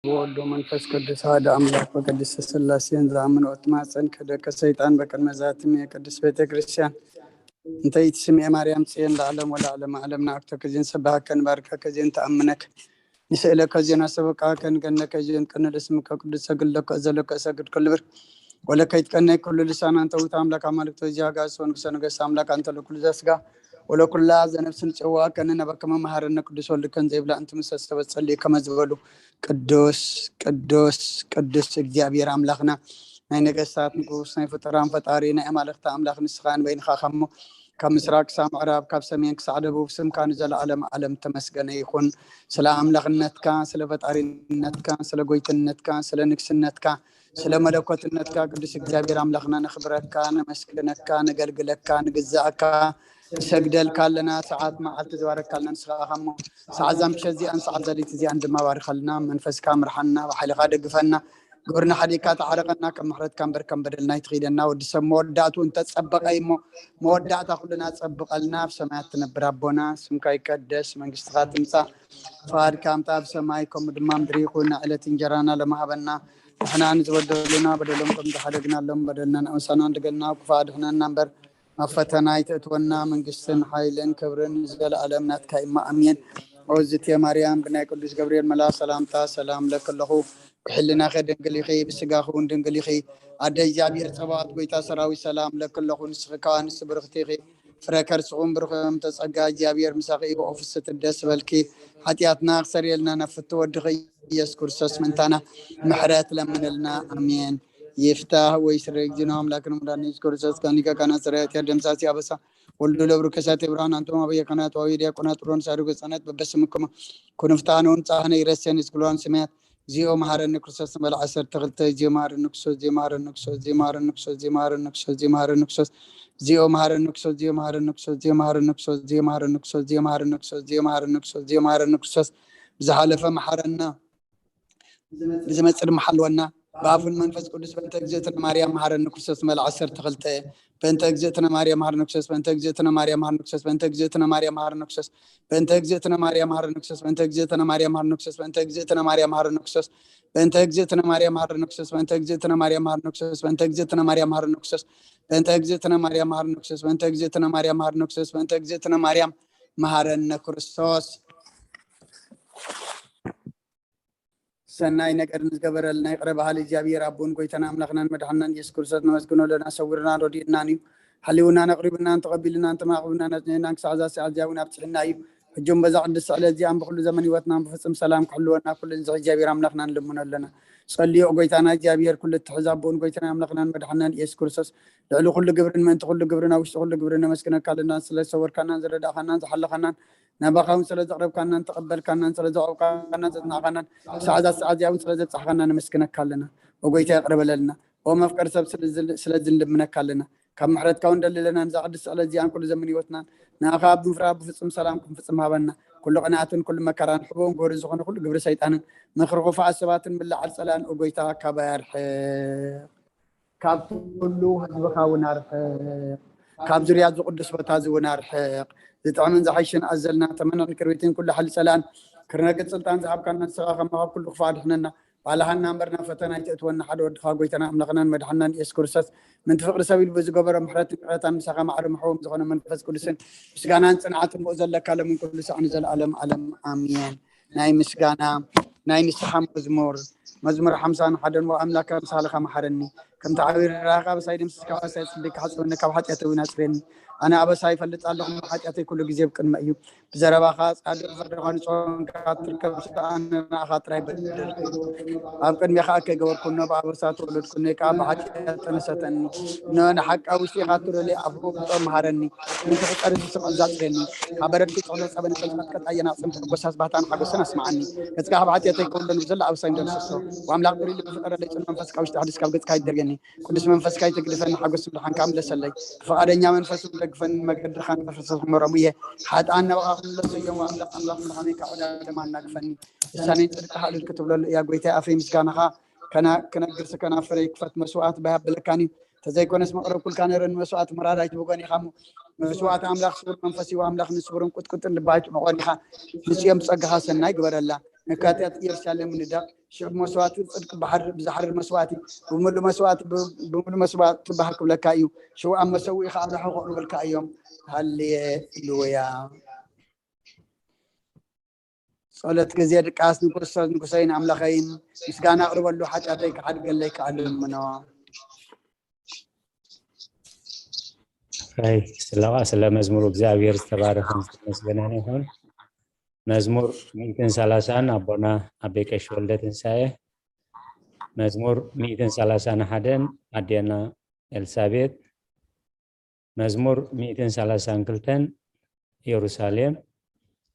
ወወልድ ወመንፈስ ቅዱስ ሓደ ኣምላክ በቅድስት ስላሴን ዝኣምን ወትማፀን ከደቀ ሰይጣን በቅድመ ዛትም የቅድስት ቤተ ክርስቲያን እንተ ይትስምኤ ማርያም ጽዮን ለዓለም ወለዓለም ዓለም ንኣክቶ ከዚን ሰባሃከ ንባርከ ከዚን ተኣምነክ ንስእለ ከዚን ኣሰበቃ ከንገነ ከዚን ቅንል ስምከ ቅዱስ ሰግድ ለከ ዘለከ ሰግድ ክልብር ወለከ ይትቀነ ኩሉ ልሳን ኣንተ ውእቱ ኣምላክ ኣማልክቶ እዚኣ ጋሶን ክሰ ነገስ ኣምላክ ኣንተ ለኩሉ ዘስጋ ወለኩላ ዘነፍስን ጽዋ ከነ ነበከመ መሃረነ ቅዱስ ወልድ ከን ዘይብላ እንት ምሰ ሰበ ጸልዩ ከመ ዝበሉ ቅዱስ ቅዱስ ቅዱስ እግዚኣብሔር ኣምላኽና ናይ ነገስታት ንጉስ ናይ ፍጡራን ፈጣሪ ናይ ኣማልኽቲ ኣምላኽ ንስኻ ንበይንኻ ከሞ ካብ ምስራቅ ክሳብ ምዕራብ ካብ ሰሜን ክሳዕ ደቡብ ስምካ ንዘለዓለም ዓለም ተመስገነ ይኹን። ስለ ኣምላኽነትካ፣ ስለ ፈጣሪነትካ፣ ስለ ጎይትነትካ፣ ስለ ንግስነትካ፣ ስለ መለኮትነትካ ቅዱስ እግዚኣብሔር ኣምላኽና ነኽብረካ፣ ነመስግነካ፣ ነገልግለካ፣ ንግዛእካ፣ ንሰግደልካ ኣለና። ሰዓት መዓልቲ ዝባረካ ኣለና ንስኻ ኢኻ እሞ ሰዓት እዛ ምሸት እዚኣን ሰዓት ዘሊት እዚኣን ድማ ባርኸልና። መንፈስካ ምርሓና፣ ብሓይልኻ ደግፈና። ግብርና ሓዲግካ ተዓረቐና፣ ከም ምሕረትካ እምበር ከም በደልና ኣይትኽይደና። ወዲ ሰብ መወዳእቱ እንተጸበቐ እሞ መወዳእታ ኩልና ጸብቐልና። ኣብ ሰማያት ትነብር ኣቦና ስምካ ይቀደስ፣ መንግስትኻ ትምጻእ፣ ፍቓድካ ኣምታ ኣብ ሰማይ ከምኡ ድማ ምድሪ ይኹን። ዕለት እንጀራና ለማሃበና ንሕና ንዝበደሉና በደሎም ከም ዝሓደግናሎም በደልና ንኣውሳና እንድገልና ክፉእ ኣድሕነና እምበር ኣብ ፈተና ኣይተእትወና። መንግስትን ሓይልን ክብርን ዘለኣለም ናትካ እማ ኣሜን። ኦዝቴ ማርያም ብናይ ቅዱስ ገብርኤል መልኣ ሰላምታ ሰላም ለክለኹ ብሕልናኸ ድንግል ኢኺ ብስጋኹ እውን ድንግል ኢኺ። ኣደ እግዚኣብሔር ጸባዖት ጎይታ ሰራዊት ሰላም ለክለኹ ንስኺ ከኣ ንስ ብርኽቲ ኢኺ። ፍረ ከርስኹም ብሩኽ እም ተጸጋ እግዚኣብሔር ምሳኺ ብኦፍስት ደስ በልኪ። ሓጢኣትና ክሰርየልና ናብ ፍቱ ወድኺ ኢየሱስ ክርስቶስ ምእንታና ምሕረት ለምንልና። ኣሜን። ይፍታህ ወይ ስረ እግዚእነ ኣምላክን መድኃኒነ ኢየሱስ ክርስቶስ ከኒከ ካና ስራያት ያደምሳሲ ኣበሳ ወልዱ ለብሩ ከሳቴ ብርሃን አንቶም አበየ ካህናት ዋዊ ዲያቆናት ሮን ሳዱ ገጻናት በበስምክሙ ኩንፍታነውን ጻህነ ይረሴን እስክሏን ስሜያት ዚኦ መሐረኒ ክርስቶስ ንበል ዓሰርተ ክልተ ዚኦ መሐረኒ ክርስቶስ ዚኦ መሐረኒ ክርስቶስ ዚኦ መሐረኒ ክርስቶስ ዚኦ መሐረኒ ክርስቶስ ዚኦ መሐረኒ ክርስቶስ ዚኦ መሐረኒ ክርስቶስ ዚኦ መሐረኒ ክርስቶስ ዚኦ መሐረኒ ክርስቶስ ዚኦ መሐረኒ ክርስቶስ ዚኦ መሐረኒ ክርስቶስ ዚኦ መሐረኒ ክርስቶስ ብዝሓለፈ መሐረና ብዝመጽእ ድማ ሓልወና ብኣፉን መንፈስ ቅዱስ በእንተ እግዝእትነ ማርያም መሐረኒ ክርስቶስ መል ዓሰርተ ክልተ በእንተ እግዝእትነ ማርያም መሐረኒ ክርስቶስ በእንተ እግዝእትነ ማርያም መሐረኒ ክርስቶስ በእንተ እግዝእትነ ማርያም መሐረኒ ክርስቶስ በእንተ እግዝእትነ ማርያም መሐረኒ ክርስቶስ በእንተ እግዝእትነ ማርያም መሐረኒ ክርስቶስ በእንተ እግዝእትነ ማርያም መሐረኒ ክርስቶስ በእንተ እግዝእትነ ማርያም መሐረኒ ክርስቶስ በእንተ እግዝእትነ ማርያም መሐረኒ ክርስቶስ በእንተ እግዝእትነ ማርያም መሐረኒ ክርስቶስ በእንተ እግዝእትነ ማርያም መሐረኒ ክርስቶስ በእንተ እግዝእትነ ማርያም መሐረኒ ክርስቶስ በእንተ እግዝእትነ ማርያም መሐረነ ክርስቶስ ሰናይ ነገር ንዝገበረልና ይቕረ በሃሊ እግዚኣብሔር ኣቦን ጎይታና ኣምላኽናን መድሓንናን ኢየሱስ ክርስቶስ ነመስግኖ ኣለና። ሰዊርናን ረዲእናን እዩ። ሓሊውናን ኣቕሪብናን ተቐቢልናን ተማቕብናን ኣጽኒዕናን ክሳዕ እዛ ሰዓት እዚኣ እውን ኣብጽሕና እዩ። ሕጂ እውን በዛ ቅድስቲ ዕለት እዚኣን ብኩሉ ዘመን ህይወትናን ብፍጹም ሰላም ክሕልወና ኩሉ ንዝሕ እግዚኣብሔር ኣምላኽና ንልምኖ ኣለና። ጸልዮ ጎይታና እግዚኣብሔር ኩሉ እትሕዝ ኣቦን ጎይታና ኣምላኽናን መድሓንናን ኢየሱስ ክርስቶስ ልዕሊ ኩሉ ግብርን ምእንቲ ኩሉ ግብርን ኣብ ውሽጢ ኩሉ ግብርን ነመስግነካ ኣለና። ስለ ዝሰወርካናን ዝረዳእኻናን ዝሓለኻናን ናባኻ እውን ስለ ዘቕረብካናን ተቐበልካናን ስለ ዘቕረብካናን ዘጽናዕካናን ክሳዕ እዛ ሰዓት እዚኣ እውን ስለ ዘብጻሕካና ነመስግነካ ኣለና። ኦ ጎይታ ይቕረ በለልና። ኦ መፍቀሪ ሰብ ስለዚ ንልምነካ ኣለና። ካብ ምሕረትካ እውን ደሊ ኣለና። ነዛ ቅድስቲ ዕለት እዚኣን ኩሉ ዘመን ህይወትናን ንኣኻ ኣብ ምፍራህ ብፍጹም ሰላም ክንፍጽም ሃበና። ኩሉ ቅንኣትን ኩሉ መከራን ሕቦን ጎሪ ዝኾነ ኩሉ ግብሪ ሰይጣንን ምኽሪ ክፉኣት ሰባትን ምልዓል ጸላእን ኦ ጎይታ ካባይ ኣርሕቕ። ካብ ኩሉ ህዝብኻ እውን ኣርሕቕ። ካብ ዙርያ እዚ ቅዱስ ቦታ እዚ እውን ኣርሕቕ። ዝጥዕምን ዝሓይሽን ኣዘልና ተመንዕን ክርቢትን ኩሉ ሓይሊ ጸላእን ክርነግጽ ስልጣን ዝሃብካና ንስኻ ከማኻ ኩሉ ክፉእ ኣድሕነና። ባልሃና እምበር ናብ ፈተና ኣይተእትወና ሓደ ወድኻ ጎይታና ኣምላኽናን መድሓንናን ኢየሱስ ክርስቶስ ምንቲ ፍቕሪ ሰብ ኢሉ ብዝገበሮ ምሕረትን ይቕረታን ምሳኻ ማዕረ ምሕዎም ዝኾነ መንፈስ ቅዱስን ምስጋናን ጽንዓትን ብኡ ዘለካ ለምን ኩሉ ሳዕ ንዘለኣለም ዓለም ኣሜን። ናይ ምስጋና ናይ ንስሓ መዝሙር መዝሙር ሓምሳን ሓደን ወኣምላከ ኣምሳልኻ መሓረኒ ከምቲ ዓብርራኻ ኣበሳይ ደምስስካ ኣበሳይ ጽድቅ ሓጽበኒ ካብ ሓጢኣተይ እውን ኣጽርየኒ ኣነ ኣበሳ ይፈልጥ ኣለኹ ሓጢኣተይ ኩሉ ግዜ ብቅድመ እዩ ብዘረባኻ ጻድቕ ፈረኻ ንጾንካ ትርከብ ስለ ኣነ ንኣኻ ጥራይ በደልኩ ኣብ ቅድሜኻ ከይገበርኩ እኖ ብኣበሳ ተወለድኩ እኖ ከዓ ብሓጢኣት ተነሰተኒ እኖ ንሓቃ ውሽጢኻ ትረሊ ኣፍሮ ብጾም መሃረኒ ምንቲ ክጸሪ ዝስቕ ኣዛጽረኒ ካብ በረድኪ ጽዕሎ ጸበን ጸልፋት ቀጣየን ኣጽምቲ ጎሳስ ባህታን ሓጎስን ኣስምዓኒ ገጽካ ካብ ሓጢኣተይ ከውለኒ ብዘላ ኣበሳይ ደምስሶ ወኣምላኽ ጥሪ ልቢ ፍጠረለይ ጽን መንፈስካ ውሽጢ ኣሕድስ ካብ ገጽካ ኣይደርየኒ ቅዱስ መንፈስካ ኣይትግድፈኒ ሓጎስ ብርሃንካ ምለሰለይ ብፍቓደኛ መንፈስ እውን ደግፈኒ መገድኻ ንመፈሰስ ክመሮም እየ ሓጥኣን ናባኻ ክምለሱ እዮም ወኣምላኽ ኣምላኽ ምርሃመይ ካብ ዕዳ ደማ ኣናግፈኒ ልሳነይ ጽድቅኻ እልል ክትብለሉ እያ ጎይታይ ኣፈይ ምስጋናኻ ክነግር ስከናፍረይ ክፈት መስዋዕት ባይ ኣበለካኒ ተዘይኮነስ መቕረብኩልካ ነረ ንመስዋዕቲ ምራር ኣይትብጎን ኢኻ እሞ፣ መስዋዕቲ ኣምላኽ ስቡር መንፈስ እዩ ኣምላኽ ንስቡርን ቁጥቁጥን ልባ ኣይትንቖን ኢኻ። ንጽዮን ብጸጋኻ ሰናይ ግበረላ። ነካትያት ኢየሩሳሌም ንደቕ ሽዑ መስዋዕቲ ጽድቂ ባሕሪ ብዝሓርር መስዋዕቲ ብምሉእ መስዋዕቲ ብምሉእ መስዋዕቲ ባህ ክብለካ እዩ። ሽዑ ኣብ መሰውኢኻ ኣብ ርሑቕ ክቕርቡልካ እዮም። ሃሌሉያ። ጸሎት ግዜ ድቃስ ንክርስቶስ ንጉሰይን ኣምላኸይን ምስጋና ኣቕርበሉ፣ ሓጢኣተይ ክሓድገለይ ክኣልምኖ። ኣይ ስለዋ ስለ መዝሙሩ እግዚኣብሔር ዝተባረኸን ዝተመስገነን ይኹን። መዝሙር ሚእትን ሰላሳን ኣቦና ኣቤ ቀሺ ወልደ ትንሳኤ። መዝሙር ሚእትን ሰላሳን ሓደን ኣዴና ኤልሳቤጥ። መዝሙር ሚእትን ሰላሳን ክልተን ኢየሩሳሌም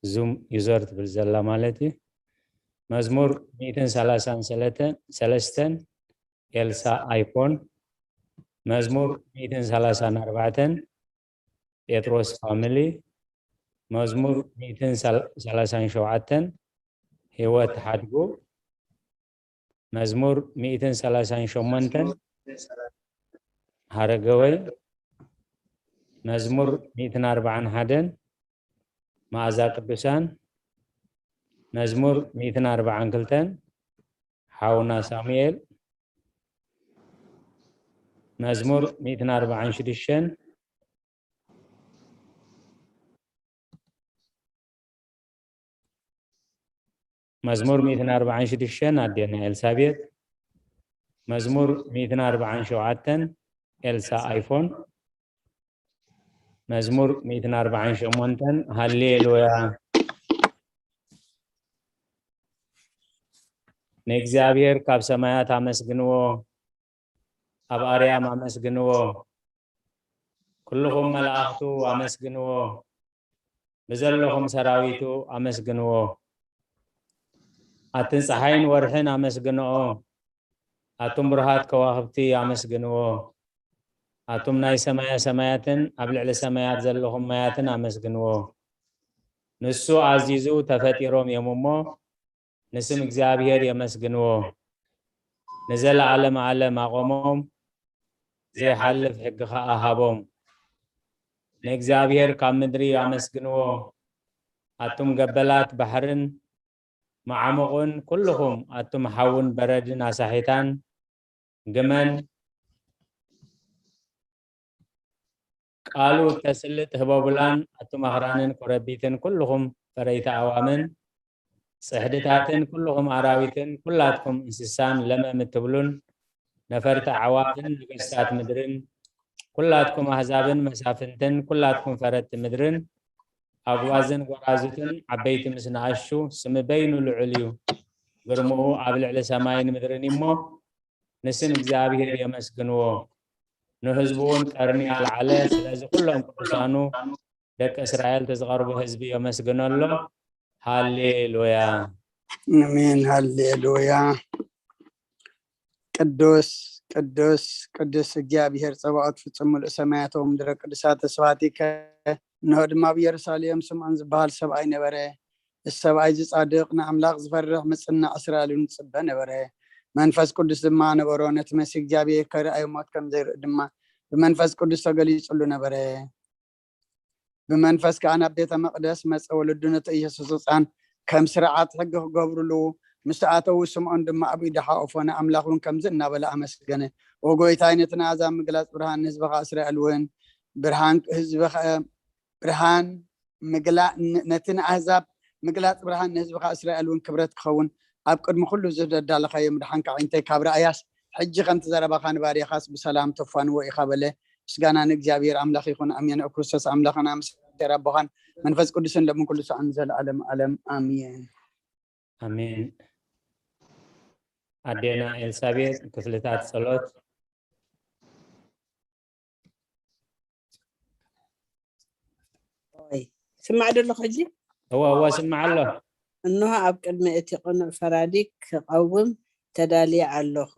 ዙም ዩዘር ትብል ዘላ ማለት እዩ። መዝሙር ሚእትን ሰላሳን ሰለስተን ኤልሳ ኣይፎን። መዝሙር ሚእትን ሰላሳን ኣርባዕተን ጴጥሮስ ፋሚሊ። መዝሙር ሚእትን ሰላሳን ሸውዓተን ህይወት ሓድጉ። መዝሙር ሚእትን ሰላሳን ሸሞንተን ሃረገወይ። መዝሙር ሚእትን ኣርባዓን ሓደን መኣዛ ቅዱሳን። መዝሙር ሚእትን ኣርባዓን ክልተን ሓውና ሳሙኤል። መዝሙር ሚእትን ኣርባዓን ሽዱሽተን መዝሙር ሚእትን ኣርባዓን ሽዱሽተን ኣዴና ኤልሳቤጥ። መዝሙር ሚእትን ኣርባዓን ሸውዓተን ኤልሳ ኣይፎን። መዝሙር ሚእትን ኣርባዓን ሸሞንተን ሃሌሉያ። ንእግዚኣብሔር ካብ ሰማያት ኣመስግንዎ፣ ኣብ ኣርያም ኣመስግንዎ። ኩልኹም መላእኽቱ ኣመስግንዎ፣ ብዘለኹም ሰራዊቱ ኣመስግንዎ። ኣትን ፀሓይን ወርሕን ኣመስግንኦ፣ ኣቱም ብሩሃት ከዋኽብቲ ኣመስግንዎ። ኣቱም ናይ ሰማያ ሰማያትን ኣብ ልዕሊ ሰማያት ዘለኹም ማያትን ኣመስግንዎ። ንሱ ኣዚዙ ተፈጢሮም እዮም እሞ ንስም እግዚኣብሔር የመስግንዎ። ንዘለዓለም ዓለም ኣቆሞም፣ ዘይሓልፍ ሕጊ ኸዓ ሃቦም። ንእግዚኣብሔር ካብ ምድሪ ኣመስግንዎ። ኣቱም ገበላት ባሕርን መዓሙቕን ኩልኹም ኣቱም ሓውን በረድን ኣሳሒታን ግመን ቃሉ እተስልጥ ህበቡላን ኣቱም ኣኽራንን ኮረቢትን ኩልኹም ፈረይቲ ኣዋምን ጽሕድታትን ኩልኹም ኣራዊትን ኩላትኩም እንስሳን ለመም እትብሉን ነፈርቲ ኣዕዋፍን ነገስታት ምድርን ኩላትኩም ኣህዛብን መሳፍንትን ኩላትኩም ፈረድቲ ምድርን ኣጉባዝን ጎራዙትን ዓበይቲ ምስ ንኣሹ ስሚ በይኑ ልዑል እዩ። ግርምኡ ኣብ ልዕሊ ሰማይን ምድርን እሞ ንስም እግዚኣብሔር የመስግንዎ። ንህዝቡ እውን ቀርኒ ኣልዓለ። ስለዚ ኩሎም ቅዱሳኑ ደቂ እስራኤል ተዝቐርቡ ህዝቢ የመስግኖ ኣሎ። ሃሌሉያ። ኣሜን። ሃሌሉያ። ቅዱስ ቅዱስ ቅዱስ እግዚኣብሔር ጸባኦት ፍጹም ምሉእ ሰማያት ወምድረ ቅዱሳት ተስፋቲከ። እንሆ ድማ ኣብ ኢየሩሳሌም ስምዖን ዝበሃል ሰብኣይ ነበረ። እዚ ሰብኣይ እዚ ጻድቕ ንኣምላኽ ዝፈርሕ ምጽናዕ እስራኤል እውን ዝጽበ ነበረ። መንፈስ ቅዱስ ድማ ነበሮ። ነቲ መሲህ እግዚኣብሔር ከርኣዮ ሞት ከም ዘይርኢ ድማ ብመንፈስ ቅዱስ ተገሊጹሉ ነበረ። ብመንፈስ ከኣ ናብ ቤተ መቕደስ መጸ። ወለዱ ነቲ ኢየሱስ ህጻን ከም ስርዓት ሕጊ ክገብሩሉ ምስ ኣተዉ ስምዖን ድማ ኣብ ኢዱ ሓቆፎ ንኣምላኽ እውን ከምዚ እናበለ ኣመስገነ። ኦ ጎይታይ ነቲ ንኣሕዛብ ምግላጽ ብርሃን ንህዝብኻ እስራኤል እውን ብርሃን ህዝብኻ ብርሃን ምግላ ነቲ ንኣህዛብ ምግላጽ ብርሃን ንህዝብኻ እስራኤል እውን ክብረት ክኸውን ኣብ ቅድሚ ኩሉ ዝደዳለኻዮ ምድሓንካ ኣዒንተይ ካብ ረኣያስ ሕጂ ከምቲ ዘረባኻ ንባርያኻስ ብሰላም ተፋንዎ ኢኻ በለ። ምስጋና ንእግዚኣብሔር ኣምላኽ ይኹን ኣሜን። ኣብ ክርስቶስ ኣምላኽና ምስ ኣቦኻን መንፈስ ቅዱስን ለምን ኩሉ ሰዓን ዘለዓለም ዓለም ኣሜን። ኣሜን። ኣዴና ኤልሳቤጥ ክፍልታት ጸሎት። ኦይ ስማዕ ደለኹ ሕጂ። እዋ እዋ ስማዕ ኣሎ። እንሆ ኣብ ቅድሚ እቲ ቅኑዕ ፈራዲ ክቐውም ተዳልየ ኣለኹ።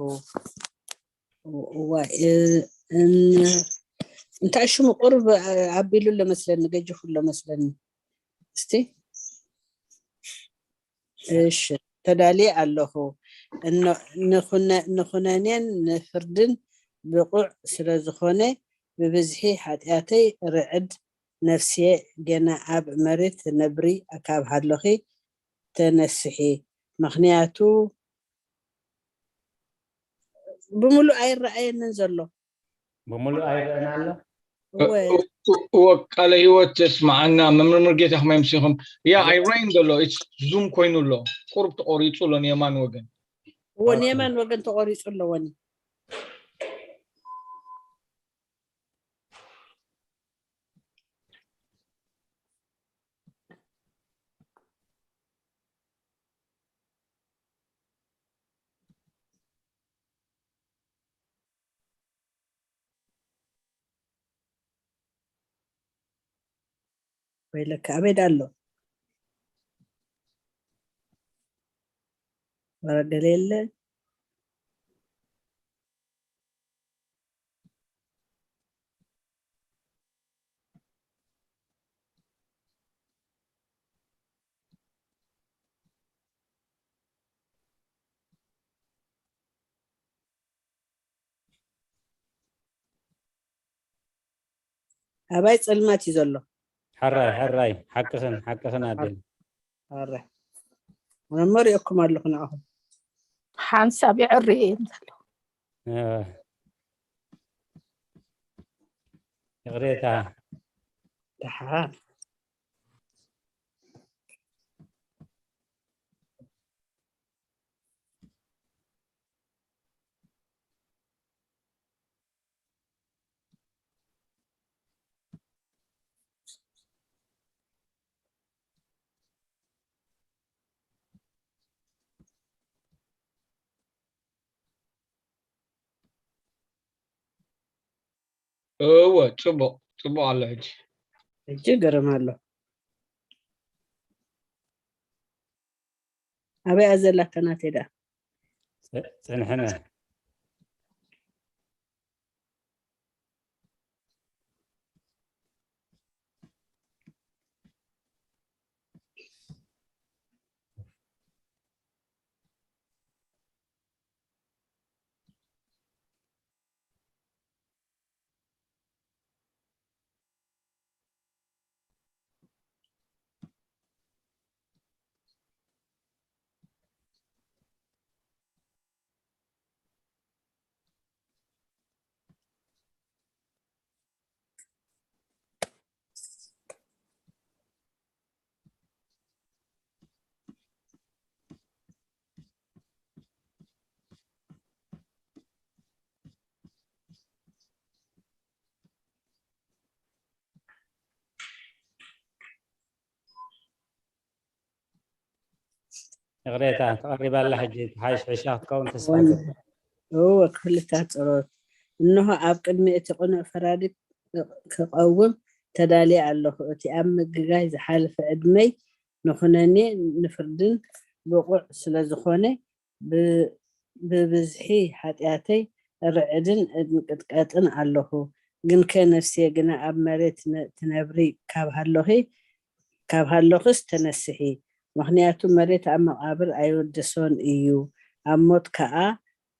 እዋ እንታይ ሽሙ ቁሩብ ኣቢሉ ኣሎ መስለኒ፣ ገጅፉ ኣሎ መስለኒ። እስቲ እሺ ተዳልየ ኣለኹ። ንኹነኔን ንፍርድን ብቑዕ ስለ ዝኾነ፣ ብብዝሒ ሓጢኣተይ ርዕድ ነፍስየ፣ ገና ኣብ መሬት ትነብሪ ካብ ሃሎኺ ተነስሒ። ምኽንያቱ ብምሉእ ኣይረኣየንን ዘሎ። ብምሉእ ኣይረኣን ኣሎ። እወ፣ እወ፣ ቃለ ህይወት የስማዓና። መምህር ሙሉጌታ ከመይ ኣምሲኹም? ያ ኣይረኣይን ዘሎ። ኢትስ ዙም ኮይኑ ኣሎ። ቁሩብ ተቆሪጹ ኣሎ ንየማን ወገን። እወ፣ ንየማን ወገን ተቆሪጹ ኣለዎ። ወይለካ፣ ኣበይ ዳ ኣሎ? ወረ ገለ የለ። ኣባይ ጸልማት እዩ ዘሎ። ሕራይ ሕራይ፣ ሓቅኽን ሓቅኽን ኣደይ። ኣረ፣ መመሪኦኩም ኣለኹ ንኣኹም። ሓንሳብ ይዕሪ እዮም ዘለዉ። እወ። ይቕሬታ። ደሓን። እወ፣ ጽቡቕ፣ ጽቡቕ ኣሎ ሕጂ። ሕጂ ገረም ኣሎ። ኣበይ እያ ዘላ እታ ናተይ ደኣ? ጸ-፣ ጸንሕና። ይቕሬታ፣ ተቐሪባ ኣላ ሕጂ። ሓይሽ ሕሻ ክትከውን ተስፋ እገብር። እወ፣ ክፍልታት ጸሎት። እንሆ ኣብ ቅድሚ እቲ ቅኑዕ ፈራዲ ክቐውም ተዳልየ ኣለኹ። እቲ ኣብ ምግጋይ ዝሓለፈ ዕድመይ ንኹነኔ ንፍርድን ብቑዕ ስለ ዝኾነ፣ ብ-፣ ብብዝሒ ሓጢኣተይ እርዕድን እንቅጥቀጥን ኣለኹ። ግንከ ነፍስየ ግና ኣብ መሬት ነ-፣ ትነብሪ ካብ ሃሎኺ፣ ካብ ሃሎኽስ ተነስሒ። ምኽንያቱ መሬት ኣብ መቓብር ኣይውድሶን እዩ፣ ኣብ ሞት ከኣ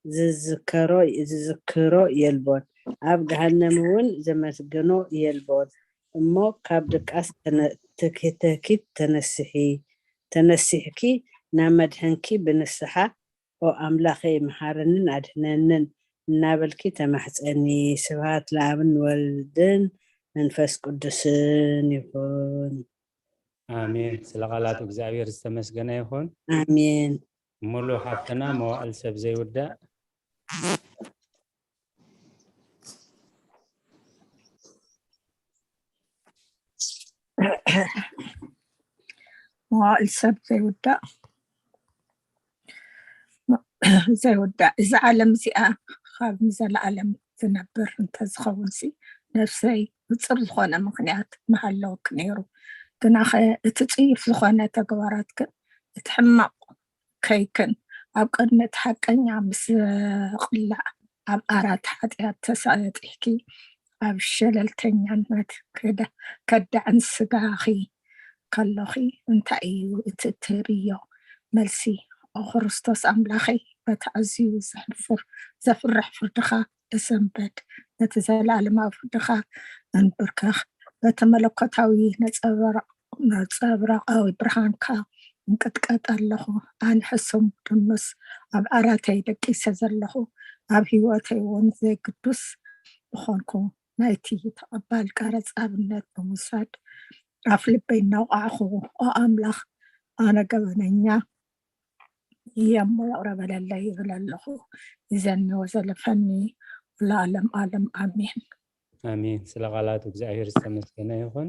ዝዝከሮ፣ ዝዝክሮ የልቦን፣ ኣብ ገሃነም እውን ዘመስግኖ የልቦን። እሞ ካብ ድቃስ ተነ-፣ ተኪ-፣ ተኪት ተነስሒ፣ ተነሲሕኪ ናብ መድሕንኪ ብንስሓ፣ "ኦ ኣምላኸይ፣ መሓረንን ኣድሕነንን" እናበልኪ ተማሕጸኒ። ስብሐት ለኣብን ወልድን መንፈስ ቅዱስን ይኹን። ኣሜን። ስለ ቃላቱ እግዚኣብሔር ዝተመስገነ ይኹን። ኣሜን። ሙሉ ሓፍትና፣ መዋእል ሰብ ዘይውዳእ። መዋእል ሰብ ዘይውዳእ፣ ዘይውዳእ። እዛ ዓለም እዚኣ ካብ ንዘለኣለም ትነብር እንተዝኸውን ሲ፣ ነፍሰይ ብጽር ዝኾነ ምኽንያት ምሃለወኪ ነይሩ። ግናኸ እቲ ጽዩፍ ዝኾነ ተግባራትክን እቲ ሕማቕ ከይክን ኣብ ቅድሚ እቲ ሓቀኛ ምስ ዝቕላዕ ኣብ ኣራት ሓጢኣት ተሳጢሕኪ ኣብ ሸለልተኛነት ከዳ-፣ ከዳዕን ስጋኺ ከሎኺ እንታይ እዩ እቲ እትርእዮ መልሲ? ኦ ክርስቶስ ኣምላኸይ፣ በቲ ኣዝዩ ዘሕፍር ዘፍርሕ ፍርድኻ እሰንበድ። ነቲ ዘለኣለማዊ ፍርድኻ እንብርከኽ። በቲ መለኮታዊ ነጸብራቕ ነጸብራቓዊ ብርሃንካ እንቅጥቀጥ ኣለኹ። ኣነ ሕሱም ድኑስ ኣብ ዓራተይ ደቂሰ ዘለኹ፣ ኣብ ህይወተይ እውን ዘይግዱስ ዝኾንኩ፣ ናይቲ ተቐባል ቀረጽ ኣብነት ብምውሳድ ኣፍ ልበይ እናውቃዕኹ፣ ኦ ኣምላኽ፣ ኣነ ገበነኛ እየ እሞ ይቕረ በለለይ ይብል ኣለኹ። ይዘኒ ወዘለፈኒ ለዓለም ዓለም ኣሜን። ኣሜን። ስለ ቃላቱ እግዚኣብሔር ዝተመስገነ ይኹን።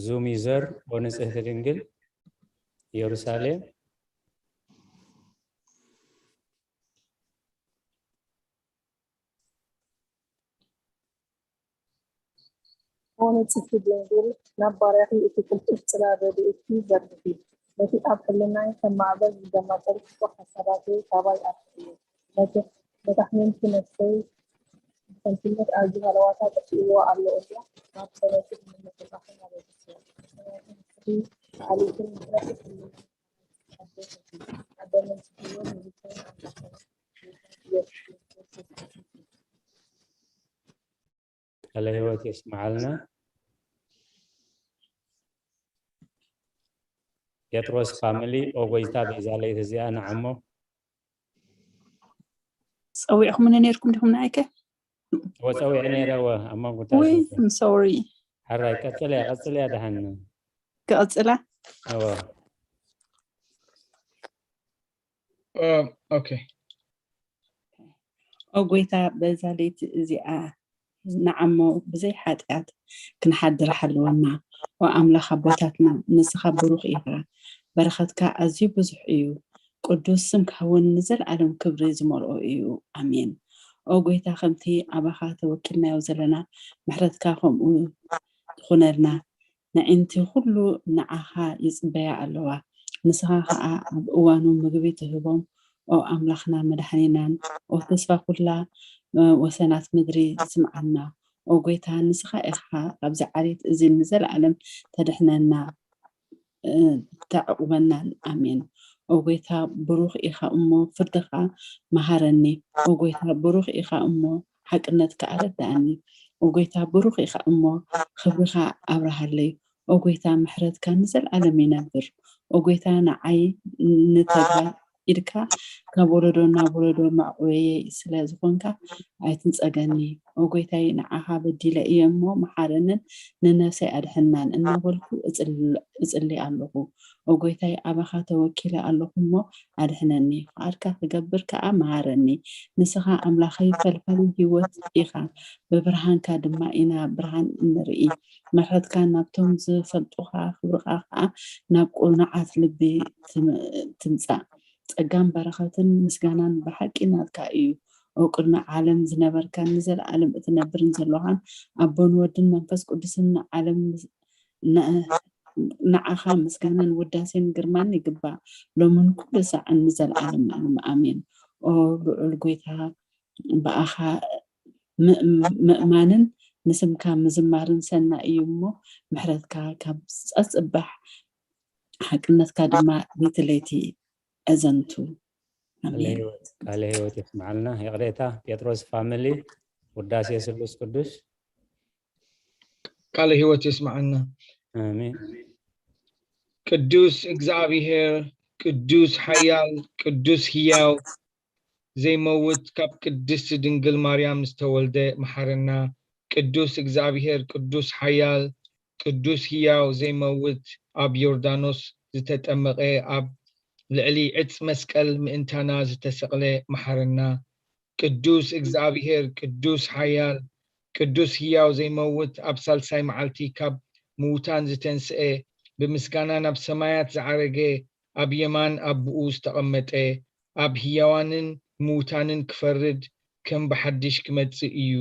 ዙም ዩዘር ኦ ንጽህቲ ድንግል ኢየሩሳሌም። ኦ ንጽህቲ ድንግል፣ ናብ ባርያኺ እቲ ቅልጡፍ ጽላል ረድኤትኪ ዘርግሒ። ነቲ ኣብ ሕልናይ ከም ማዕበል ዝደማጠር ክፉእ ሓሳባተይ ካባይ ኣርሕቕዮ። መታሕምንቲ ነፍሰይ ብኸንቱነት ኣዝዩ ሃለዋታ ጠፊእዎ ኣሎ እሞ፣ ናብ ጸሎትን ምምሕጻንን ኣበግስዮ። ሰማያዊ ንስኺ ሰኣሊትን ምሕረት ኩሉ ኣደ ነፍሲ ኣደ መንስቲ እውን ንዝኾነ ኣምላኽና ጌታ ኢየሱስ ክርስቶስ ቃለ ህይወት የስምዓልና። ጴጥሮስ ፋሚሊ ኦጎይታ በዛ ለይቲ እዚኣ ንዓሞ። ጸዊዕኹምኒ ነይርኩም ዲኹም ንዓይከ? እወ ጸዊዐ ነይረ እወ ኣብ መንጎ ውይ ሶሪ። ሓራይ ቀጽልያ ቀጽልያ ደሓን ክቕጽላ? እወ ኦኬ ኦ ጎይታ በዛ ለይቲ እዚኣ ንዓሞ ብዘይ ሓጢኣት ክንሓድር ሓልወና። ኦ ኣምላኽ ኣቦታትና ንስኻ ብሩኽ ኢኻ፣ በረኸትካ ኣዝዩ ብዙሕ እዩ። ቅዱስ ስምካ እውን ንዘለኣለም ክብሪ ዝመልኦ እዩ። ኣሜን። ኦ ጎይታ ከምቲ ኣባኻ ተወኪልናዮ ዘለና ምሕረትካ ከምኡ ትኹነልና። ነዒንቲ ኩሉ ንዓኻ ይጽበያ ኣለዋ፣ ንስኻ ኸኣ ኣብ እዋኑ ምግቢ ትህቦም። ኦ ኣምላኽና መድሓኒናን ኦ ተስፋ ኩላ ወሰናት ምድሪ ስምዓና። ኦ ጎይታ ንስኻ ኢኻ ኣብዚ ዓሌት እዚ ንዘለኣለም ተድሕነና ተዕቑበናን። ኣሜን። ኦ ጎይታ ብሩኽ ኢኻ እሞ ፍርድኻ መሃረኒ። ኦ ጎይታ ብሩኽ ኢኻ እሞ ሓቅነትካ ኣረዳእኒ። ኦ ጎይታ ብሩኽ ኢኻ እሞ ክብርኻ ኣብርሃለይ። ኦ ጎይታ ምሕረትካ ንዘለኣለም ይነብር። ኦ ጎይታ ንዓይ ንተግባር ኢድካ ካብ ወለዶ ናብ ወለዶ መዕቆየይ ስለ ዝኾንካ ኣይትንጸገኒ። ኦ ጎይታይ ንዓኻ በዲለ እየ እሞ መሓረንን ንነፍሰይ ኣድሕናን እናበልኩ እጽሊ ኣለኹ። ኦ ጎይታይ ኣባኻ ተወኪለ ኣለኹ እሞ ኣድሕነኒ። ፍቓድካ ክገብር ከኣ መሃረኒ። ንስኻ ኣምላኸይ ፈልፋሊ ህይወት ኢኻ። ብብርሃንካ ድማ ኢና ብርሃን እንርኢ። ምሕረትካ ናብቶም ዝፈልጡኻ ክብርኻ ከኣ ናብ ቅኑዓት ልቢ ትምጻእ። ጸጋን በረኸትን ምስጋናን ብሓቂ ናትካ እዩ። ኦ ቅድሚ ዓለም ዝነበርካን ንዘለኣለም እትነብርን ዘለኻን ኣቦን ወድን መንፈስ ቅዱስን ንዓለም ንዓኻ ምስጋናን ውዳሴን ግርማን ይግባእ ሎምን ኩሉ ሳዕን ንዘለኣለም ዓለም ኣሜን። ኦ ልዑል ጎይታ ብኣኻ ምእማንን ንስምካ ምዝማርን ሰናይ እዩ እሞ ምሕረትካ ካብ ጸጽባሕ ሓቅነትካ ድማ ለይቲ ለይቲ ኣዘንቱ። ኣሜን። ቃለ ህይወት የስምዓልና። ይቕሬታ ጴጥሮስ ፋሚሊ ውዳሴ ስሉስ ቅዱስ ቃለ ህይወት የስምዓልና። ኣሜን። ቅዱስ እግዚኣብሔር ቅዱስ ሓያል ቅዱስ ህያው ዘይመውት ካብ ቅድስቲ ድንግል ማርያም ዝተወልደ መሓረና። ቅዱስ እግዚኣብሔር ቅዱስ ሓያል ቅዱስ ህያው ዘይመውት ኣብ ዮርዳኖስ ዝተጠመቐ ኣብ ልዕሊ ዕፅ መስቀል ምእንታና ዝተሰቕለ መሓረና። ቅዱስ እግዚኣብሔር ቅዱስ ሓያል ቅዱስ ህያው ዘይመውት ኣብ ሳልሳይ መዓልቲ ካብ ምዉታን ዝተንስኤ ብምስጋና ናብ ሰማያት ዝዓረገ ኣብ የማን ኣቦኡ ዝተቐመጠ ኣብ ህያዋንን ምዉታንን ክፈርድ ከም ብሓድሽ ክመጽእ እዩ።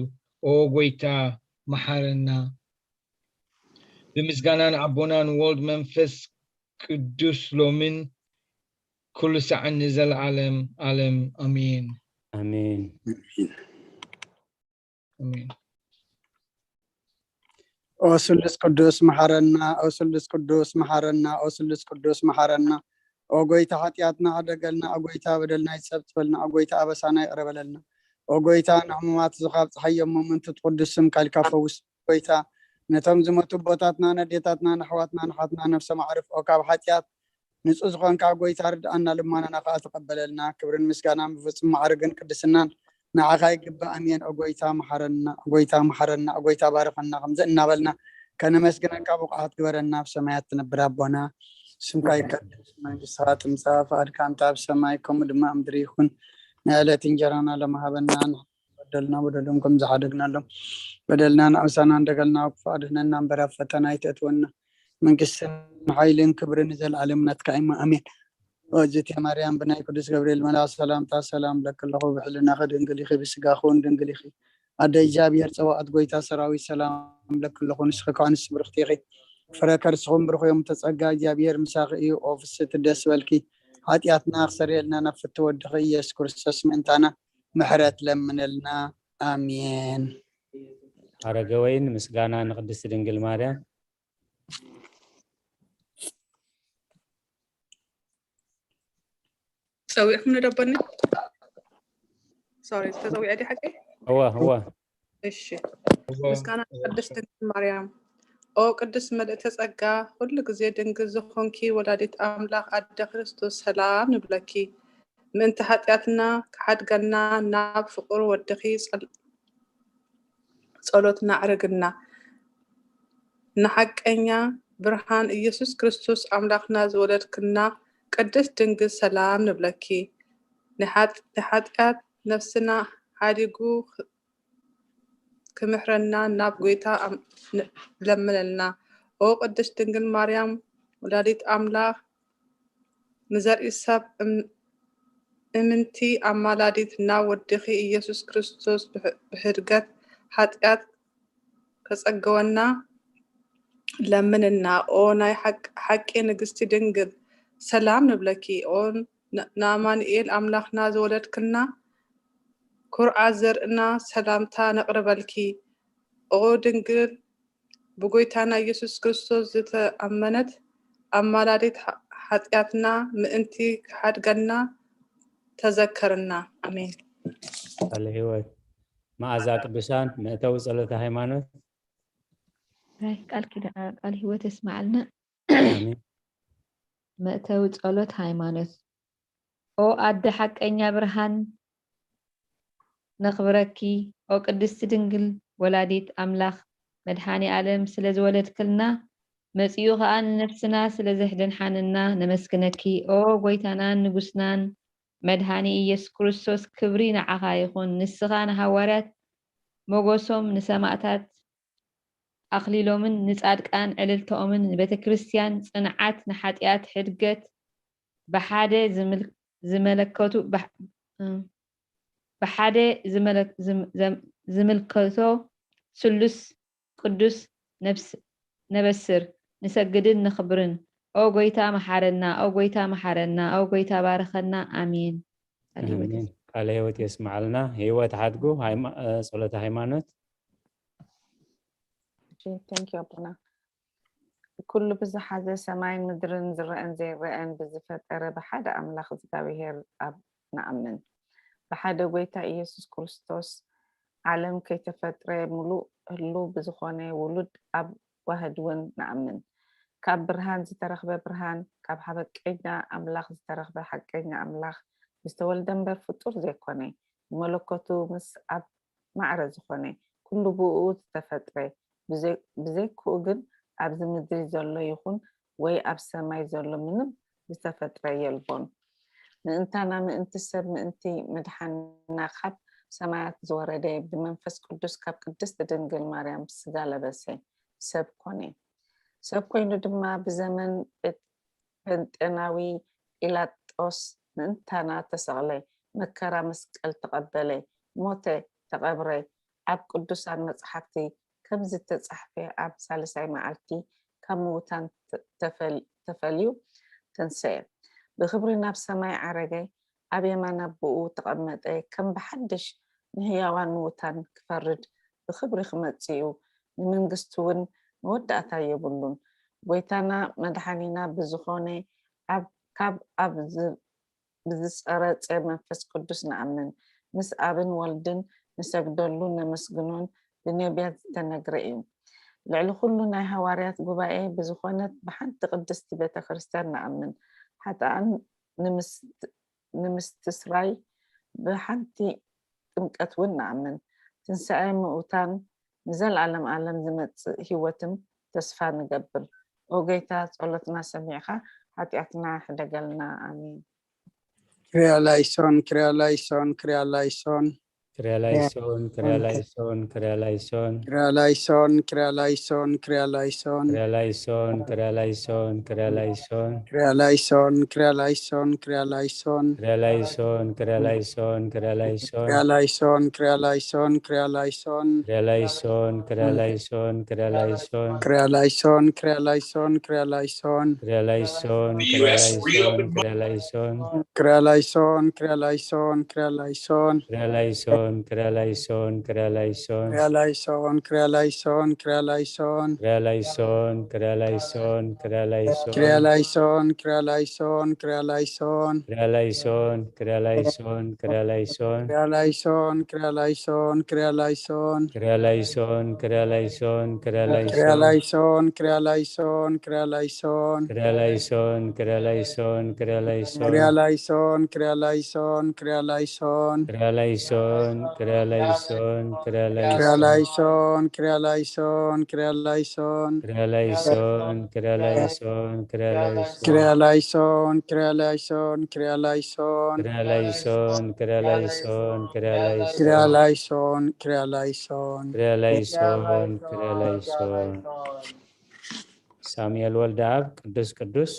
ኦ ጐይታ መሓረና። ብምስጋና ንኣቦና ንወልድ መንፈስ ቅዱስ ሎምን ኩሉ ሳዕን ንዘለዓለም ዓለም ኣሜን። ኣሜን። ኣሜን። ኦ ስሉስ ቅዱስ መሓረና፣ ኦ ስሉስ ቅዱስ መሓረና፣ ኦ ስሉስ ቅዱስ መሓረና፣ ኦ ጎይታ፣ ሓጢኣትና ሕደገልና። ኦ ጎይታ፣ በደልና ይጸብጽበልና። ኦ ጎይታ፣ ኣበሳና ይቕረ በለልና። ኦ ጎይታ፣ ንሕሙማት ዝኻብ ጸሓይ እሞ ምንትት ቅዱስ ስምካ ኢልካ ፈውስ። ጎይታ፣ ነቶም ዝሞቱ ኣቦታትና፣ ነዴታትና፣ ንኣሕዋትና፣ ንሓትና ነፍሶም ኣዕርፍ። ኦ ካብ ሓጢኣት ንጹህ ዝኾንካ ጎይታ፣ ርድኣና፣ ልማናና ከኣ ተቐበለልና። ክብርን ምስጋናን ብፍጹም ማዕርግን ቅድስናን ንዓኻ ይግባእ። ኣሜን። ኦ ጎይታ፣ መሓረና። ኦ ጎይታ፣ መሓረና። ኦ ጎይታ፣ ባርኸና። ከምዚ እናበልና ከነመስግነካ ብቑዓት ግበረና። ኣብ ሰማያት ትነብር ኣቦና፣ ስምካ ይቀደስ፣ መንግስትኻ ትምጻእ፣ ፍቓድካ እንተ ኣብ ሰማይ ከምኡ ድማ ኣብ ምድሪ ይኹን። ናይ ዕለት እንጀራና ሎም ሃበና። በደልና በደሎም ከም ዝሓደግናሎም፣ በደልና ንኣውሳና፣ እንደገልና ኣብ ክፉእ ኣድሕነና እምበር ኣብ ፈተና ኣይተእትወና። መንግስትን ሓይልን ክብርን ንዘለኣለም ናትካ እዩ። ኣሜን። ወእግዝእትየ ማርያም፣ ብናይ ቅዱስ ገብርኤል መልኣኽ ሰላምታ ሰላም እብለኪ ኣለኹ። ብሕልናኺ ድንግል ኢኺ፣ ብስጋኺ እውን ድንግል ኢኺ። ኣደ እግዚኣብሔር ጸባኦት፣ ጎይታ ሰራዊት፣ ሰላም እብለኪ ኣለኹ። ንስኺ ከኣ ኣንስቲ ብርኽቲ ኢኺ፣ ፍረ ከርስኺ እውን ብሩኽ እዩ። እሞ ጸጋ እግዚኣብሔር ምሳኺ እዩ። ኦ ፍስሕቲ፣ ደስ በልኪ፣ ሓጢኣትና ክሰርየልና ናብ ፍትው ወድኺ ኢየሱስ ክርስቶስ ምእንታና ምሕረት ለምነልና። ኣሜን። ሓረገወይን፣ ምስጋና ንቅድስቲ ድንግል ማርያም። ጸዊዕኩም ንደበኒ? ሶሪ፣ ተጸዊዐ ዲ ሓቂ? እወ እወ። እሺ። ምስጋና ንቅድስት ድንግል ማርያም። ኦ ቅድስት ምልእተ ጸጋ፣ ኩሉ ግዜ ድንግል ዝኾንኪ ወላዲት ኣምላኽ ኣደ ክርስቶስ፣ ሰላም ንብለኪ። ምእንቲ ሓጢኣትና ክሓድገና ናብ ፍቁር ወድኺ ጸል-፣ ጸሎትና ኣዕርግና። ንሓቀኛ ብርሃን ኢየሱስ ክርስቶስ ኣምላኽና ዝወለድክና ቅድስት ድንግል፣ ሰላም ንብለኪ። ንሓጥ-፣ ንሓጢኣት ነፍስና ሓዲጉ ክምሕረና ናብ ጎይታ ኣም-፣ ን-፣ ለምነልና። ኦ ቅድስት ድንግል ማርያም ወላዲት ኣምላኽ፣ ንዘርኢ ሰብ እም-፣ እምንቲ ኣማላዲት ናብ ወድኺ ኢየሱስ ክርስቶስ ብሕ-፣ ብሕድገት ሓጢኣት ከጸገወና ለምንና። ኦ ናይ ሓቅ-፣ ሓቂ ንግስቲ ድንግል፣ ሰላም ንብለኪ። ኦ ን-፣ ንኣማኑኤል ኣምላኽና ዝወለድክና፣ ኩርዓት ዘርእና፣ ሰላምታ ነቕርበልኪ። ኦ ድንግል፣ ብጎይታና ኢየሱስ ክርስቶስ ዝተኣመነት ኣማላዲት፣ ሓ-፣ ሓጢኣትና ምእንቲ ክሓድገና ተዘከርና። ኣሜን። ቃለ ሕይወት። መዓዛ ቅዱሳን፣ መእተዊ ጸሎተ ሃይማኖት። ራይ ቃል ኪዳ-፣ ቃል ሕይወት የስማዓልና። ኣሜን። መእተዊ ጸሎት ሃይማኖት። ኦ ኣደ ሓቀኛ ብርሃን፣ ነኽብረኪ። ኦ ቅድስቲ ድንግል ወላዲት ኣምላኽ፣ መድሓኒ ኣለም ስለ ዝወለድክልና፣ መጺኡ ኸኣ ንነፍስና ስለ ዘድሓነና ነመስግነኪ። ኦ ጎይታናን ንጉስናን መድሓኒ ኢየሱስ ክርስቶስ፣ ክብሪ ንዓኻ ይኹን። ንስኻ ንሃዋርያት ሞገሶም፣ ንሰማእታት ኣኽሊሎምን ንጻድቃን ዕልልታኦምን፣ ንቤተ ክርስቲያን ጽንዓት፣ ንሓጢኣት ሕድገት፣ ብሓደ ዝምል-፣ ዝመለከቱ፣ ብሕ-፣ እ፣ ብሓደ ዝመለ-፣ ዝም-፣ ዘም-፣ ዝምልከቶ ስሉስ ቅዱስ ነብስ-፣ ነበስር፣ ንሰግድን ነኽብርን። ኦ ጎይታ መሓረና፣ ኦ ጎይታ መሓረና፣ ኦ ጎይታ ባርኸና። ኣሜን። ቃለ ሕይወት ኣሜን። የስ-፣ ቃለ ሕይወት የስምዓልና። ሕይወት ሓድጉ፣ ሃይማ-፣ እ፣ ጸሎተ ሃይማኖት። እሺ፣ thank you ኣቦና። ኩሉ ብዝሓዘ ሰማይን ምድርን ዝረአን ዘይረአን ብዝፈጠረ ብሓደ ኣምላኽ እግዚኣብሄር ኣብ ንኣምን። ብሓደ ጎይታ ኢየሱስ ክርስቶስ ዓለም ከይተፈጥረ ምሉእ ህሉው ብዝኾነ ውሉድ ኣብ ዋህድ እውን ንኣምን። ካብ ብርሃን ዝተረኽበ ብርሃን፣ ካብ ሓበቀኛ ኣምላኽ ዝተረኽበ ሓቀኛ ኣምላኽ ዝተወልደ እምበር ፍጡር ዘይኮነ፣ ብመለኮቱ ምስ ኣብ ማዕረ ዝኾነ፣ ኩሉ ብእኡ ዝተፈጥረ፣ ብዘይ-፣ ብዘይክኡ ግን ኣብዚ ምድሪ ዘሎ ይኹን ወይ ኣብ ሰማይ ዘሎ ምንም ዝተፈጥረ የልቦን። ምእንታና፣ ምእንቲ ሰብ፣ ምእንቲ ምድሓንና ካብ ሰማያት ዝወረደ፣ ብመንፈስ ቅዱስ ካብ ቅድስት ድንግል ማርያም ስጋ ለበሰ፣ ሰብ ኮነ። ሰብ ኮይኑ ድማ ብዘመን ጴንጤናዊ ጲላጦስ ምእንታና ተሰቕለ፣ መከራ መስቀል ተቐበለ፣ ሞተ፣ ተቐብረ። ኣብ ቅዱሳን መጻሕፍቲ ከም ዝተጻሕፈ ኣብ ሳልሳይ መዓልቲ ካብ ምዉታን ተ-፣ ተፈል-፣ ተፈልዩ ተንሰኤ። ብኽብሪ ናብ ሰማይ ዓረገ፣ ኣብ የማን ኣቦኡ ተቐመጠ፣ ከም ብሓድሽ ንህያዋን ምዉታን ክፈርድ ብኽብሪ ክመጽእ እዩ፣ ንመንግስቱ እውን መወዳእታ የብሉን። ጎይታና መድሓኒና ብዝኾነ ኣብ ካብ ኣብ ዝ- ብዝጸረጸ መንፈስ ቅዱስ ንኣምን። ምስ ኣብን ወልድን ንሰግደሉ ነመስግኖን ብነቢያት ዝተነግረ እዩ። ልዕሊ ኩሉ ናይ ሃዋርያት ጉባኤ ብዝኾነት ብሓንቲ ቅድስቲ ቤተ ክርስቲያን ንኣምን። ሓጥኣን ንምስት- ንምስትስራይ ብሓንቲ ጥምቀት እውን ንኣምን። ትንሳኤ ምውታን ንዘለኣለም ኣለም ዝመጽእ ህይወትም ተስፋ ንገብር። ኦ ጌታ፣ ጸሎትና ሰሚዕካ ሓጢኣትና ሕደገልና። ኣሜን። ክሪያ ላይሶን፣ ክሪያ ላይሶን፣ ክሪያ ላይሶን። ክሪያ ላይሶን፣ ክሪያ ላይሶን፣ ክሪያ ላይሶን። ክሪያ ላይሶን፣ ክሪያ ላይሶን፣ ክሪያ ላይሶን። ክሪያ ላይሶን፣ ክሪያ ላይሶን፣ ክሪያ ላይሶን። ክሪያ ላይሶን፣ ክሪያ ላይሶን፣ ክሪያ ላይሶን። ክሪያ ላይሶን፣ ክሪያ ላይሶን፣ ክሪያ ላይሶን። ክሪያ ላይሶን፣ ክሪያ ላይሶን፣ ክሪያ ላይሶን። ክሪያ ላይሶን፣ ክሪያ ላይሶን፣ ክሪያ ላይሶን። ክሪያ ላይሶን፣ ክሪያ ላይሶን፣ ክሪያ ላይሶን። ክሪያ ላይሶን፣ ክሪያ ላይሶን፣ ክሪያ ላይሶን። ክሪያ ላይሶን፣ ክሪያ ላይሶን፣ ክሪያ ላይሶን። ክሪያ ላይሶን፣ ክሪያ ላይሶን፣ ክሪያ ላይሶን። ክሪያ ላይሶን፣ ክሪያ ላይሶን፣ ክሪያ ላይሶን። ክሪያ ላይሶን፣ ክሪያ ላይሶን፣ ክሪያ ላይሶን። ክሪያ ላይሶን፣ ክሪያ ላይሶን፣ ክሪያ ላይሶን። ክሪያ ላይሶን፣ ክሪያ ላይሶን፣ ክሪያ ላይሶን። ክሪያ ላይሶን፣ ክሪያ ላይሶን፣ ክሪያ ላይሶን። ክሪያ ላይሶን፣ ክሪያ ላይሶን፣ ክሪያ ክሪያ ላይሶን። ላይሶን፣ ክሪያ ላይሶን፣ ክሪያ ላይሶን። ክሪያ ላይሶን፣ ክሪያ ላይሶን፣ ክሪያ ላይሶን። ክሪያ ላይሶን፣ ክሪያ ላይሶን፣ ክሪያ ላይሶን። ክሪያ ላይሶን፣ ክሪያ ላይሶን፣ ክሪያ ክሪያ ላይሶን። ላይሶን፣ ክሪያ ላይሶን፣ ክሪያ ላይሶን። ክሪያ ላይሶን፣ ክሪያ ላይሶን፣ ክሪያ ላይሶን። ክሪያ ላይሶን፣ ክሪያ ላይሶን፣ ክሪያ ላይሶን። ክሪያ ላይሶን፣ ክሪያ ላይሶን፣ ክሪያ ላይሶን። ክሪያ ላይሶን፣ ክሪያ ላይሶን። ክሪያ ላይሶን፣ ክሪያ ላይሶን። ሳሙኤል ወልደኣብ ቅዱስ ቅዱስ።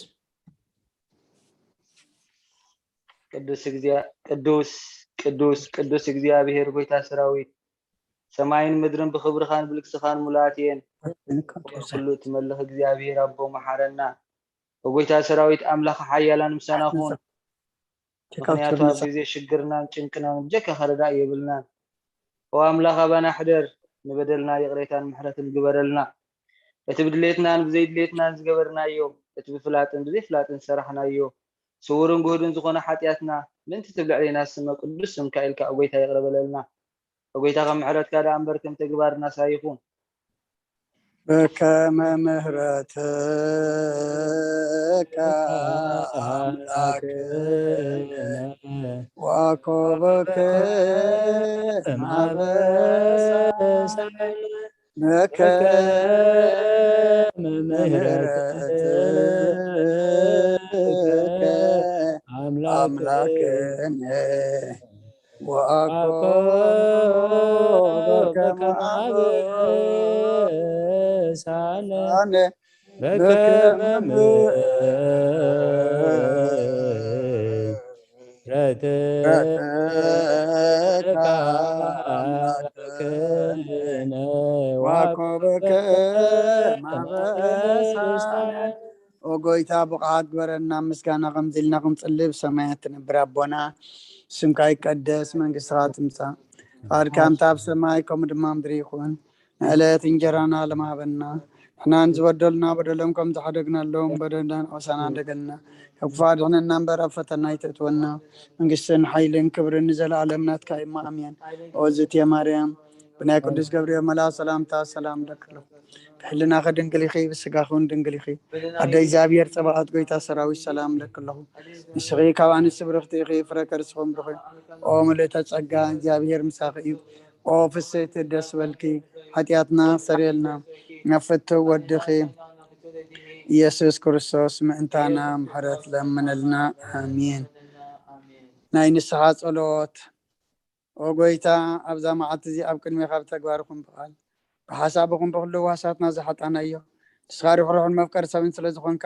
ቅዱስ እግዚኣብ- ቅዱስ ቅዱስ ቅዱስ እግዚኣብሔር ጎይታ ሰራዊት፣ ሰማይን ምድርን ብኽብርኻን ብልግስኻን ሙሉኣት እየን። ኩሉ እትመልኽ እግዚኣብሔር ኣቦ መሓረና። ኦ ጎይታ ሰራዊት ኣምላኽ ሓያላን ምሳና ኩን። ምኽንያቱ ኣብ ግዜ ሽግርናን ጭንቅናን ብጀካኻ ረዳእ የብልናን። ኦ ኣምላኽ ኣባና ሕደር፣ ንበደልና ይቕሬታን ምሕረትን ግበረልና። እቲ ብድሌትናን ብዘይድሌትናን ዝገበርናዮ፣ እቲ ብፍላጥን ብዘይፍላጥን ዝሰራሕናዮ፣ ስውርን ግሁድን ዝኾነ ሓጢኣትና ምእንቲ ትብል ልዕሌና ስመ ቅዱስ ስምካ ኢልካ ኦ ጎይታ ይቕረ በለልና። ኦ ጎይታ ከም ምሕረትካ ደኣ እምበር ከም ተግባርናስ ኣይኹን። በከመ ምሕረትከ ኣምላክነ ወኮብከ ማበሳነ በከመ ምሕረትከ ኣምላክነ ወአኮ በከመ ሳነ አነ በከመ ምሕረትከ አምላክነ ወአኮ በከመ ሳነ። ኦ ጎይታ፣ ብቕዓት ግበረና፣ ምስጋና ከምዚ ኢልና ክንጽሊ። ብሰማያት ትነብር ኣቦና፣ ስምካ ይቀደስ፣ መንግስትኻ ትምጻእ፣ ፍቓድካ ከምቲ ኣብ ሰማይ ከምኡ ድማ ምድሪ ይኹን። ንዕለት እንጀራና ሎሚ ሃበና፣ ንሕና ንዝበደሉና በደሎም ከም ዝሓደግናሎም በደልና ንዕውሳና እንደገልና፣ ካብ ክፉእ ኣድሕነና እምበር ኣብ ፈተና ኣይተእትወና። መንግስትን ሓይልን ክብርን ንዘለኣለም ናትካ እዩ። ኣሜን። ኦ ዝትየ ማርያም፣ ብናይ ቅዱስ ገብርኤል መልኣክ ሰላምታ ሰላም እለኪ ኣለኹ። ብሕልናኺ ድንግል ኢኺ፣ ብስጋኺ እውን ድንግል ኢኺ። ኣደ እግዚኣብሔር ጸባኦት፣ ጎይታ ሰራዊት፣ ሰላም እለኪ ኣለኹ። ንስኺ ካብ ኣንስቲ ብርኽቲ ኢኺ፣ ፍረ ከርስኺ እውን ብሩኽ እዩ። ኦ ምልእተ ጸጋ፣ እግዚኣብሔር ምሳኺ እዩ። ኦ ፍስሕቲ፣ ደስ በልኪ፣ ሓጢኣትና ሰሪየልና፣ ናብ ፍትው ወድኺ ኢየሱስ ክርስቶስ ምእንታና ምሕረት ለምነልና። ኣሜን። ናይ ንስሓ ጸሎት። ኦ ጎይታ፣ ኣብዛ መዓልቲ እዚ ኣብ ቅድሜኻ ብተግባር ይኹን ብቓል ብሓሳብ ይኹን ብኹሉ ህዋሳትና ዝሓጣናዮ፣ ንስኻ ርሕሩሕን መፍቀሪ ሰብን ስለ ዝኾንካ፣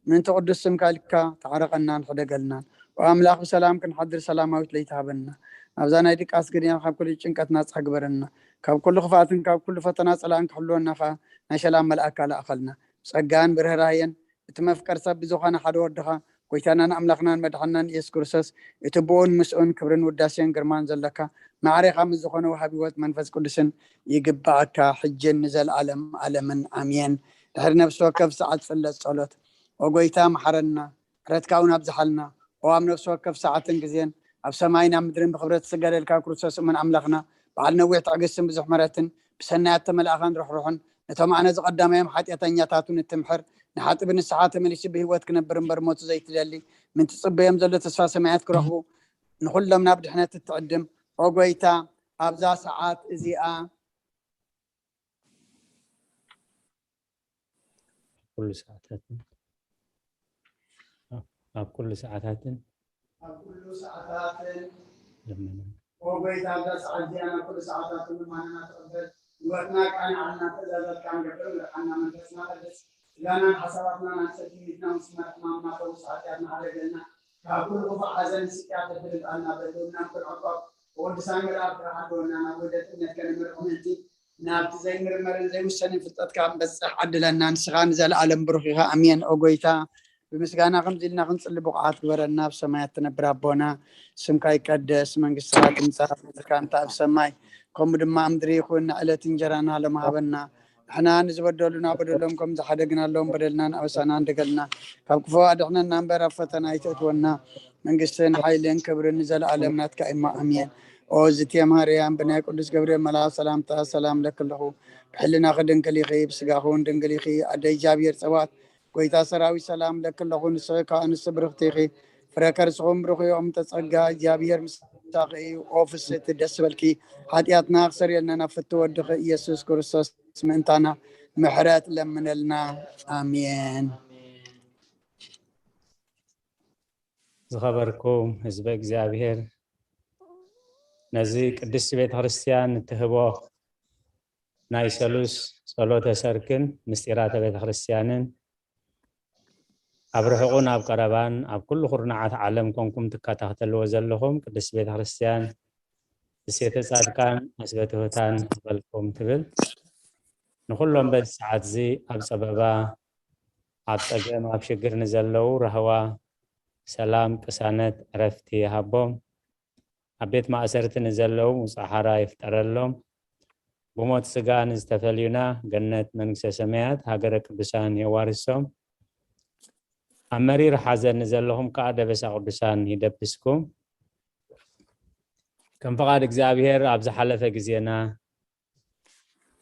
ምእንቲ ቅዱስ ስምካ ኢልካ ተዓረቐናን ሕደገልናን። ኦ ኣምላኽ፣ ብሰላም ክንሓድር ሰላማዊት ለይቲ ሃበና። ናብዛ ናይ ድቃስ ግዜ ካብ ኩሉ ጭንቀት ናጻ ግበረና። ካብ ኩሉ ክፍኣትን ካብ ኩሉ ፈተና ጸላእን ክሕልወና ኸኣ ናይ ሰላም መልኣካ ለኣኸልና። ብጸጋን ብርህራሄን እቲ መፍቀር ሰብ ብዝኾነ ሓደ ወድኻ፣ ጎይታናን ኣምላኽናን መድሓንናን ኢየሱስ ክርስቶስ፣ እቲ ብኡን ምስኡን ክብርን ውዳሴን ግርማን ዘለካ፣ ማዕሬኻ ምስ ዝኾነ ወሃቢ ህይወት መንፈስ ቅዱስን ይግብኣካ፣ ሕጅን ንዘለኣለም ኣለምን ኣሜን። ድሕሪ ነፍሲ ወከፍ ሰዓት ጽለት ጸሎት። ኦ ጎይታ፣ መሓረና፣ ምሕረትካ እውን ኣብዝሓልና። ኦ ኣብ ነፍሲ ወከፍ ሰዓትን ግዜን ኣብ ሰማይን ኣብ ምድርን ብክብረት ዝስገደልካ ክርስቶስ እሙን ኣምላኽና፣ በዓል ነዊሕ ትዕግስትን ብዙሕ ምሕረትን፣ ብሰናያት ተመላእኻን ርሕሩሕን፣ ነቶም ኣነ ዝቐዳማዮም ሓጢኣተኛታቱን እትምሕር፣ ንሓጢ ብንስሓ ተመሊሱ ብህይወት ክነብር እምበር ሞቱ ዘይትደሊ፣ ምን ትጽበዮም ዘሎ ተስፋ ሰማያት ክረኽቡ፣ ንኹሎም ናብ ድሕነት እትዕድም። ኦ ጎይታ፣ ኣብዛ ሰዓት እዚኣ ኩሉ ሰዓታትን ኣብ ኩሉ ሰዓታትን ኣብ ኩሉ ሰዓታትን ለመና ኦ ጎይታ፣ ኣብዛ ሰዓት እዚኣ ናብ ኩሉ ሰዓታትን ልማንና ተቐበል። ህይወትና ቃንዓልና፣ ትእዛዛትካ ንገብር ምርሓና። መንፈስና ቀድስ፣ ስጋናን ሓሳባትናን ኣብ ሰፊኒትና ምስ መርሕና እናፈውስ ሓጢኣትና ሓረገልና። ካብ ኩሉ ክፉእ ሓዘን ስቅያት ተድልጣና በልውናን ክንዕቆብ ብቅዱሳን መላእክትካ ሓልወና። ናብ ውህደት እምነት ከነምርቕ ምእንቲ ናብቲ ዘይምርመርን ዘይውሰንን ፍልጠትካ ክንበጽሕ ዓድለና። ንስኻ ንዘለኣለም ብሩኽ ኢኻ። ኣሜን። ኦ ጎይታ፣ ብምስጋና ከምዚ ኢልና ክንጽሊ ብቑዓት ግበረና። ኣብ ሰማያት ትነብር ኣቦና፣ ስምካ ይቀደስ፣ መንግስትኻ ትምጻእ፣ ፍቃድካ እንተ ኣብ ሰማይ ከምኡ ድማ ኣብ ምድሪ ይኹን። ንዕለት እንጀራና ሎም ሃበና። ንሕና ንዝበደሉና በደሎም ከም ዝሓደግናሎም በደልናን ኣበሳናን ደገልና፣ ካብ ክፉእ ኣድሕነና እምበር ኣብ ፈተና ኣይተእትወና። መንግስትን ሓይልን ክብርን ንዘለኣለም ናትካ እሞ ኣሜን። ኦ ዝቴ ማርያም፣ ብናይ ቅዱስ ገብርኤል መልኣኽ ሰላምታ ሰላም ለኪ ኣለኹ። ብሕልናኺ ድንግል ኢኺ፣ ብስጋኺ እውን ድንግል ኢኺ። ኣደ እግዚኣብሔር ጸባኦት፣ ጎይታ ሰራዊት ሰላም ለኪ ኣለኹ። ንስኺ ካብ ኣንስቲ ብርኽቲ ኢኺ፣ ፍረ ከርስኹም ብሩኽ እዩ። እምተ ጸጋ እግዚኣብሔር ምሳኺ እዩ። ኦ ፍስሕቲ ደስ በልኪ፣ ሓጢኣትና ክሰርየልና ናብ ፍቲ ወድኺ ኢየሱስ ክርስቶስ ምእንታና ምሕረት ለምነልና። ኣሜን። ዝኸበርኩም ህዝበ እግዚኣብሔር፣ ነዚ ቅድስቲ ቤተ ክርስቲያን እትህቦ ናይ ሰሉስ ጸሎተ ሰርክን ምስጢራተ ቤተ ክርስቲያንን ኣብ ርሑቕን ኣብ ቀረባን ኣብ ኩሉ ኩርናዓት ዓለም ኮንኩም ትከታተልዎ ዘለኹም ቅድስቲ ቤተ ክርስቲያን እሴተ ጻድቃን ኣስበትሁታን በልኩም ትብል። ንኹሎም በዚ ሰዓት እዚ ኣብ ጸበባ፣ ኣብ ጸገም፣ ኣብ ሽግር ንዘለዉ ራህዋ፣ ሰላም፣ ቅሳነት፣ ዕረፍቲ ይሃቦም። ኣብ ቤት ማእሰርቲ ንዘለዉ ውጽዓ ሓራ ይፍጠረሎም። ብሞት ስጋ ንዝተፈልዩና ገነት መንግስተ ሰማያት ሃገረ ቅዱሳን የዋርሶም። ኣብ መሪር ሓዘን ንዘለኹም ከዓ ደበሳ ቅዱሳን ይደብስኩም። ከም ፍቓድ እግዚኣብሔር ኣብ ዝሓለፈ ግዜና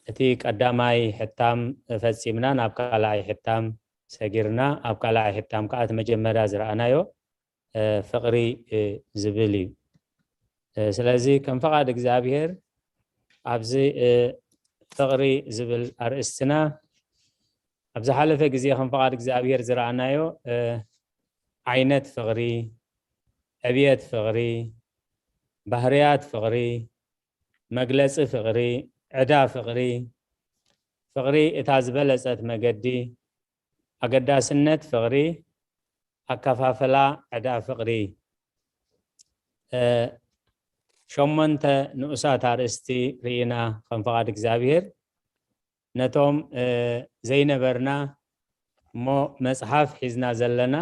እቲ ቀዳማይ ሕታም ፈጺምና ናብ ካልኣይ ሕታም ሰጊርና፣ ኣብ ካልኣይ ሕታም ከዓ እቲ መጀመርያ ዝረኣናዮ ፍቕሪ ዝብል እዩ። ስለዚ ከም ፍቓድ እግዚኣብሔር ኣብዚ ፍቕሪ ዝብል ኣርእስትና ኣብ ዝሓለፈ ግዜ ከም ፍቓድ እግዚኣብሔር ዝረኣናዮ ዓይነት ፍቕሪ፣ ዕብየት ፍቕሪ፣ ባህርያት ፍቕሪ፣ መግለጺ ፍቕሪ፣ ዕዳ ፍቕሪ፣ ፍቕሪ እታ ዝበለጸት መገዲ፣ ኣገዳስነት ፍቕሪ፣ ኣከፋፍላ ዕዳ ፍቕሪ፣ ሸሞንተ ንኡሳት ኣርእስቲ ርኢና ከም ፍቓድ እግዚኣብሔር። ነቶም ዘይነበርና እሞ መጽሓፍ ሒዝና ዘለና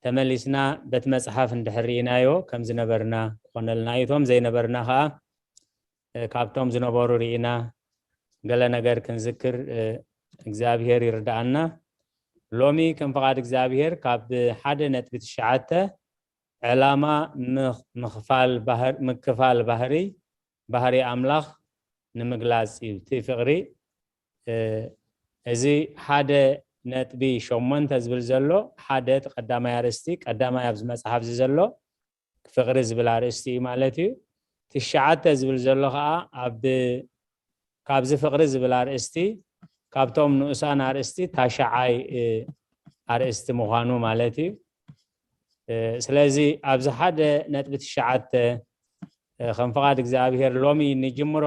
ተመሊስና በቲ መጽሓፍ እንድሕር ርኢናዮ ከም ዝነበርና ክኾነልና እዩ። እቶም ዘይነበርና ኸዓ ካብቶም ዝነበሩ ርኢና ገለ ነገር ክንዝክር እግዚኣብሔር ይርድኣና። ሎሚ ከም ፍቓድ እግዚኣብሔር ካብ ሓደ ነጥቢ ትሽዓተ ዕላማ ምኽፋል ባህር ምክፋል ባህሪ ባህሪ ኣምላኽ ንምግላጽ እዩ። እቲ ፍቕሪ እዚ ሓደ ነጥቢ ሸሞንተ ዝብል ዘሎ ሓደ እቲ ቀዳማይ ኣርእስቲ ቀዳማይ ኣብዚ መጽሓፍ እዚ ዘሎ ፍቕሪ ዝብል ኣርእስቲ እዩ ማለት እዩ። ትሽዓተ ዝብል ዘሎ ከዓ ኣብ ካብዚ ፍቕሪ ዝብል ኣርእስቲ ካብቶም ንኡሳን ኣርእስቲ ታሽዓይ ኣርእስቲ ምዃኑ ማለት እዩ። ስለዚ ኣብዚ ሓደ ነጥቢ ትሽዓተ ከም ፍቓድ እግዚኣብሔር ሎሚ ንጅምሮ።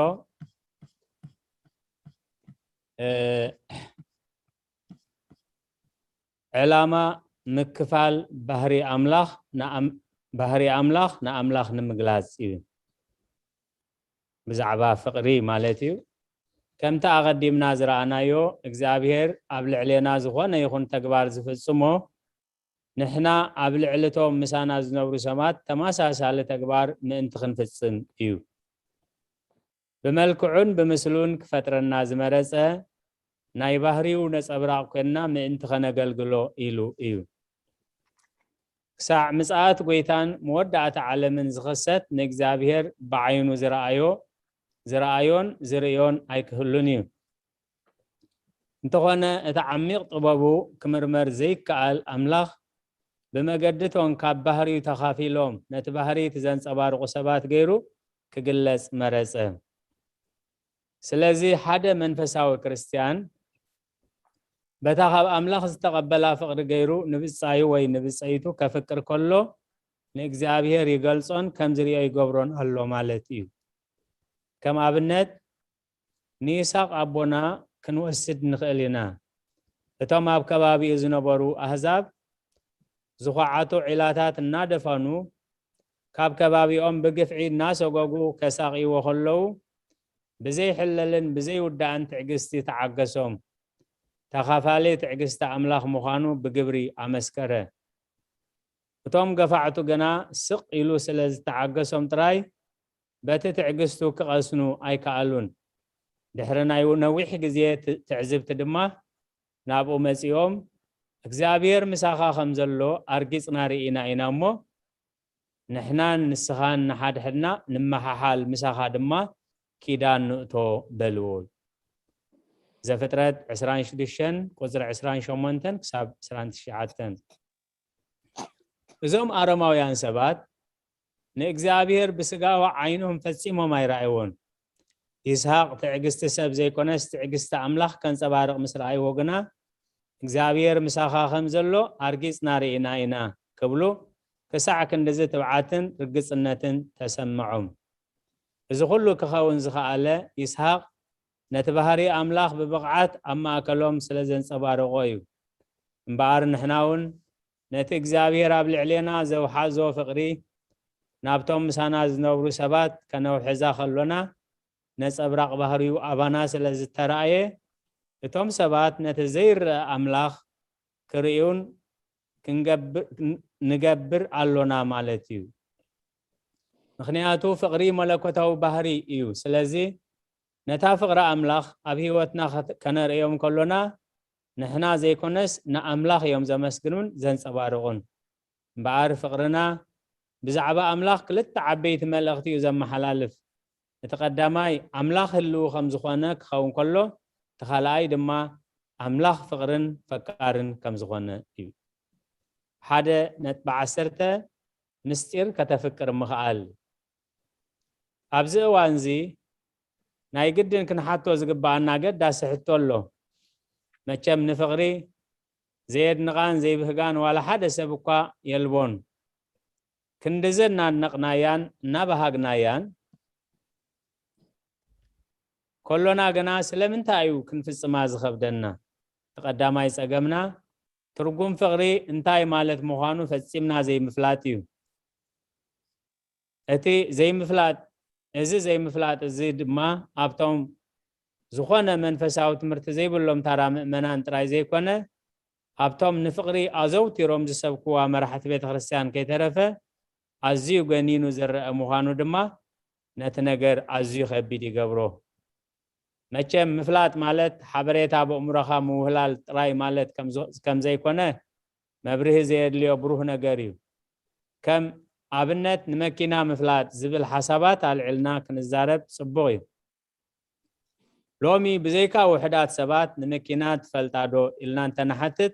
ዕላማ ምክፋል ባህሪ ኣምላኽ ንኣም- ባህሪ ኣምላኽ ንኣምላኽ ንምግላጽ እዩ። ብዛዕባ ፍቕሪ ማለት እዩ። ከምቲ ኣቐዲምና ዝረኣናዮ እግዚኣብሔር ኣብ ልዕሌና ዝኾነ ይኹን ተግባር ዝፍጽሞ ንሕና ኣብ ልዕሊ እቶም ምሳና ዝነብሩ ሰባት ተመሳሳሊ ተግባር ምእንቲ ክንፍጽም እዩ። ብመልክዑን ብምስሉን ክፈጥረና ዝመረጸ ናይ ባህሪኡ ነጸብራቕ ኮይንና ምእንቲ ከነገልግሎ ኢሉ እዩ። ክሳዕ ምጽኣት ጐይታን መወዳእታ ዓለምን ዝኽሰት ንእግዚኣብሔር ብዓይኑ ዝረኣዮ፣ ዝረኣዮን ዝርእዮን ኣይክህሉን እዩ። እንተኾነ እቲ ዓሚቕ ጥበቡ ክምርመር ዘይከኣል ኣምላኽ ብመገዲ እቶም ካብ ባህሪኡ ተኻፊሎም ነቲ ባህሪ እቲ ዘንጸባርቑ ሰባት ገይሩ ክግለጽ መረጸ። ስለዚ ሓደ መንፈሳዊ ክርስትያን በታ ካብ ኣምላኽ ዝተቐበላ ፍቕሪ ገይሩ ንብጻዩ ወይ ንብጸይቱ ከፍቅር ከሎ ንእግዚኣብሔር ይገልጾን ከም ዝርእዮ ይገብሮን ኣሎ ማለት እዩ። ከም ኣብነት ንይስሐቅ ኣቦና ክንወስድ ንኽእል ኢና። እቶም ኣብ ከባቢኡ ዝነበሩ ኣህዛብ ዝኹዓቱ ዒላታት እናደፈኑ ካብ ከባቢኦም ብግፍዒ እናሰጎጉ ከሳቕይዎ ከለዉ ብዘይሕለልን ብዘይውዳእን ትዕግስቲ ተዓገሶም። ተኻፋሊ ትዕግስቲ ኣምላኽ ምዃኑ ብግብሪ ኣመስከረ። እቶም ገፋዕቱ ግና ስቕ ኢሉ ስለ ዝተዓገሶም ጥራይ በቲ ትዕግስቱ ክቐስኑ ኣይከኣሉን። ድሕሪ ናይ ነዊሕ ግዜ ት- ትዕዝብቲ ድማ ናብኡ መጺኦም እግዚኣብሔር ምሳኻ ከም ዘሎ ኣርጊጽና ርኢና ኢና እሞ ንሕናን ንስኻን ንሓድሕድና ንመሓሓል ምሳኻ ድማ ኪዳን ንእቶ በልዎ። ዘፍጥረት ዕስራን ሽዱሽተን ቁፅሪ ዕስራን ሸሞንተን ክሳብ ዕስራን ትሽዓተን። እዞም ኣረማውያን ሰባት ንእግዚኣብሔር ብስጋዊ ዓይኖም ፈጺሞም ኣይረኣይዎን። ይስሐቅ ትዕግስቲ ሰብ ዘይኮነስ ትዕግስቲ ኣምላኽ ከንጸባርቕ ምስ ረኣይዎ ግና እግዚኣብሔር ምሳኻ ከም ዘሎ ኣርጊጽና ርኢና ኢና ክብሉ ክሳዕ ክንድዚ ትብዓትን ርግጽነትን ተሰምዖም። እዚ ኩሉ ክኸውን ዝኸኣለ ይስሐቅ ነቲ ባህሪ ኣምላኽ ብብቕዓት ኣብ ማእከሎም ስለ ዘንጸባረቖ እዩ። እምበኣር ንሕና እውን ነቲ እግዚኣብሔር ኣብ ልዕሌና ዘውሓዞ ፍቕሪ ናብቶም ምሳና ዝነብሩ ሰባት ከነውሕዛ ከሎና ነጸብራቕ ባህሪኡ ኣባና ስለ ዝተራእየ እቶም ሰባት ነቲ ዘይረኣ ኣምላኽ ክርእዩን ክንገብር ንገብር ኣሎና ማለት እዩ። ምኽንያቱ ፍቕሪ መለኮታዊ ባህሪ እዩ። ስለዚ ነታ ፍቕሪ ኣምላኽ ኣብ ህይወትና ከት- ከነርእዮም ከሎና ንሕና ዘይኮነስ ንኣምላኽ እዮም ዘመስግኑን ዘንጸባርቑን። እምበኣር ፍቕርና ብዛዕባ ኣምላኽ ክልተ ዓበይቲ መልእኽቲ እዩ ዘመሓላልፍ። እቲ ቀዳማይ ኣምላኽ ህልው ከም ዝኾነ ክኸውን ከሎ እቲ ካልኣይ ድማ ኣምላኽ ፍቕርን ፈቃርን ከም ዝኾነ እዩ። ሓደ ነጥቢ ዓሰርተ ምስጢር ከተፍቅር ምኽኣል። ኣብዚ እዋን እዚ ናይ ግድን ክንሓቶ ዝግባኣና ኣገዳሲ ሕቶ ኣሎ። መቸም ንፍቕሪ ዘየድንቓን ዘይብህጋን ዋላ ሓደ ሰብ እኳ የልቦን። ክንድዚ እናድነቕናያን እናበሃግናያን ከሎና ግና ስለምንታይ እዩ ክንፍጽማ ዝኸብደና? እቲ ቀዳማይ ጸገምና ትርጉም ፍቕሪ እንታይ ማለት ምዃኑ ፈጺምና ዘይምፍላጥ እዩ። እቲ ዘይምፍላጥ እዚ ዘይምፍላጥ እዚ ድማ ኣብቶም ዝኾነ መንፈሳዊ ትምህርቲ ዘይብሎም ታራ ምእመናን ጥራይ ዘይኮነ ኣብቶም ንፍቕሪ ኣዘውቲሮም ዝሰብክዋ መራሕቲ ቤተ ክርስቲያን ከይተረፈ ኣዝዩ ገኒኑ ዝረአ ምዃኑ ድማ ነቲ ነገር ኣዝዩ ከቢድ ይገብሮ። መቸም ምፍላጥ ማለት ሓበሬታ ብእምሮኻ ምውህላል ጥራይ ማለት ከም ዘይኮነ መብርሂ ዘየድልዮ ብሩህ ነገር እዩ። ከም ኣብነት ንመኪና ምፍላጥ ዝብል ሓሳባት ኣልዕልና ክንዛረብ ጽቡቕ እዩ። ሎሚ ብዘይካ ውሑዳት ሰባት ንመኪና ትፈልጣ ዶ ኢልና እንተንሓትት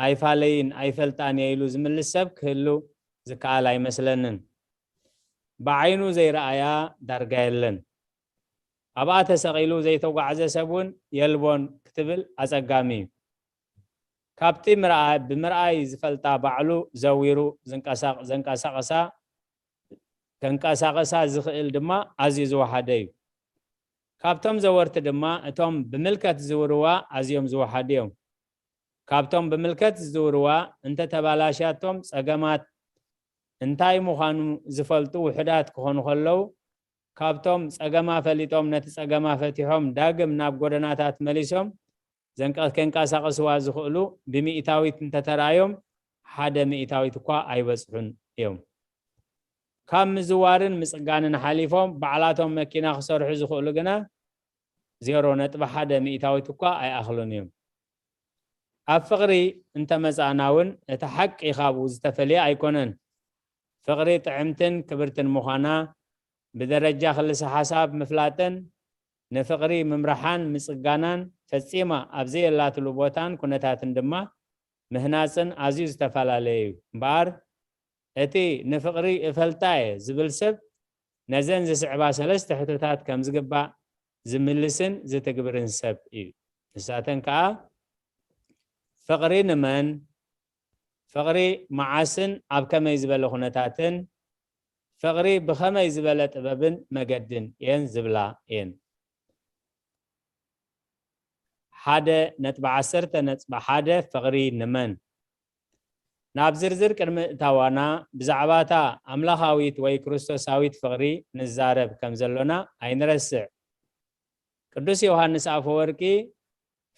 ኣይፋለይን ኣይፈልጣን እየ ኢሉ ዝምልስ ሰብ ክህሉ ዝከኣል ኣይመስለንን። ብዓይኑ ዘይረኣያ ዳርጋ የለን። ኣብኣ ተሰቒሉ ዘይተጓዕዘ ሰብ እውን የልቦን ክትብል ኣጸጋሚ እዩ። ካብቲ ምርኣይ ብምርኣይ ዝፈልጣ ባዕሉ ዘዊሩ ዘንቀሳቐሳ ከንቀሳቐሳ ዝኽእል ድማ ኣዝዩ ዝወሓደ እዩ። ካብቶም ዘወርቲ ድማ እቶም ብምልከት ዝዝውርዋ ኣዝዮም ዝወሓዱ እዮም። ካብቶም ብምልከት ዝዝውርዋ እንተተባላሽያቶም ጸገማት እንታይ ምዃኑ ዝፈልጡ ውሑዳት ክኾኑ ከለዉ ካብቶም ጸገማ ፈሊጦም ነቲ ጸገማ ፈቲሖም ዳግም ናብ ጎደናታት መሊሶም ዘንቀ- ከንቀሳቕስዋ ዝኽእሉ ብሚእታዊት እንተተራእዮም ሓደ ሚእታዊት እኳ ኣይበጽሑን እዮም። ካብ ምዝዋርን ምጽጋንን ሓሊፎም ባዕላቶም መኪና ክሰርሑ ዝኽእሉ ግና ዜሮ ነጥቢ ሓደ ሚእታዊት እኳ ኣይኣኽሉን እዮም። ኣብ ፍቕሪ እንተመጻእና እውን እቲ ሓቂ ካብኡ ዝተፈልየ ኣይኮነን። ፍቕሪ ጥዕምትን ክብርትን ምዃና ብደረጃ ክልሰ ሓሳብ ምፍላጥን ንፍቕሪ ምምርሓን ምጽጋናን ፈጺማ ኣብ ዘየላትሉ ቦታን ኩነታትን ድማ ምህናጽን ኣዝዩ ዝተፈላለየ እዩ። እምበኣር እቲ ንፍቕሪ እፈልጣ እየ ዝብል ሰብ ነዘን ዝስዕባ ሰለስተ ሕቶታት ከም ዝግባእ ዝምልስን ዝትግብርን ሰብ እዩ። ንሳተን ከኣ ፍቕሪ ንመን፣ ፍቕሪ መዓስን ኣብ ከመይ ዝበለ ኩነታትን፣ ፍቕሪ ብኸመይ ዝበለ ጥበብን መገድን እየን ዝብላ እየን። ሓደ ነጥቢ ዓሰርተ ነጥቢ ሓደ ፍቕሪ ንመን? ናብ ዝርዝር ቅድሚ እታዋና ብዛዕባታ ኣምላኻዊት ወይ ክርስቶሳዊት ፍቕሪ ንዛረብ ከም ዘሎና ኣይንረስዕ። ቅዱስ ዮሃንስ ኣፈወርቂ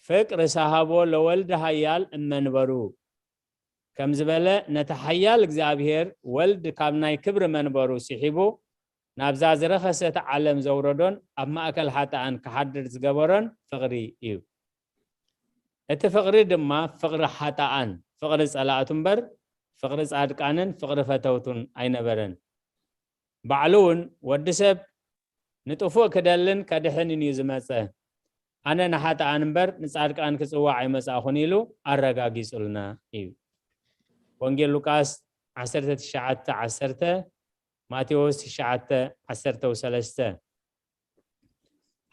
ፍቅር ሰሃቦ ለወልድ ሃያል እመንበሩ ከም ዝበለ ነቲ ሓያል እግዚኣብሔር ወልድ ካብ ናይ ክብሪ መንበሩ ስሒቡ ናብዛ ዝረኸሰት ዓለም ዘውረዶን ኣብ ማእከል ሓጥኣን ክሓድር ዝገበሮን ፍቕሪ እዩ። እቲ ፍቕሪ ድማ ፍቕሪ ሓጥኣን፣ ፍቕሪ ጸላእቱ እምበር ፍቕሪ ጻድቃንን ፍቕሪ ፈተውቱን ኣይነበረን። ባዕሉ እውን ወዲ ሰብ ንጥፉእ ክደልን ከድሕንን እዩ ዝመጸ። ኣነ ንሓጥኣን እምበር ንጻድቃን ክጽዋዕ ኣይመጻእኹን ኢሉ ኣረጋጊጹልና እዩ። ወንጌል ሉቃስ ዓሰርተ ትሽዓተ ዓሰርተ፣ ማቴዎስ ትሽዓተ ዓሰርተ ወሰለስተ።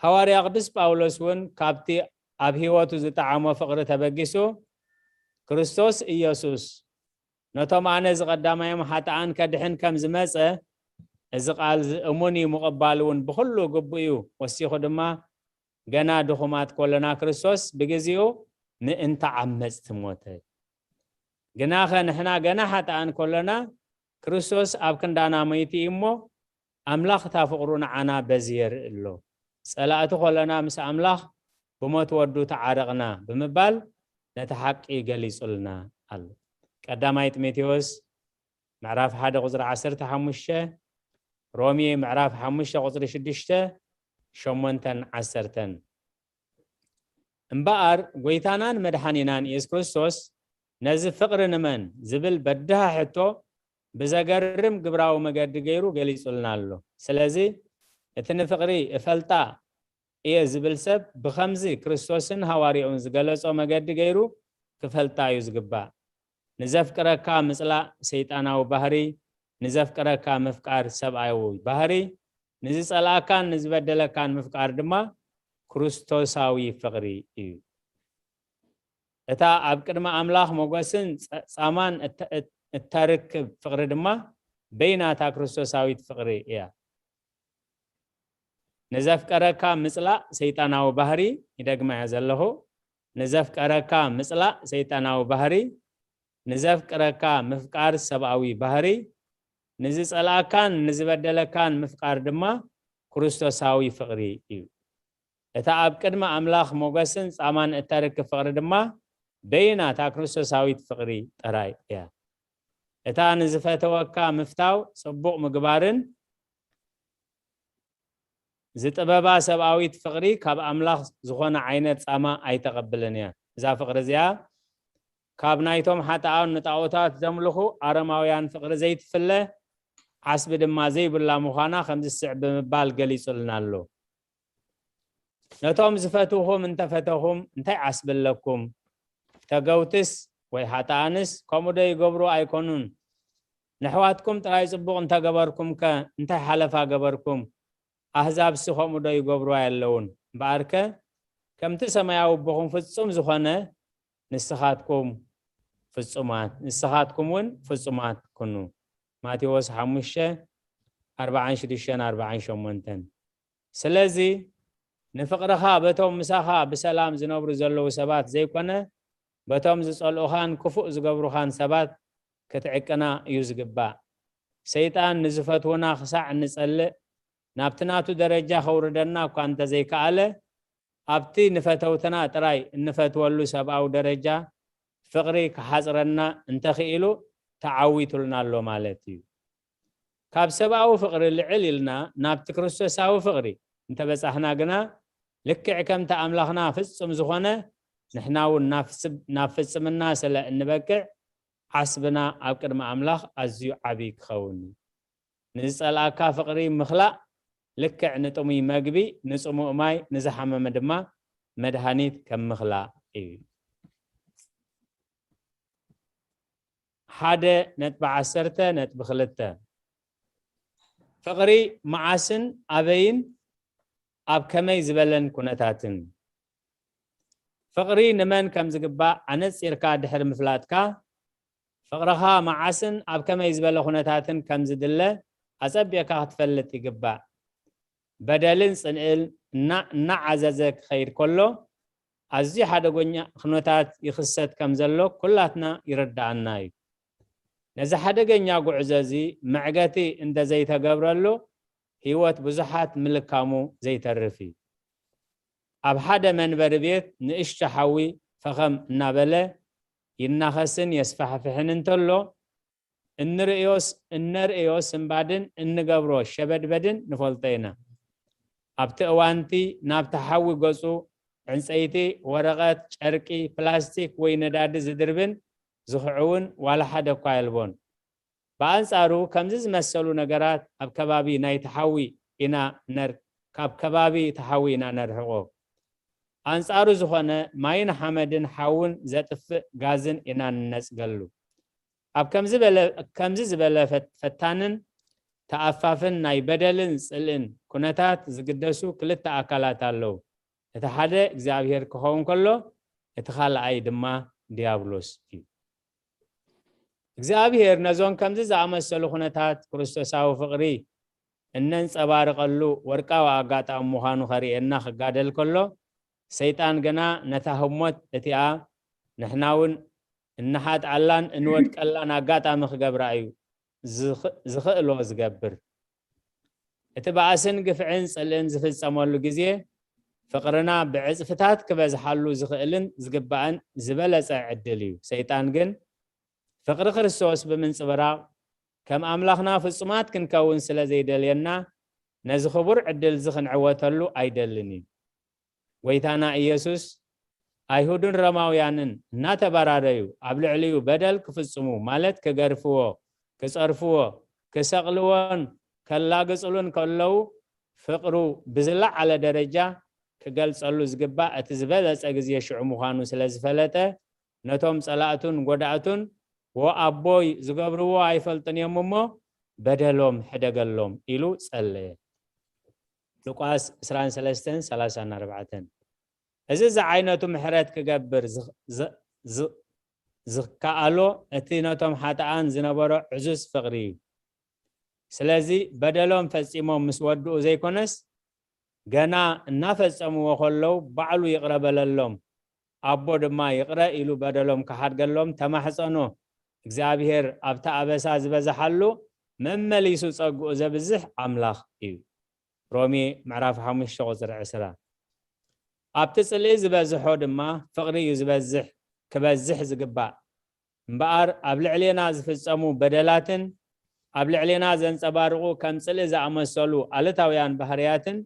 ሃዋርያ ቅዱስ ጳውሎስ እውን ካብቲ ኣብ ህይወቱ ዝጠዓሞ ፍቕሪ ተበጊሱ ክርስቶስ ኢየሱስ ነቶም ኣነ ዝቐዳማዮም ሓጥኣን ከድሕን ከም ዝመጸ እዚ ቃል እዚ እሙን እዩ፣ ምቕባል እውን ብኹሉ ግቡእ እዩ። ወሲኹ ድማ ገና ድኹማት ኮለና ክርስቶስ ብግዜኡ ምእንቲ ዓመጽቲ ሞተ። ግናኸ ንሕና ገና ሓጥኣን ኮለና ክርስቶስ ኣብ ክንዳና ሞይቱ እዩ እሞ ኣምላኽ እታ ፍቕሩ ንዓና በዚ የርኢ ኣሎ። ጸላእቲ ኮለና ምስ ኣምላኽ ብሞት ወዱ ተዓረቕና ብምባል ነቲ ሓቂ ገሊጹልና ኣሎ። ቀዳማይ ጢሞቴዎስ ምዕራፍ ሓደ ቁጽሪ ዓሰርተ ሓሙሽተ፣ ሮሜ ምዕራፍ ሓሙሽተ ቁጽሪ ሽዱሽተ፣ ሸሞንተን ዓሰርተን። እምበኣር ጎይታናን መድሓኒናን ኢየሱስ ክርስቶስ ነዚ ፍቕሪ ንመን ዝብል በድሃ ሕቶ ብዘገርም ግብራዊ መገዲ ገይሩ ገሊጹልና ኣሎ። ስለዚ እቲ ንፍቕሪ እፈልጣ እየ ዝብል ሰብ ብኸምዚ ክርስቶስን ሃዋርያኡን ዝገለጾ መገዲ ገይሩ ክፈልጣ እዩ ዝግባእ። ንዘፍቅረካ ምጽላእ ሰይጣናዊ ባህሪ፣ ንዘፍቅረካ ምፍቃር ሰብኣዊ ባህሪ፣ ንዝጸልኣካን ንዝበደለካን ምፍቃር ድማ ክርስቶሳዊ ፍቕሪ እዩ። እታ ኣብ ቅድሚ ኣምላኽ ሞገስን ጸ-፣ ጻማን እተ-፣ እት-፣ እተርክብ ፍቕሪ ድማ በይናታ ክርስቶሳዊት ፍቕሪ እያ። ንዘፍቀረካ ምጽላእ ሰይጣናዊ ባህሪ፣ ይደግማ እየ ዘለኹ፣ ንዘፍቀረካ ምጽላእ ሰይጣናዊ ባህሪ፣ ንዘፍቅረካ ምፍቃር ሰብኣዊ ባህሪ፣ ንዝጸልኣካን ንዝበደለካን ምፍቃር ድማ ክርስቶሳዊ ፍቕሪ እዩ። እታ ኣብ ቅድሚ ኣምላኽ ሞገስን ጻማን እተርክብ ፍቕሪ ድማ በይና እታ ክርስቶሳዊት ፍቕሪ ጥራይ እያ። እታ ንዝፈተወካ ምፍታው፣ ጽቡቕ ምግባርን ዝጥበባ ሰብኣዊት ፍቕሪ ካብ ኣምላኽ ዝኾነ ዓይነት ጻማ ኣይተቐብልን እያ። እዛ ፍቕሪ እዚኣ ካብ ናይቶም ሓጥኣን ንጣኦታት ዘምልኹ ኣረማውያን ፍቕሪ ዘይትፍለ፣ ዓስቢ ድማ ዘይብላ ምዃና ከምዚ ዝስዕብ ብምባል ገሊጹልና ኣሎ። ነቶም ዝፈትውኹም እንተፈተኹም እንታይ ዓስቢ ኣለኩም? ተገውትስ ወይ ሓጥኣንስ ከምኡ ዶ ይገብሩ ኣይኮኑን? ንሕዋትኩም ጥራይ ጽቡቕ እንተገበርኩምከ እንታይ ሓለፋ ገበርኩም? ኣህዛብሲ ከምኡ ዶ ይገብሩ ኣየለዉን? እምበኣርከ ከምቲ ሰማያዊ ኣቦኹም ፍጹም ዝኾነ ንስኻትኩም ፍጹማት፣ ንስኻትኩም እውን ፍጹማት ኩኑ። ማቴዎስ ሓሙሽተ፣ ኣርብዓን ሽዱሽተን ኣርብዓን ሸሞንተን። ስለዚ ንፍቕርኻ በቶም ምሳኻ ብሰላም ዝነብሩ ዘለዉ ሰባት ዘይኮነ፣ በቶም ዝጸልኡኻን ክፉእ ዝገብሩኻን ሰባት ክትዕቅና እዩ ዝግባእ። ሰይጣን ንዝፈትዉና ክሳዕ እንጸልእ፣ ናብቲ ናቱ ደረጃ ከውርደና እኳ እንተዘይከኣለ፣ ኣብቲ ንፈተውትና ጥራይ እንፈትወሉ ሰብኣዊ ደረጃ ፍቕሪ ክሓጽረና እንተኽኢሉ ተዓዊቱልና ኣሎ ማለት እዩ። ካብ ሰብኣዊ ፍቕሪ ልዕል ኢልና ናብቲ ክርስቶሳዊ ፍቕሪ እንተበጻሕና ግና፣ ልክዕ ከምቲ ኣምላኽና ፍጹም ዝኾነ፣ ንሕና እውን ናብ ፍጽም-፣ ናብ ፍጽምና ስለ እንበቅዕ፣ ዓስብና ኣብ ቅድሚ ኣምላኽ ኣዝዩ ዓብዪ ክኸውን እዩ። ንዝጸልኣካ ፍቕሪ ምኽላእ ልክዕ ንጥሙይ መግቢ፣ ንጽሙእ ማይ፣ ንዝሓመመ ድማ መድሃኒት ከም ምኽላእ እዩ። ሓደ ነጥቢ ዓሰርተ ነጥቢ ክልተ፣ ፍቕሪ መዓስን ኣበይን ኣብ ከመይ ዝበለን ኩነታትን? ፍቕሪ ንመን ከም ዝግባእ ኣነጺርካ ድሕሪ ምፍላጥካ፣ ፍቕርኻ መዓስን ኣብ ከመይ ዝበለ ኩነታትን ከም ዝድለ ኣጸቢቕካ ክትፈልጥ ይግባእ። በደልን ጽልእን እና-፣ እናዓዘዘ ክኸይድ ከሎ፣ ኣዝዩ ሓደገኛ ኩነታት ይኽሰት ከም ዘሎ ኩላትና ይርድኣና እዩ። ነዚ ሓደገኛ ጉዕዞ እዚ መዕገቲ እንተዘይተገብረሉ፣ ህይወት ብዙሓት ምልካሙ ዘይተርፍ እዩ። ኣብ ሓደ መንበሪ ቤት ንእሽቶ ሓዊ ፈኸም እናበለ ይናኸስን የስፋሕፍሕን እንተሎ፣ እንርእዮስ-፣ እነርእዮ ስንባድን እንገብሮ ሸበድበድን ንፈልጦ ኢና። ኣብቲ እዋንቲ ናብቲ ሓዊ ገጹ ዕንጸይቲ፣ ወረቐት፣ ጨርቂ፣ ፕላስቲክ ወይ ነዳዲ ዝድርብን ዝኽዕውን ዋላ ሓደ እኳ የልቦን። ብኣንጻሩ ከምዚ ዝመሰሉ ነገራት ኣብ ከባቢ ናይቲ ሓዊ ኢና ነር-፣ ካብ ከባቢ እቲ ሓዊ ኢና ነርሕቖ። ኣንጻሩ ዝኾነ ማይን ሓመድን ሓውን ዘጥፍእ ጋዝን ኢና ንነጽገሉ። ኣብ ከምዚ በለ-፣ ከምዚ ዝበለ ፈት-፣ ፈታንን ተኣፋፍን ናይ በደልን ጽልእን ኩነታት ዝግደሱ ክልተ ኣካላት ኣለዉ። እቲ ሓደ እግዚኣብሔር ክኸውን ከሎ፣ እቲ ካልኣይ ድማ ዲያብሎስ እዩ። እግዚኣብሔር ነዞን ከምዚ ዝኣመሰሉ ኩነታት ክርስቶሳዊ ፍቕሪ እነንጸባርቐሉ ወርቃዊ ኣጋጣሚ ምዃኑ ከርእየና ክጋደል ከሎ፣ ሰይጣን ግና ነታ ህሞት እቲኣ ንሕና እውን እንሓጥኣላን እንወድቀላን ኣጋጣሚ ክገብራ እዩ ዝኽ-፣ ዝኽእሎ ዝገብር። እቲ ባእስን ግፍዕን ጽልእን ዝፍጸመሉ ግዜ፣ ፍቕርና ብዕጽፍታት ክበዝሓሉ ዝኽእልን ዝግባእን ዝበለጸ ዕድል እዩ። ሰይጣን ግን ፍቕሪ ክርስቶስ ብምንጽብራቕ፣ ከም ኣምላኽና ፍጹማት ክንከውን ስለ ዘይደልየና፣ ነዚ ክቡር ዕድል እዚ ክንዕወተሉ ኣይደልን እዩ። ጐይታና ኢየሱስ፣ ኣይሁድን ሮማውያንን እናተበራረዩ ኣብ ልዕሊኡ በደል ክፍጽሙ፣ ማለት ክገርፍዎ፣ ክጸርፍዎ፣ ክሰቕልዎን ከላግጽሉን ከለዉ፣ ፍቕሩ ብዝለዓለ ደረጃ ክገልጸሉ ዝግባእ እቲ ዝበለጸ ግዜ ሽዑ ምዃኑ ስለ ዝፈለጠ፣ ነቶም ጸላእቱን ጐዳእቱን፣ "ዎ ኣቦይ፣ ዝገብርዎ ኣይፈልጡን እዮም እሞ፣ በደሎም ሕደገሎም" ኢሉ ጸለየ። ሉቃስ ዕስራን ሰለስተን ሰላሳን ኣርባዕተን። እዚ ዝዓይነቱ ምሕረት ክገብር ዝ-፣ ዝ-፣ ዝ-፣ ዝከኣሎ፣ እቲ ነቶም ሓጥኣን ዝነበሮ ዕዙዝ ፍቕሪ እዩ። ስለዚ፣ በደሎም ፈጺሞም ምስ ወድኡ ዘይኮነስ፣ ገና እናፈጸምዎ ከለዉ ባዕሉ ይቕረ በለሎም። ኣቦ ድማ ይቕረ ኢሉ በደሎም ክሓድገሎም ተማሕጸኖ። እግዚኣብሔር ኣብቲ ኣበሳ ዝበዝሓሉ መመሊሱ ጸግኡ ዘብዝሕ ኣምላኽ እዩ። ሮሜ ምዕራፍ ሓሙሽተ ቁጽሪ ዕስራ። ኣብቲ ጽልኢ ዝበዝሖ ድማ ፍቕሪ እዩ ዝበዝሕ፣ ክበዝሕ ዝግባእ። እምበኣር ኣብ ልዕሌና ዝፍጸሙ በደላትን ኣብ ልዕሌና ዘንጸባርቑ ከም ጽልኢ ዝኣመሰሉ ኣሉታውያን ባህርያትን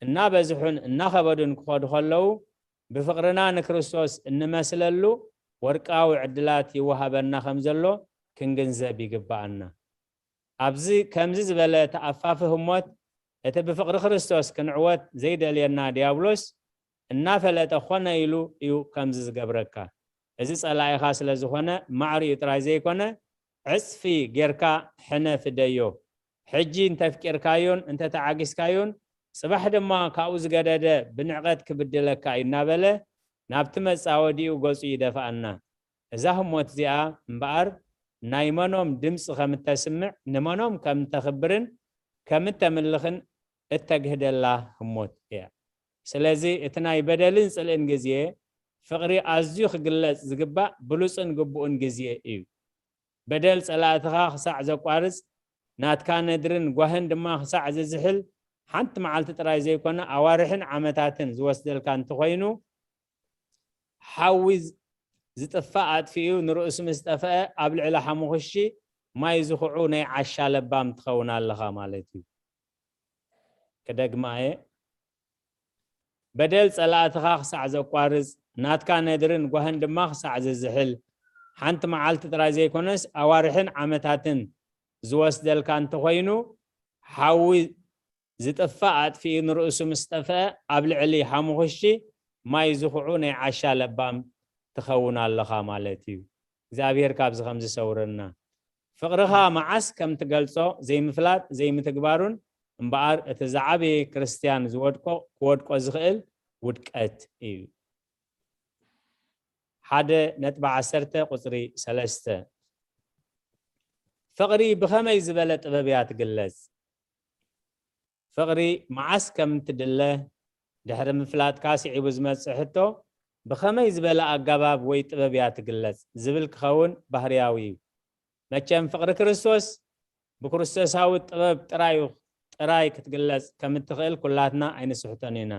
እናበዝሑን እናኸበዱን ክኸዱ ከለዉ፣ ብፍቕርና ንክርስቶስ እንመስለሉ ወርቃዊ ዕድላት ይወሃበና ከም ዘሎ ክንግንዘብ ይግብኣና። ኣብዚ ከምዚ ዝበለ ተኣፋፊ ህሞት፣ እቲ ብፍቕሪ ክርስቶስ ክንዕወት ዘይደልየና ዲያብሎስ እናፈለጠ ኾነ ኢሉ እዩ ከምዚ ዝገብረካ። እዚ ጸላኢኻ ስለ ዝኾነ፣ ማዕሪኡ ጥራይ ዘይኮነ፣ ዕጽፊ ጌርካ ሕነ ፍደዮ። ሕጂ እንተፍቂርካዮን እንተተዓጊስካዮን፣ ጽባሕ ድማ ካብኡ ዝገደደ ብንዕቀት ክብድለካ እዩ እናበለ፣ ናብቲ መጻወዲኡ ገጹ ይደፍኣና። እዛ ህሞት እዚኣ እምበኣር፣ ናይ መኖም ድምጺ ከም እተስምዕ፣ ንመኖም ከም እተኽብርን ከም እተምልኽን እተግህደላ ህሞት እያ። ስለዚ፣ እቲ ናይ በደልን ጽልእን ግዜ፣ ፍቕሪ ኣዝዩ ክግለጽ ዝግባእ ብሉጽን ግቡእን ግዜ እዩ። በደል ጸላእትኻ ክሳዕ ዘቋርጽ፣ ናትካ ነድርን ጓህን ድማ ክሳዕ ዝዝሕል፣ ሓንቲ መዓልቲ ጥራይ ዘይኮነ፣ ኣዋርሕን ዓመታትን ዝወስደልካ እንተኾይኑ፣ ሓዊ ዝ-፣ ዝጥፋእ ኣጥፊኡ ንርእሱ ምስ ጠፍአ፣ ኣብ ልዕሊ ሓሙኽሺ ማይ ዝኹዑ ናይ ዓሻ ለባም ትኸውን ኣለኻ ማለት እዩ። ክደግማ እየ። በደል ጸላእትኻ ክሳዕ ዘቋርጽ፣ ናትካ ነድርን ጓህን ድማ ክሳዕ ዝዝሕል፣ ሓንቲ መዓልቲ ጥራይ ዘይኮነስ ኣዋርሕን ዓመታትን ዝወስደልካ እንተኾይኑ፣ ሓዊ ዝጥፋእ ኣጥፊኡ ንርእሱ ምስ ጠፍአ፣ ኣብ ልዕሊ ሓሙኽሽቲ ማይ ዝኹዑ ናይ ዓሻ ለባም ትኸውን ኣለኻ ማለት እዩ። እግዚኣብሔር ካብዚ ከም ዝሰውረና። ፍቕርኻ መዓስ ከም ትገልጾ ዘይምፍላጥ ዘይምትግባሩን እምበኣር እቲ ዝዓበየ ክርስትያን ዝወድቆ ክወድቆ ዝኽእል ውድቀት እዩ። ሓደ ነጥቢ ዓሰርተ ቁጽሪ ሰለስተ። ፍቕሪ ብኸመይ ዝበለ ጥበብ እያ ትግለጽ? ፍቕሪ መዓስ ከም ትድለ ድሕሪ ምፍላጥካ ስዒቡ ዝመጽእ ሕቶ፣ ብኸመይ ዝበለ ኣገባብ ወይ ጥበብ እያ ትግለጽ ዝብል ክኸውን ባህርያዊ እዩ። መቸም ፍቕሪ ክርስቶስ ብክርስቶሳዊ ጥበብ ጥራይ ጥራይ ክትግለጽ ከም እትኽእል ኩላትና ኣይንስሕቶን ኢና።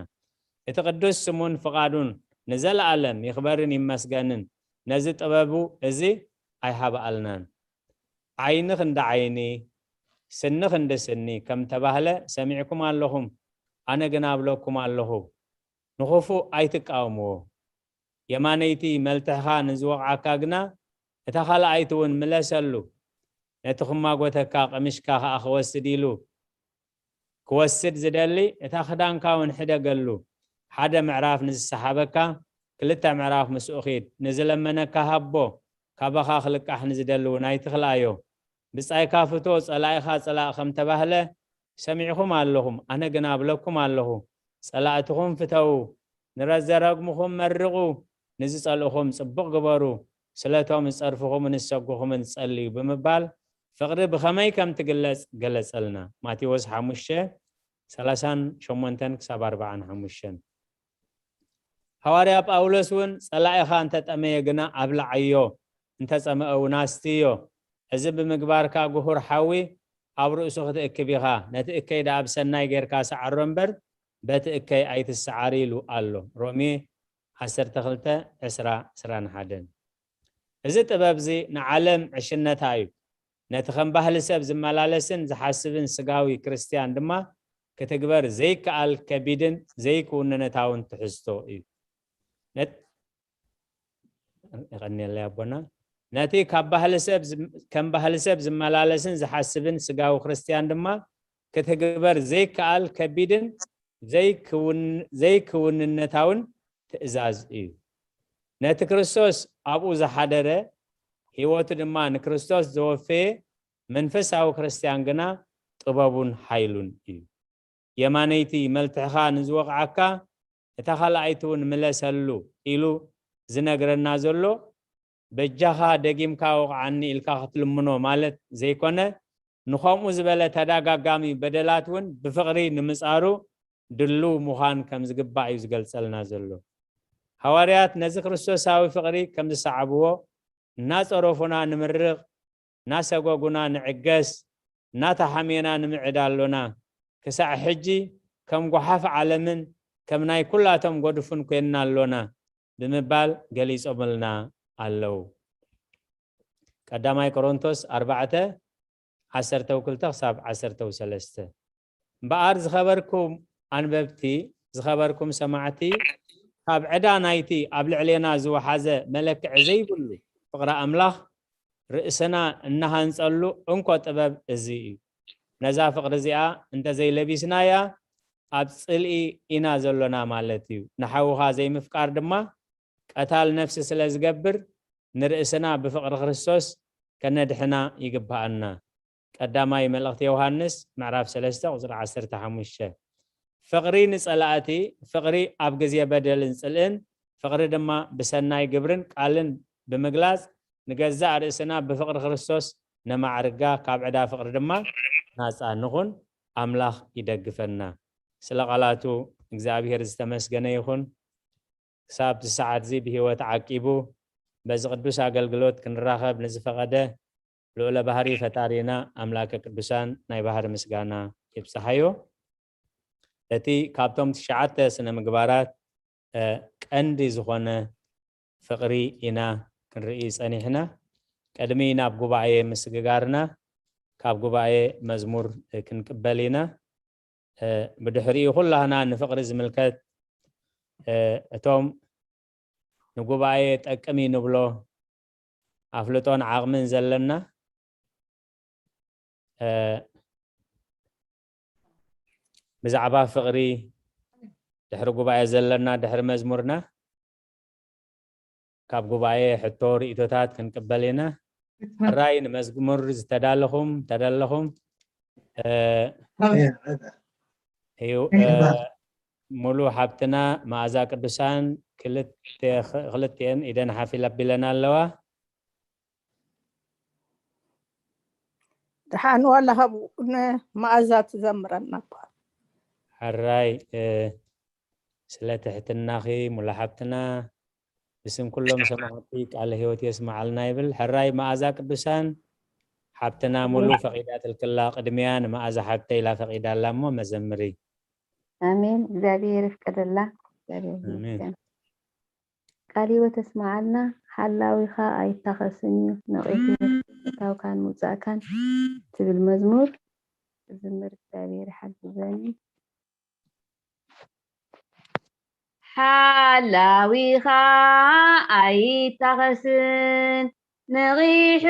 እቲ ቅዱስ ስሙን ፍቓዱን ንዘለኣለም ይኽበርን ይመስገንን። ነዚ ጥበቡ እዚ ኣይሃብኣልናን። ዓይኒ ክንዲ ዓይኒ፣ ስኒ ክንዲ ስኒ ከም ተባህለ ሰሚዕኩም ኣለኹም። ኣነ ግና እብለኩም ኣለኹ፣ ንኽፉእ ኣይትቃወምዎ። የማነይቲ መልትሕኻ ንዝወቕዓካ ግና፣ እታ ካልኣይቲ እውን ምለሰሉ። ነቲ ክማጎተካ ቀምሽካ ኸኣ ክወስድ ኢሉ ክወስድ ዝደሊ፣ እታ ክዳንካ እውን ሕደገሉ። ሓደ ምዕራፍ ንዝሰሓበካ፣ ክልተ ምዕራፍ ምስኡ ኺድ። ንዝለመነካ ሃቦ፣ ካባኻ ክልቃሕ ንዝደሊ እውን ኣይትኽልኣዮ። ብጻይካ ፍቶ፣ ጸላኢኻ ጽላእ ከም ተባህለ ሰሚዕኹም ኣለኹም። ኣነ ግና እብለኩም ኣለኹ፣ ጸላእትኹም ፍተዉ፣ ንረዘረግሙኹም መርቑ፣ ንዝጸልእኹም ጽቡቕ ግበሩ፣ ስለቶም ዝጸርፍኹምን ዝሰጉኹምን ጸልዩ ብምባል፣ ፍቕሪ ብኸመይ ከም ትግለጽ ገለጸልና። ማቴዎስ ሓሙሽተ፣ ሰላሳን ሸሞንተን ክሳብ ኣርባዓን ሓሙሽተን። ሃዋርያ ጳውሎስ እውን፣ "ጸላኢኻ እንተጠመየ ግና ኣብልዓዮ፣ እንተጸምአ እውን ኣስትዮ። እዚ ብምግባርካ፣ ጉሁር ሓዊ ኣብ ርእሱ ክትእክብ ኢኻ። ነቲ እከይ ደኣ ብሰናይ ጌርካ ሰዓሮ እምበር፣ በቲ እከይ ኣይትሰዓር" ኢሉ ኣሎ። ሮሜ ዓሰርተ ክልተ፣ ዕስራ፣ ዕስራን ሓደን። እዚ ጥበብ እዚ ንዓለም ዕሽነታ እዩ። ነቲ ከም ባህሊ ሰብ ዝመላለስን ዝሓስብን ስጋዊ ክርስትያን ድማ ክትግበር ዘይከኣል ከቢድን ዘይክውንነታውን ትሕዝቶ እዩ። ነት-፣ የቐንየለይ ኣቦና። ነቲ ካብ ባህሊ ሰብ ዝም-፣ ከም ባህሊ ሰብ ዝመላለስን ዝሓስብን ስጋዊ ክርስትያን ድማ ክትግበር ዘይከኣል ከቢድን ዘይክውን-፣ ዘይክውንነታውን ትእዛዝ እዩ። ነቲ ክርስቶስ ኣብኡ ዝሓደረ፣ ህይወቱ ድማ ንክርስቶስ ዘወፈየ መንፈሳዊ ክርስትያን ግና ጥበቡን ሓይሉን እዩ። የማነይቲ መልትሕኻ ንዝወቕዓካ፣ እታ ካልኣይቲ እውን ምለሰሉ ኢሉ ዝነግረና ዘሎ፣ በጃኻ ደጊምካ ወቕዓኒ ኢልካ ክትልምኖ ማለት ዘይኮነ፣ ንኸምኡ ዝበለ ተደጋጋሚ በደላት እውን ብፍቕሪ ንምጻሩ ድሉው ምዃን ከም ዝግባእ እዩ ዝገልጸልና ዘሎ። ሃዋርያት ነዚ ክርስቶሳዊ ፍቕሪ ከም ዝሰዓብዎ፣ እናጸረፉና ንምርቕ፣ እናሰጎጉና ንዕገስ፣ እናተሓሜና ንምዕድ ኣሎና። ክሳዕ ሕጂ ከም ጓሓፍ ዓለምን ከም ናይ ኩላቶም ጎድፍን ኮይንና ኣሎና ብምባል ገሊጾምልና ኣለዉ። ቀዳማይ ቆሮንቶስ ኣርባዕተ፣ ዓሰርተ ክልተ ክሳብ ዓሰርተ ሰለስተ። እምበኣር ዝኸበርኩም ኣንበብቲ፣ ዝኸበርኩም ሰማዕቲ፣ ካብ ዕዳ ናይቲ ኣብ ልዕሌና ዝወሓዘ መለክዒ ዘይብሉ ፍቕሪ ኣምላኽ ርእስና እናሃንጸሉ እንኮ ጥበብ እዚ እዩ። ነዛ ፍቕሪ እዚኣ እንተዘይለቢስናያ፣ ኣብ ጽልኢ ኢና ዘሎና ማለት እዩ። ንሓውኻ ዘይምፍቃር ድማ ቀታል ነፍሲ ስለ ዝገብር፣ ንርእስና ብፍቕሪ ክርስቶስ ከነድሕና ይግብኣና። ቀዳማይ መልእኽቲ ዮሃንስ ምዕራፍ ሰለስተ ቁጽሪ ዓሰርተ ሓሙሽተ። ፍቕሪ ንጸላእቲ፣ ፍቕሪ ኣብ ግዜ በደልን ጽልእን፣ ፍቕሪ ድማ ብሰናይ ግብርን ቃልን ብምግላጽ፣ ንገዛእ ርእስና ብፍቕሪ ክርስቶስ ነማዕርጋ፣ ካብ ዕዳ ፍቕሪ ድማ ናጻ ንኹን። ኣምላኽ ይደግፈና። ስለ ቃላቱ እግዚኣብሔር ዝተመስገነ ይኹን። ክሳብ እቲ ሰዓት እዚ ብህይወት ዓቂቡ በዚ ቅዱስ ኣገልግሎት ክንራኸብ ንዝፈቐደ ልዑለ ባህሪ ፈጣሪና ኣምላከ ቅዱሳን ናይ ባህሪ ምስጋና ይብጽሓዮ። እቲ ካብቶም ትሽዓተ ስነ ምግባራት፣ እ፣ ቀንዲ ዝኾነ ፍቕሪ ኢና ክንርኢ ጸኒሕና። ቅድሚ ናብ ጉባኤ ምስግጋርና ካብ ጉባኤ መዝሙር ክንቅበል ኢና። እ፣ ብድሕሪኡ ኩላህና ንፍቕሪ ዝምልከት እ፣ እቶም ንጉባኤ ጠቅም እዩ ንብሎ ኣፍልጦን ዓቕምን ዘለና፣ እ፣ ብዛዕባ ፍቕሪ ድሕሪ ጉባኤ ዘለና ድሕሪ መዝሙርና ካብ ጉባኤ ሕቶ ርእቶታት ክንቅበል ኢና። ሕራይ ንመዝሙር ዝተዳለኹም ተዳለኹም፣ እ፣ እዩ፣ እ፣ ሙሉ ሓብትና መኣዛ ቅዱሳን ክልተ-፣ ክልቲኤን ኢደን ሓፍ ኣቢለን ኣለዋ። ደሓን ዋላ ካብኡ ንመኣዛ ትዘምረና እኳ። ሕራይ፣ እ፣ ስለ ትሕትናኺ ሙሉ ሓብትና ብስም ኩሎም ሰማዕቲ ቃለ ህይወት የስምዓልና ይብል። ሕራይ መኣዛ ቅዱሳን ሓብትና ሙሉ ፈቒዳትልክላ፣ ቅድሚያ ንመኣዛ ሓብተይ ኢላ ፈቒዳላ እሞ መዘምሪ። ኣሜን። እግዚኣብሔር ይፍቀደላ። እግዚኣብሔር ኣሜን። ይመስገን። ቃል ህይወት የስምዓልና። ሓላዊኻ ኣይታኸስን እዩ፣ ነቒሑ ምእታውካን ምውጻእካን ትብል መዝሙር ክዝምር እግዚኣብሔር ይሓግዘኒ። ሓላዊኻ ኣይታኸስን፣ ነቒሑ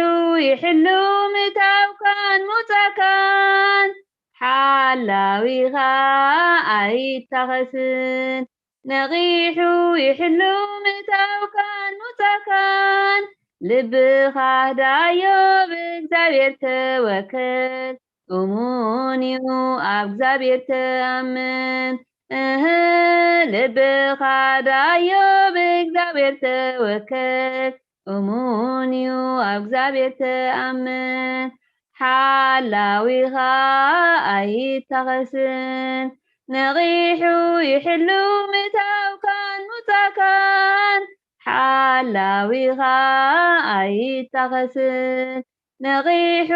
ይሕሉ ምእታውካን ምውጻእካን። ሓላዊኻ ኣይታኸስን፣ ነቒሑ ይሕሉ ምእታውካን ምውጻእካን። ልብኻ ህዳዮ ብእግዚኣብሔር ተወከል፣ እሙን እዩ ኣብ እግዚኣብሔር ተኣምን። እህ፣ ልብኻ ዳዮ ብእግዚኣብሔር ተወከል፣ እሙን እዩ ኣብ እግዚኣብሔር ተኣምን። ሓላዊኻ ኣይታኸስን፣ ነቒሑ ይሕሉ ምእታውካን ምውጻእካን። ሓላዊኻ ኣይታኸስን፣ ነቒሑ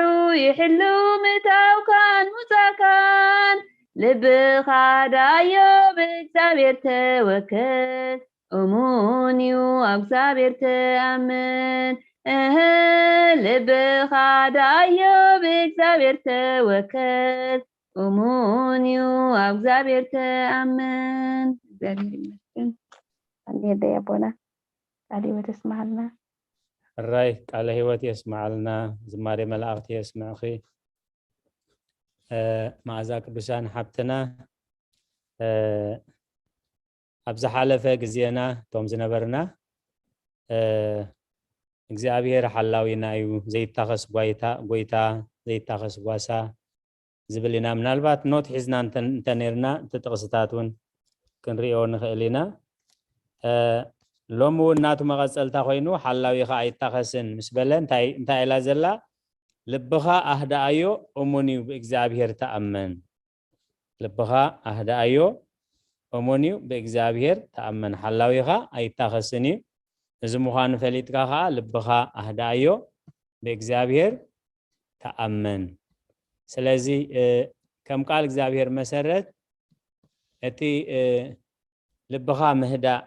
ይሕሉ ምእታውካን ምውጻእካን። ልብኻ ዳዮ ብእግዚኣብሔር ተወከል፣ እሙን እዩ ኣብ እግዚኣብሔር ተኣምን። እህ፣ ልብኻ ዳዮ ብእግዚኣብሔር ተወከል፣ እሙን እዩ ኣብ እግዚኣብሔር ተኣምን። እግዚኣብሔር ይመስገን። ኣሜን። ደይ ኣቦና ቃለ ህይወት የስምዓልና። ሕራይ ቃለ ህይወት የስምዓልና፣ ዝማሬ መላእኽቲ የስምዕኺ። እ፣ መኣዛ ቅዱሳን ሓብትና፣ እ፣ ኣብ ዝሓለፈ ግዜና እቶም ዝነበርና፣ እ፣ እግዚኣብሔር ሓላዊና እዩ፣ ዘይታኸስ ጓይታ፣ ጎይታ፣ ዘይታኸስ ጓሳ ዝብል ኢና። ምናልባት ኖት ሒዝና እንተ-፣ እንተኔርና እቲ ጥቕስታት እውን ክንሪኦ ንኽእል ኢና። እ፣ ሎሚ እውን ናቱ መቐጸልታ ኮይኑ ሓላዊኻ ኣይታኸስን ምስ በለ እንታይ፣ እንታይ ኢላ ዘላ? ልብኻ ኣህድኣዮ፣ እሙን እዩ ብእግዚኣብሔር ተኣመን። ልብኻ ኣህድኣዮ፣ እሙን እዩ ብእግዚኣብሔር ተኣመን። ሓላዊኻ ኣይታኸስን እዩ። እዚ ምዃኑ ፈሊጥካ ኸኣ ልብኻ ኣህድኣዮ፣ ብእግዚኣብሔር ተኣመን። ስለዚ፣ እ፣ ከም ቃል እግዚኣብሔር መሰረት እቲ፣ እ፣ ልብኻ ምህዳእ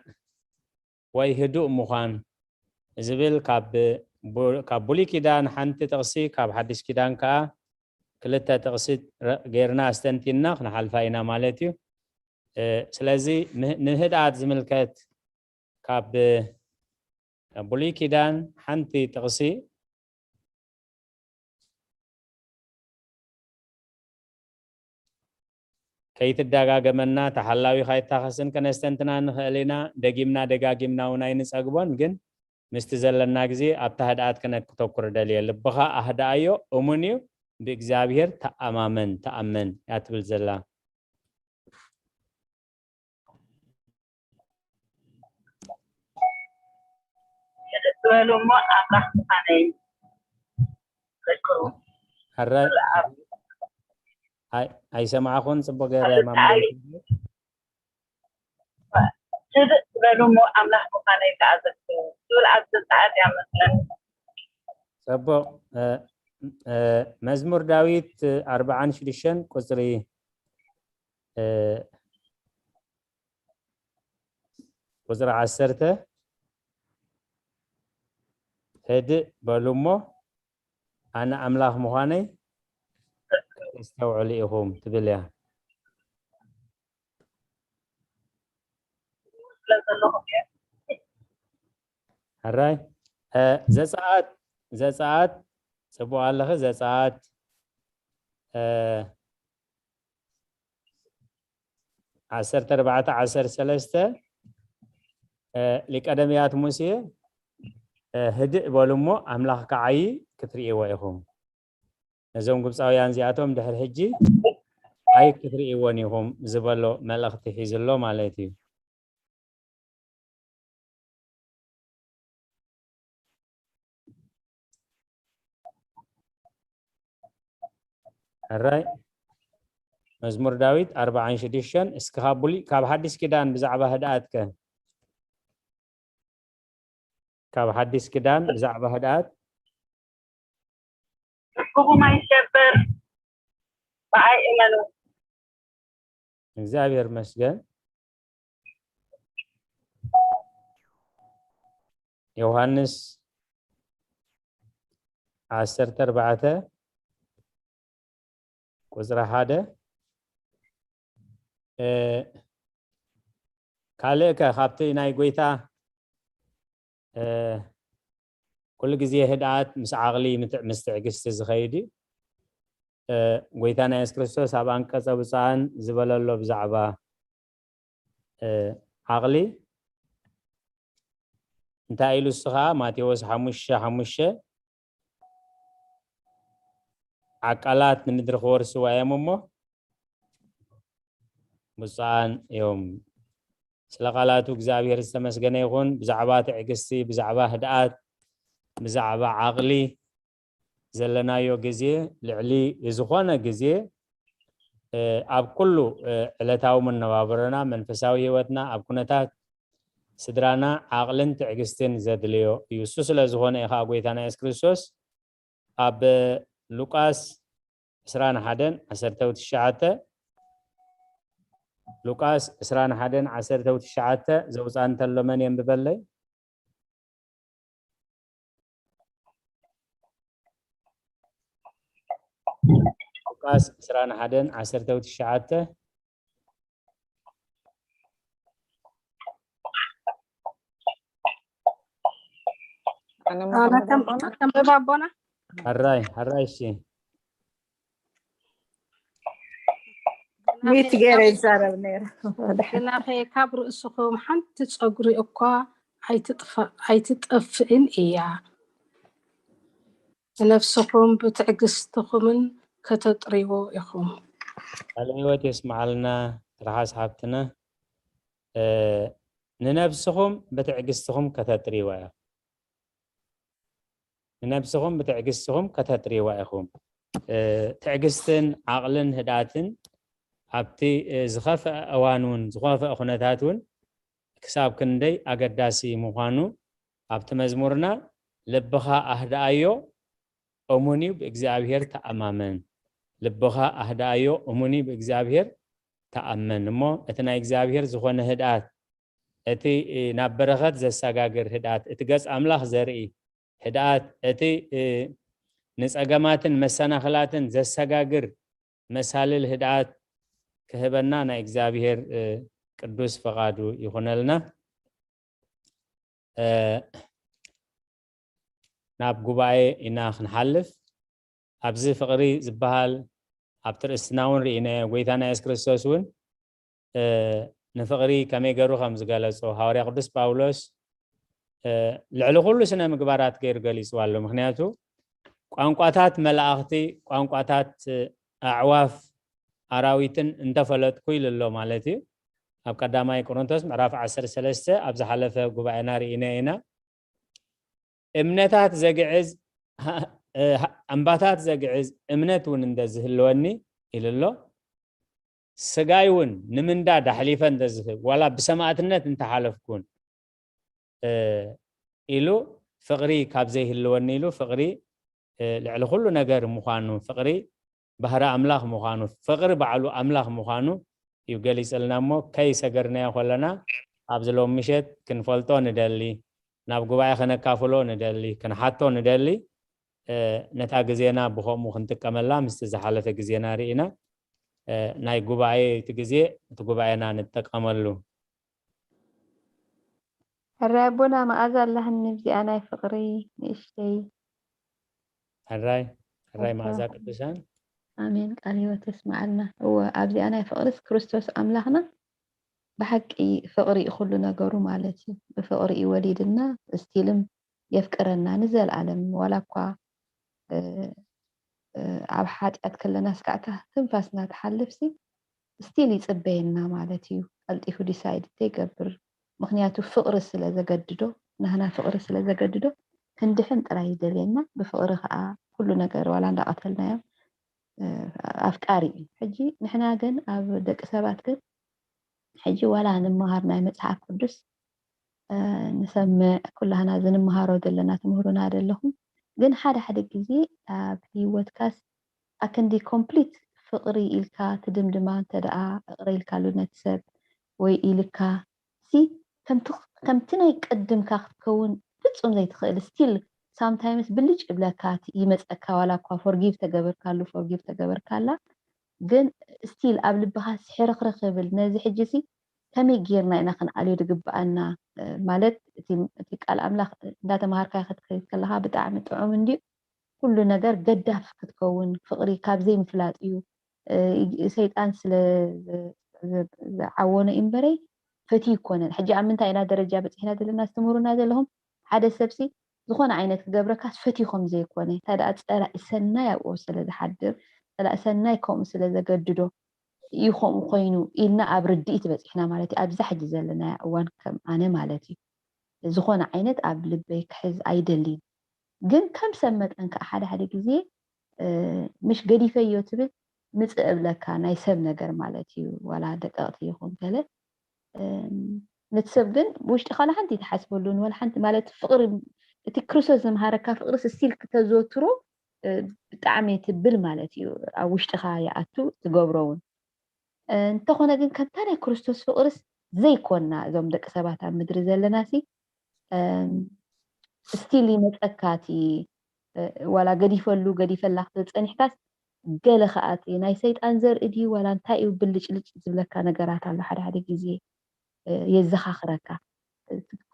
ወይ ህዱእ ምዃን ዝብል ካብ ቡ-፣ ካብ ብሉይ ኪዳን ሓንቲ ጥቕሲ፣ ካብ ሓድሽ ኪዳን ከኣ ክልተ ጥቕሲ ረ-፣ ጌርና ኣስተንቲንና ክንሓልፋ ኢና ማለት እዩ። እ፣ ስለዚ ምህዳኣት ዝምልከት ካብ፣ ካብ ብሉይ ኪዳን ሓንቲ ጥቕሲ ከይትደጋገመና፣ ተሓላዊኻ ኣይታኸስን፣ ከነስተንትና ንኽእል ኢና። ደጊምና ደጋጊምና እውን ኣይንጸግቦን፣ ግን ምስቲ ዘለና ግዜ ኣብታ ህድኣት ክነተኩር ደልየ። ልብኻ ኣህድኣዮ፣ እሙን እዩ፣ ብእግዚኣብሔር ተኣማመን፣ ተኣመን እያ ትብል ዘላ። ትበሉ እሞ ኣምላኽ ምዃነይ ዘክሩ። ሕራይ፣ ኣይ-፣ ኣይሰማዕኹን፣ ጽቡቕ ገይረ ኣብ ማማ። ትብእ ትበሉ እሞ ኣምላኽ ምዃነይ ከኣ ዘክሩ። ትብል ኣብ ዘጸኣት እያ መስለን። ጽቡቕ። እ፣ እ፣ መዝሙር ዳዊት ኣርብዓን ሽዱሽተን ቁጽሪ፣ እ፣ ቁጽሪ ዓሰርተ፣ ህድእ በሉ እሞ ኣነ ኣምላኽ ምዃነይ ተስተውዕሉ ኢኹም ትብል እያ። ክፍለን ዘለኹም እየ። ሕራይ። እ፣ ዘጸኣት፣ ዘጸኣት፣ ጽቡቕ ኣለኺ። ዘጸኣት፣ እ፣ ዓሰርተ ኣርባዕተ፣ ዓሰርተ ሰለስተ፣ እ፣ ሊቀ ነቢያት ሙሴ፣ እ፣ ህድእ በሉ እሞ ኣምላኽ ክዓዪ ክትርእይዎ ኢኹም። ነዞም ግብፃውያን እዚኣቶም ድሕሪ ሕጂ ኣይ ክትርእይዎን ኢኹም ዝበሎ መልእኽቲ ሒዙ ኣሎ ማለት እዩ። ሕራይ። መዝሙር ዳዊት ኣርባዓን ሽዱሽተን። እስኪ ካብ ብሉይ፣ ካብ ሓዲስ ኪዳን ብዛዕባ ህድኣት ከ? ካብ ሓዲስ ኪዳን ብዛዕባ ህድኣት? ርክቡም ኣይሸበር፣ ብኣይ እመኑ። እግዚኣብሔር መስገን። ዮሃንስ ዓሰርተ ኣርባዕተ ቁጽሪ ሓደ። እ፣ ካልእ ከ ካብቲ ናይ ጎይታ፣ እ፣ ኩሉ ግዜ ህድኣት ምስ ዓቕሊ ምት-፣ ምስ ትዕግስቲ ዝኸይድ እዩ። እ፣ ጎይታና የሱስ ክርስቶስ ኣብ ኣንቀጸ ብፁዓን ዝበለሎ ብዛዕባ፣ እ፣ ዓቕሊ እንታይ ኢሉ? እሱ ኸዓ ማቴዎስ ሓሙሽተ ሓሙሽተ፣ ዓቃላት ንምድሪ ክወርስዋ እዮም እሞ ብፁዓን እዮም። ስለ ቃላቱ እግዚኣብሔር ዝተመስገነ ይኹን። ብዛዕባ ትዕግስቲ፣ ብዛዕባ ህድኣት፣ ብዛዕባ ዓቕሊ ዘለናዮ ግዜ ልዕሊ ዝኾነ ግዜ፣ እ፣ ኣብ ኩሉ፣ እ፣ ዕለታዊ መነባብሮና፣ መንፈሳዊ ህይወትና፣ ኣብ ኩነታት ስድራና ዓቕልን ትዕግስትን ዘድልዮ እዩ። እሱ ስለ ዝኾነ እዩ ኸዓ ጎይታና የሱስ ክርስቶስ ኣብ ሉቃስ ዕስራን ሓደን ዓሰርተ ትሽዓተ፣ ሉቃስ ዕስራን ሓደን ዓሰርተ ትሽዓተ ዘውፅኣ እንተሎ መን የንብበለይ? ሉቃስ ዕስራን ሓደን ዓሰርተ ትሽዓተ። ኣነ ኣነ ከም ከም ኣቦና ሕራይ፣ ሕራይ፣ እሺ። ሚት ገይረ ይዛረብ ነይረ። ግናኸ ካብ ርእስኹም ሓንቲ ጸጉሪ እኳ ኣይትጥፋ-፣ ኣይትጠፍእን እያ። ንነፍስኹም ብትዕግስትኹምን ከተጥርይዎ ኢኹም። ቃለ ህይወት የስምዓልና ትርሓስ ሓብትና። እ፣ ንነብስኹም ብትዕግስትኹም ከተጥርይዋ ኢኹም። ንነብስኹም ብትዕግስትኹም ከተጥርይዋ ኢኹም። እ፣ ትዕግስትን ዓቕልን ህድኣትን ኣብቲ፣ እ፣ ዝኸፍአ እዋን እውን፣ ዝኸፍአ ኩነታት እውን ክሳብ ክንደይ ኣገዳሲ ምዃኑ ኣብቲ መዝሙርና፣ "ልብኻ ኣህድኣዮ፣ እሙን እዩ፣ ብእግዚኣብሔር ተኣማመን። ልብኻ ኣህድኣዮ፣ እሙን እዩ፣ ብእግዚኣብሔር ተኣመን." እሞ እቲ ናይ እግዚኣብሔር ዝኾነ ህድኣት፣ እቲ፣ እ፣ ናብ በረኸት ዘሰጋግር ህድኣት፣ እቲ ገጽ ኣምላኽ ዘርኢ ህድኣት፣ እቲ፣ እ፣ ንጸገማትን መሰናኽላትን ዘሰጋግር መሳልል ህድኣት ክህበና ናይ እግዚኣብሔር፣ እ፣ ቅዱስ ፈቓዱ ይኹነልና። እ፣ ናብ ጉባኤ ኢና ክንሓልፍ። ኣብዚ ፍቕሪ ዝበሃል ኣብቲ ርእስትና እውን ርኢናዮ። ጎይታና የሱስ ክርስቶስ እውን፣ እ፣ ንፍቕሪ ከመይ ገይሩ ከም ዝገለጾ ሃዋርያ ቅዱስ ጳውሎስ፣ እ፣ ልዕሊ ኩሉ ስነ ምግባራት ገይሩ ገሊጽዋ ኣሎ። ምኽንያቱ ቋንቋታት መላእኽቲ፣ ቋንቋታት ኣዕዋፍ፣ ኣራዊትን እንተፈለጥኩ ኢሉ ኣሎ ማለት እዩ። ኣብ ቀዳማይ ቆሮንቶስ ምዕራፍ ዓሰርተ ሰለስተ ኣብ ዝሓለፈ ጉባኤና ርኢናዮ ኢና። እምነታት ዘግዕዝ፣ እ፣ እምባታት ዘግዕዝ እምነት እውን እንተዝህልወኒ ኢሉ ኣሎ። ስጋይ እውን ንምንዳድ ኣሕሊፈ እንተዝህብ፣ ዋላ ብሰማእትነት እንተሓለፍኩን፣ እ፣ ኢሉ ፍቕሪ ካብ ዘይህልወኒ ኢሉ ፍቕሪ፣ እ፣ ልዕሊ ኩሉ ነገር ምዃኑ፣ ፍቕሪ ባህሪ ኣምላኽ ምዃኑ፣ ፍቕሪ ባዕሉ ኣምላኽ ምዃኑ እዩ ገሊጽልና እሞ፣ ከይሰገርናዮ ከለና ኣብዚ ሎሚ ምሸት ክንፈልጦ ንደሊ፣ ናብ ጉባኤ ከነካፍሎ ንደሊ፣ ክንሓቶ ንደሊ። እ፣ ነታ ግዜና ብኸምኡ ክንጥቀመላ ምስቲ ዝሓለፈ ግዜና ርኢና፣ እ፣ ናይ ጉባኤ እቲ ግዜ እቲ ጉባኤና ንጠቀመሉ። ሕራይ ኣቦና መኣዛ ኣለህኒ ብዚኣ ናይ ፍቕሪ ንእሽተይ። ሕራይ ሕራይ መኣዛ ቅዱሳን። ኣሜን። ቃል ህይወት የስምዓልና። እወ፣ ኣብዚኣ ናይ ፍቕሪስ ክርስቶስ ኣምላኽና ብሓቂ ፍቕሪ እዩ ኩሉ ነገሩ ማለት እዩ። ብፍቕሪ እዩ ወሊድና፣ ስቲልም የፍቅረና ንዘለኣለም። ዋላ እኳ ኣብ ሓጢኣት ከለና ስካዕታ ትንፋስና ትሓልፍሲ ስቲል ይፅበየና ማለት እዩ። ቀልጢፉ ዲሳይድ ተይገብር፣ ምክንያቱ ፍቕሪ ስለ ዘገድዶ፣ ናህና ፍቕሪ ስለ ዘገድዶ ክንድሕን ጥራይ ይደልየና። ብፍቕሪ ከዓ ኩሉ ነገር ዋላ እንዳቐተልናዮ ኣፍቃሪ እዩ። ሕጂ ንሕና ግን ኣብ ደቂ ሰባት ግን ሕጂ ዋላ ንምሃር ናይ መፅሓፍ ቅዱስ ንሰምዕ፣ ኩላህና ዝንምሃሮ ዘለና ትምህሩና ዘለኹም። ግን ሓደ ሓደ ግዜ ኣብ ህይወትካስ ኣክንዲ ኮምፕሊት ፍቕሪ ኢልካ ትድምድማ እንተ ደኣ ኣቕሪልካሉ ነቲ ሰብ ወይ ኢልካ ሲ ከምቲ ናይ ቅድምካ ክትከውን ፍጹም ዘይትኽእል ስቲል ሳምታይምስ ብልጭ ይብለካ ይመፀካ። ዋላ እኳ ፎርጊቭ ተገበርካሉ ፎርጊቭ ተገበርካላ ግን ስቲል ኣብ ልብኻ ስሕርኽርኽ ይብል። ነዚ ሕጂ ሲ ከመይ ጌርና ኢና ክንኣልዮ ዝግብኣና? ማለት እቲ ቃል ኣምላኽ እንዳተምሃርካ ክትከይድ ከለኻ ብጣዕሚ ጥዑም እንድዩ። ኩሉ ነገር ገዳፍ ክትከውን ፍቕሪ ካብ ዘይምፍላጥ እዩ። ሰይጣን ስለ ዝዓወኖ እምበረይ ፈትዩ ይኮነን። ሕጂ ኣብ ምንታይ ኢና ደረጃ በፂሕና ዘለና? ዝትምህሩና ዘለኹም ሓደ ሰብሲ ዝኾነ ዓይነት ክገብረካስ ፈትዩ ከም ዘይኮነ፣ እንታይ ደኣ ጸላኢ ሰናይ ኣብኡ ስለ ዝሓድር፣ ጸላኢ ሰናይ ከምኡ ስለ ዘገድዶ እዩ ከምኡ ኮይኑ ኢልና ኣብ ርድኢት በጺሕና ማለት እዩ። ኣብዛ ሕጂ ዘለናያ እዋን ከም ኣነ ማለት እዩ። ዝኾነ ዓይነት ኣብ ልበይ ክሕዝ ኣይደልን። ግን ከም ሰብ መጠን ከኣ ሓደ ሓደ ግዜ ምሽ ገዲፈዮ ትብል ምጽእ እብለካ ናይ ሰብ ነገር ማለት እዩ። ዋላ ደቀቕቲ ይኹን ገለ ነቲ ሰብ ግን ውሽጥኻ ዋላ ሓንቲ ኣይትሓስበሉን ዋላ ሓንቲ ማለት ፍቕሪ እቲ ክርስቶስ ዘምሃረካ ፍቕሪ ስቲል ክተዘወትሮ ብጣዕሚ ትብል ማለት እዩ። ኣብ ውሽጥኻ ይኣቱ ትገብሮ እውን እንተኾነ ግን ከምታ ናይ ክርስቶስ ፍቕርስ ዘይኮና እዞም ደቂ ሰባት ኣብ ምድሪ ዘለና ሲ ስቲል ይመፀካ እቲ ዋላ ገዲፈሉ ገዲፈላ ክትብል ፀኒሕካስ ገለ ከዓ እቲ ናይ ሰይጣን ዘርኢ ድዩ ዋላ እንታይ እዩ ብልጭልጭ ዝብለካ ነገራት ኣሎ ሓደ ሓደ ግዜ የዘኻኽረካ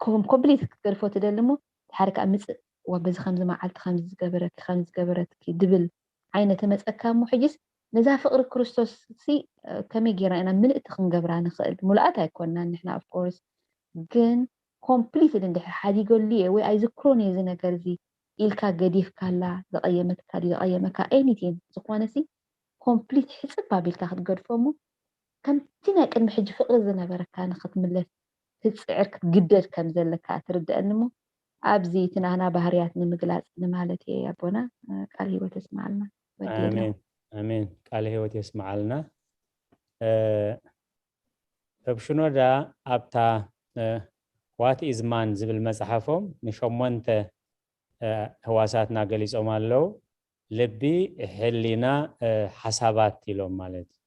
ኮምፕሊት ክትገድፎ ትደሊ እሞ ሓደ ከዓ ምፅእ ዋ በዚ ከምዚ መዓልቲ ከምዚ ዝገበረኪ ከምዚ ዝገበረትኪ ድብል ዓይነት መፀካ እሞ ሕጅስ ነዛ ፍቕሪ ክርስቶስ ሲ ከመይ ጌርና ኢና ምልእቲ ክንገብራ ንኽእል? ሙሉኣት ኣይኮንናን ንሕና ኦፍኮርስ፣ ግን ኮምፕሊትሊ እንድሕር ሓዲገሉ እየ ወይ ኣይዝክሮን እየ እዚ ነገር እዚ ኢልካ ገዲፍካላ ዘቐየመትካ ድዩ ዘቐየመካ ኤኒቲንግ ዝኾነ ሲ ኮምፕሊት ሕፅብ ኣቢልካ ክትገድፎ እሞ ከምቲ ናይ ቅድሚ ሕጂ ፍቕሪ ዝነበረካ ንክትምለስ ክትፅዕር ክትግደድ ከም ዘለካ ትርደአኒ እሞ ኣብዚ እቲ ናህና ባህርያት ንምግላፅ ንማለት እየ ኣቦና ቃል ህይወት የስምዓልና። ኣሜን ኣሜን። ቃል ህይወት የስምዓልና። ረብ ሽኖዳ ኣብታ ዋት ኢዝ ማን ዝብል መፅሓፎም ንሸሞንተ ህዋሳትና ገሊፆም ኣለዉ። ልቢ፣ ሕሊና፣ ሓሳባት ኢሎም ማለት እዩ።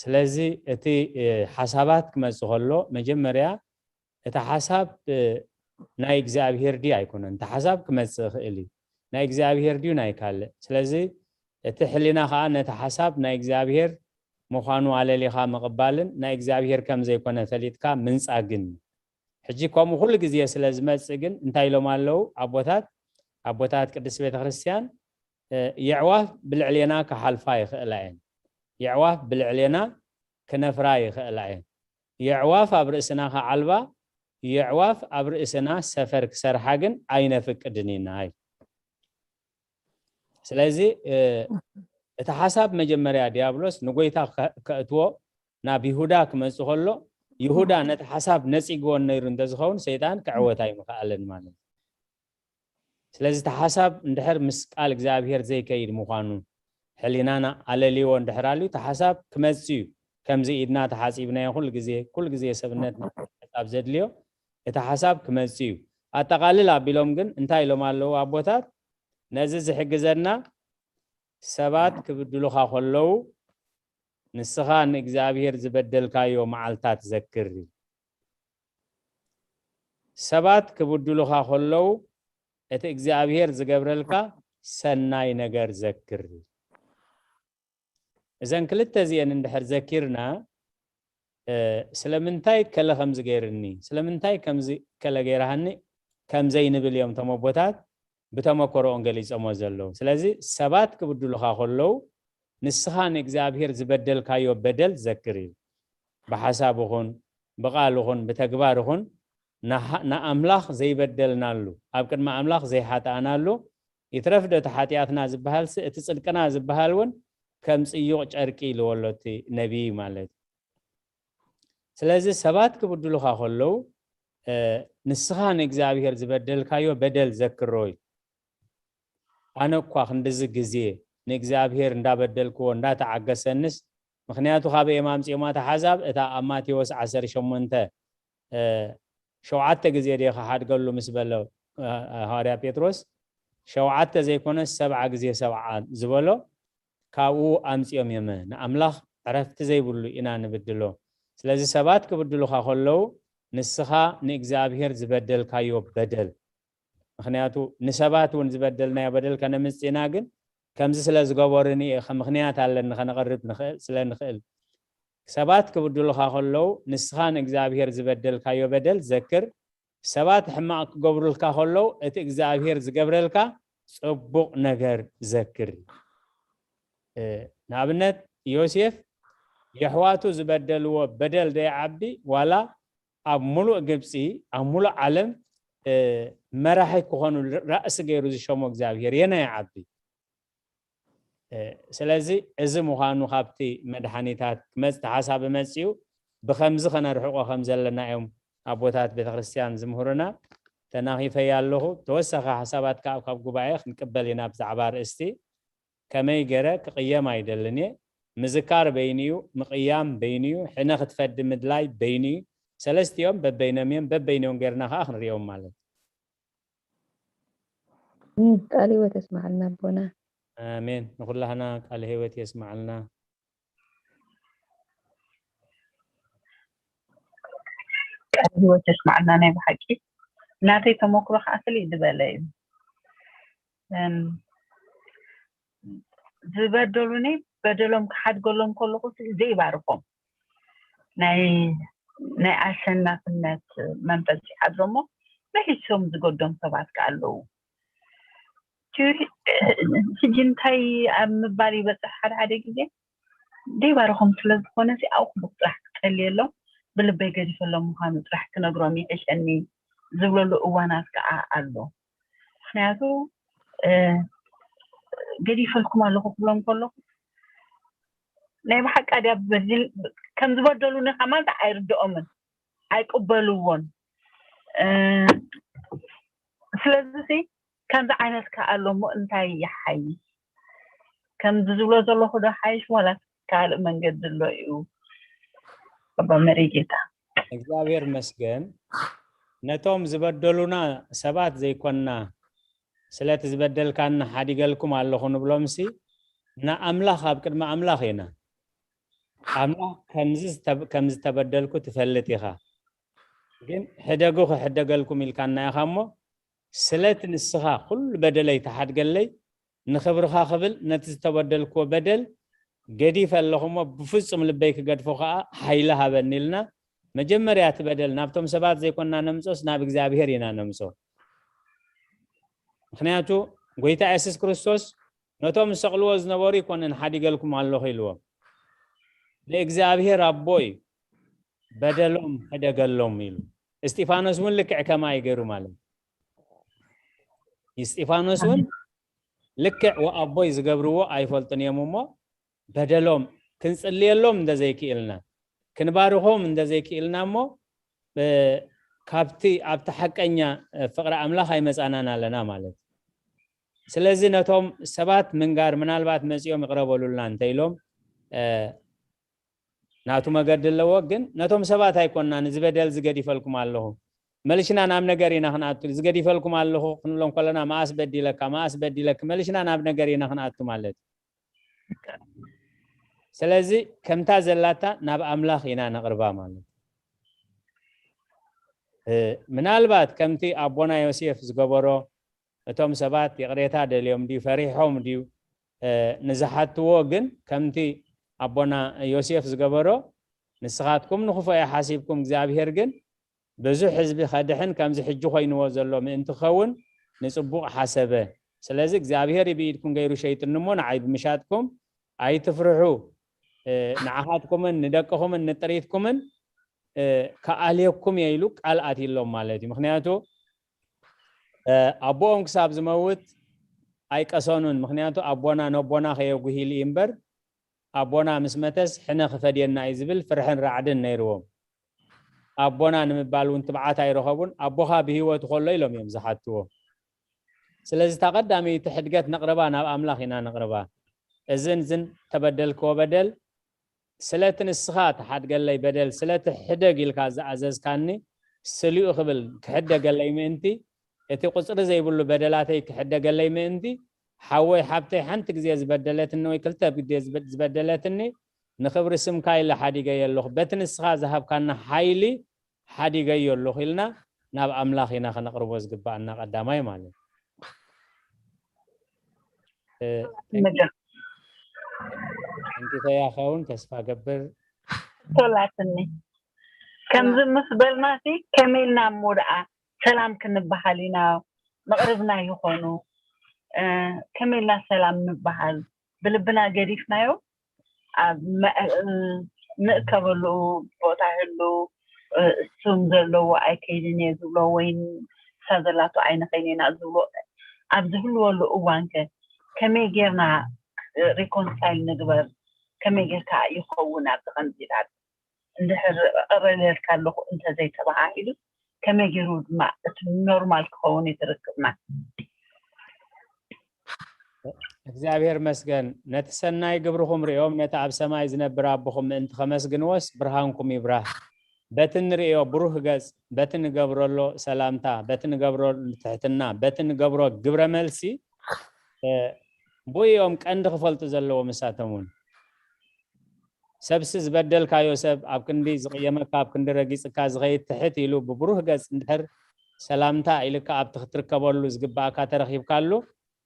ስለዚ እቲ ሓሳባት ክመፅእ ከሎ መጀመርያ እቲ ሓሳብ ናይ እግዚኣብሄር ድዩ ኣይኮነን። እቲ ሓሳብ ክመፅእ ይኽእል እዩ። ናይ እግዚኣብሄር ድዩ ናይ ካልእ? ስለዚ እቲ ሕሊና ከዓ ነቲ ሓሳብ ናይ እግዚኣብሄር ምዃኑ ኣለሊኻ ምቕባልን ናይ እግዚኣብሄር ከም ዘይኮነ ፈሊጥካ ምንጻግን እዩ። ሕጂ ከምኡ ኩሉ ግዜ ስለ ዝመጽእ ግን እንታይ ኢሎም ኣለዉ ኣቦታት? ኣቦታት ቅድስቲ ቤተ ክርስቲያን የዕዋፍ ብልዕሌና ክሓልፋ ይኽእላ እየን። የዕዋፍ ብልዕሌና ክነፍራ ይኽእላ እየን። የዕዋፍ ኣብ ርእስና ክዓልባ፣ የዕዋፍ ኣብ ርእስና ሰፈር ክሰርሓ ግን ኣይነፍቅድን ኢና። ስለዚ እቲ ሓሳብ መጀመርያ ዲያብሎስ ንጎይታ ከእትዎ ናብ ይሁዳ ክመጽእ ከሎ ይሁዳ ነቲ ሓሳብ ነጺግዎን ነይሩ እንተዝኸውን ሰይጣን ክዕወት ኣይምኽኣለን ማለት እዩ። ስለዚ እቲ ሓሳብ እንድሕር ምስ ቃል እግዚኣብሔር ዘይከይድ ምዃኑ ሕሊናና ኣለልይዎ እንድሕር ኣልዩ እቲ ሓሳብ ክመጽእ እዩ። ከምዚ ኢድና ተሓጺብናዮ ኩሉ ግዜ ኩሉ ግዜ ሰብነትና ሓሳብ ዘድልዮ እቲ ሓሳብ ክመጽእ እዩ። ኣጠቓልል ኣቢሎም ግን እንታይ ኢሎም ኣለዉ ኣቦታት? ነዚ ዝሕግዘና ሰባት ክብድሉኻ ከለዉ ንስኻ ንእግዚኣብሔር ዝበደልካዮ መዓልታት ዘክር። ሰባት ክብድሉኻ ከለዉ እቲ እግዚኣብሔር ዝገብረልካ ሰናይ ነገር ዘክር። እዘን ክልተ እዚአን እንድሕር ዘኪርና ስለምንታይ ከለ ከምዚ ገይርኒ፣ ስለምንታይ ከምዚ ከለ ገይራሃኒ ከምዘይ ንብል እዮም እቶም ኣቦታት ብተመኮሮኦም ገሊጾሞ ዘለዉ። ስለዚ ሰባት ክብድሉኻ ከለዉ ንስኻ ንእግዚኣብሔር ዝበደልካዮ በደል ዘክር እዩ። ብሓሳብ ይኹን ብቓል ይኹን ብተግባር ይኹን ንኣምላኽ ዘይበደልናሉ፣ ኣብ ቅድሚ ኣምላኽ ዘይሓጣእናሉ፣ ይትረፍ ዶ እቲ ሓጢኣትና ዝበሃልሲ እቲ ጽድቅና ዝበሃል እውን ከም ጽዩቕ ጨርቂ ኢልዎ ኣሎ እቲ ነቢይ ማለት እዩ። ስለዚ ሰባት ክብድሉኻ ከለዉ ንስኻ ንእግዚኣብሔር ዝበደልካዮ በደል ዘክሮ እዩ። ኣነ እኳ ክንድዚ ግዜ ንእግዚኣብሔር እንዳበደልክዎ እንዳተዓገሰንስ፣ ምኽንያቱ ካበይ እዮም ኣምጺኦማ እታ ሓዛብ? እታ ኣብ ማቴዎስ ዓሰርተ ሸሞንተ ሸውዓተ ግዜ ደ ክሓድገሉ ምስ በሎ ሃዋርያ ጴጥሮስ፣ ሸውዓተ ዘይኮነስ ሰብዓ ግዜ ሰብዓ ዝበሎ ካብኡ ኣምጺኦም እዮም። ንኣምላኽ ዕረፍቲ ዘይብሉ ኢና ንብድሎ። ስለዚ ሰባት ክብድሉኻ ከለዉ ንስኻ ንእግዚኣብሔር ዝበደልካዮ በደል፣ ምኽንያቱ ንሰባት እውን ዝበደልናዮ በደል ከነምጽእና፣ ግን ከምዚ ስለ ዝገበሩኒ ምኽንያት ኣለኒ ከነቕርብ ስለ ንኽእል። ሰባት ክብድሉኻ ከለዉ ንስኻ ንእግዚኣብሔር ዝበደልካዮ በደል ዘክር። ሰባት ሕማቕ ክገብሩልካ ከለዉ እቲ እግዚኣብሔር ዝገብረልካ ጽቡቕ ነገር ዘክር። ንኣብነት ዮሴፍ የሕዋቱ ዝበደልዎ በደል ደይዓቢ ዋላ ኣብ ሙሉእ ግብፂ ኣብ ሙሉእ ዓለም መራሒ ክኾኑ ራእሲ ገይሩ ዝሸሞ እግዚኣብሔር የናይ ዓቢ። ስለዚ እዚ ምዃኑ ካብቲ መድሓኒታት ክመፅ ተሓሳቢ መፅኡ ብከምዚ ከነርሕቆ ከም ዘለና እዮም ኣቦታት ቤተክርስትያን ዝምህሩና። ተናኺፈያ ኣለኹ። ተወሳኺ ሓሳባት ከዓ ካብ ጉባኤ ክንቅበል ኢና ብዛዕባ ኣርእስቲ። ከመይ ገረ ክቕየም ኣይደልን እየ። ምዝካር በይኑ እዩ፣ ምቕያም በይኑ እዩ። ሕነ ክትፈዲ ምድላይ በይኑ እዩ። ሰለስቲኦም በበይኖም እዮም፣ በበይኖም ጌርና ከዓ ክንሪኦም ማለት እዩ። ቃል ህይወት የስማዓልና ኣቦና። ኣሜን። ንኩላህና ቃል ህይወት የስማዓልና። ቃል ህይወት የስማዓልና። ናይ ብሓቂ ናተይ ተመክሮ ከዓ ፍልይ ዝበለ እዩ። ዝበደሉኒ በደሎም ክሓድገሎም ከለኩ ዘይባርኮም ናይ ናይ ኣሸናፍነት መንፈስ ይሓድሮሞ መሊሶም ዝገዶም ሰባት ከ ኣለዉ። ሕጂ እንታይ ኣብ ምባል ይበፅሕ ሓደ ሓደ ግዜ ዘይባርኮም ስለ ዝኾነ ኣብኡ ጥራሕ ክፀልየሎም ብልበይ ገዲፈሎም ምዃኑ ጥራሕ ክነግሮም ይሕሸኒ ዝብለሉ እዋናት ከዓ ኣሎ። ምክንያቱ ገዲፈልኩም ኣለኹ ክብሎም ከለኩ ናይ ብሓቂ ድያ በዚን ከም ዝበደሉኒ ከማን ኣይርድኦምን ኣይቅበልዎን። ስለዚ ከምዚ ዓይነት ከ ኣሎ እሞ እንታይ ይሓይሽ? ከምዚ ዝብሎ ዘለኹ ዶ ሓይሽ ዋላ ካልእ መንገዲ ኣሎ እዩ? ኣባ መሪጌታ እግዚኣብሔር መስገን ነቶም ዝበደሉና ሰባት ዘይኮንና ስለቲ ዝበደልካና ሓዲገልኩም ኣለኹ ንብሎምሲ ንኣምላኽ ኣብ ቅድሚ ኣምላኽ ኢና። ኣምላኽ ከምዚ ዝተበደልኩ ትፈልጥ ኢኻ፣ ግን ሕደጉ ክሕደገልኩም ኢልካና ኢኻ እሞ ስለቲ ንስኻ ኩሉ በደለይ ተሓድገለይ ንኽብርኻ ክብል ነቲ ዝተበደልክዎ በደል ገዲፈ ኣለኹ እሞ ብፍጹም ልበይ ክገድፎ ከኣ ሓይሊ ሃበኒ ኢልና መጀመርያ እቲ በደል ናብቶም ሰባት ዘይኮንና ነምጾስ ናብ እግዚኣብሔር ኢና ነምጾ። ምክንያቱ ጎይታ የሱስ ክርስቶስ ነቶም ዝሰቕልዎ ዝነበሩ ኣይኮነን ሓዲገልኩም ኣለኹ ኢልዎም። ንእግዚኣብሔር ኣቦይ በደሎም ሕደገሎም ኢሉ። እስጢፋኖስ እውን ልክዕ ከማይ ገይሩ ማለት እዩ። እስጢፋኖስ እውን ልክዕ ወኣቦይ ዝገብርዎ ኣይፈልጡን እዮም እሞ በደሎም ክንጽልየሎም እንደዘይክእልና ክንባርኾም እንደዘይክእልና እሞ ካብቲ ኣብቲ ሓቀኛ ፍቕሪ ኣምላኽ ኣይመጻናን ኣለና ማለት እዩ። ስለዚ ነቶም ሰባት ምንጋር ምናልባት መጺኦም ይቕረበሉልና እንተኢሎም ናቱ መገዲ ኣለዎ። ግን ነቶም ሰባት ኣይኮንና ንዝበደል ዝገዲፈልኩም ኣለኹ መልሽና ናብ ነገር ኢና ክንኣቱ ዝገዲፈልኩም ኣለኹ ክንብሎም ከለና መኣስ በዲለካ መኣስ በዲለክ መልሽና ናብ ነገር ኢና ክንኣቱ ማለት እዩ። ስለዚ ከምታ ዘላታ ናብ ኣምላኽ ኢና ነቕርባ ማለት ምናልባት ከምቲ ኣቦና ዮሴፍ ዝገበሮ እቶም ሰባት ይቕሬታ ደልዮም ድዩ ፈሪሖም ድዩ ንዝሓትዎ ግን ከምቲ ኣቦና ዮሴፍ ዝገበሮ ንስኻትኩም ንኽፉእ ሓሲብኩም እግዚኣብሔር ግን ብዙሕ ህዝቢ ከድሕን ከምዚ ሕጂ ኮይንዎ ዘሎ ምእንቲ ክኸውን ንጽቡቕ ሓሰበ። ስለዚ እግዚኣብሔር ብኢድኩም ገይሩ ሸይጥኒ እሞ ንዓይ ብምሻጥኩም ኣይትፍርሑ። ንዓኻትኩምን ንደቅኹምን ንጥሪትኩምን ክኣልየኩም እየ ኢሉ ቃል ኣትይሎም ማለት እዩ። ምክንያቱ ኣቦኦም ክሳብ ዝመውት ኣይቀሰኑን። ምክንያቱ ኣቦና ነቦና ከየጉሂል እዩ እምበር ኣቦና ምስ መተስ ሕነ ክፈድየና እዩ ዝብል ፍርሕን ራዕድን ነይርዎም። ኣቦና ንምባል እውን ትብዓት ኣይረኸቡን። ኣቦኻ ብህይወቱ ከሎ ኢሎም እዮም ዝሓትዎ። ስለዚ እታ ቀዳመይቲ ሕድገት ነቕርባ ናብ ኣምላኽ ኢና ነቕርባ። እዝን ዝን ተበደልክዎ በደል ስለቲ ንስኻ ትሓድገለይ በደል ስለቲ ሕደግ ኢልካ ዝኣዘዝካኒ ስሊኡ ክብል ክሕደገለይ ምእንቲ እቲ ቁፅሪ ዘይብሉ በደላተይ ክሕደገለይ ምእንቲ ሓወይ ሓብተይ ሓንቲ ግዜ ዝበደለትኒ ወይ ክልተ ግዜ ዝበደለትኒ ንኽብሪ ስምካ ኢለ ሓዲገዮ ኣለኹ በቲ ንስኻ ዝሃብካና ሓይሊ ሓዲገዮ ኣለኹ ኢልና ናብ ኣምላኽ ኢና ከነቕርቦ ዝግባኣና ቀዳማይ ማለት እንዲተያ ኸውን ተስፋ ገብር ቶላትኒ ከምዚ ምስ በልናሲ ከመይ ኢልና እሞ ደኣ ሰላም ክንበሃል ኢና መቕርብና ይኾኑ ከመይ ኢልና ሰላም ንበሃል ብልብና ገዲፍናዮ ኣብ ንእከበሉ ቦታ ህሉ እሱም ዘለዎ ኣይከይድን እየ ዝብሎ ወይ እሳ ዘላቶ ኣይንኸይን ኢና ዝብሎ ኣብ ዝህልወሉ እዋን ከ ከመይ ጌርና ሪኮንሳይል ንግበር ከመይ ጌርካ ይኸውን ኣብዚ ከምዚታት እንድሕር እቕረለልካ ኣለኹ እንተዘይተባሃሂሉ ከመይ ገይሩ ድማ እቲ ኖርማል ክኸውን እዩ ትርክብና እግዚኣብሔር መስገን ነቲ ሰናይ ግብርኹም ሪኦም ነቲ ኣብ ሰማይ ዝነብር ኣቦኹም ምእንቲ ከመስግንዎስ ብርሃንኩም ይብራህ በቲ ንርእዮ ብሩህ ገጽ በቲ ንገብረሎ ሰላምታ በቲ ንገብረሉ ትሕትና በቲ ንገብሮ ግብረ መልሲ ብኡ እዮም ቀንዲ ክፈልጡ ዘለዎ ምሳቶም እውን ሰብሲ ዝበደልካዮ ሰብ ኣብ ክንዲ ዝቕየመካ ኣብ ክንዲ ረጊፅካ ዝኸይድ ትሕት ኢሉ ብብሩህ ገፅ እንድሕር ሰላምታ ኢልካ ኣብቲ ክትርከበሉ ዝግባእካ ተረኺብካሉ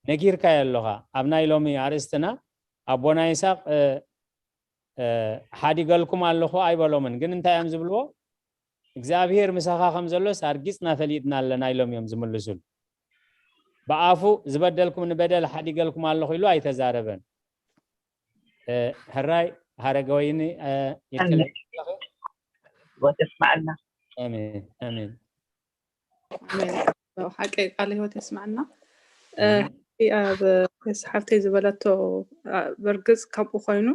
ነጊርካዮ ኣለኻ ኣብ ናይ ሎሚ ኣርእስትና ኣቦና ይስቅ ሓዲገልኩም ኣለኹ ኣይበሎምን ግን እንታይ እዮም ዝብልዎ እግዚኣብሔር ምሳኻ ከም ዘሎስ ኣርጊፅና ፈሊጥና ኣለና ኢሎም እዮም ዝምልሱሉ ብኣፉ ዝበደልኩም ንበደል ሓዲገልኩም ኣለኹ ኢሉ ኣይተዛረበን ሕራይ ሃረገወይኒ ይስማዕልና ኣሜን ኣሜን ሓቂ ቃል ህይወት የስማዕና ኣብ ሓፍተይ ዝበለቶ በርግፅ ከምኡ ኮይኑ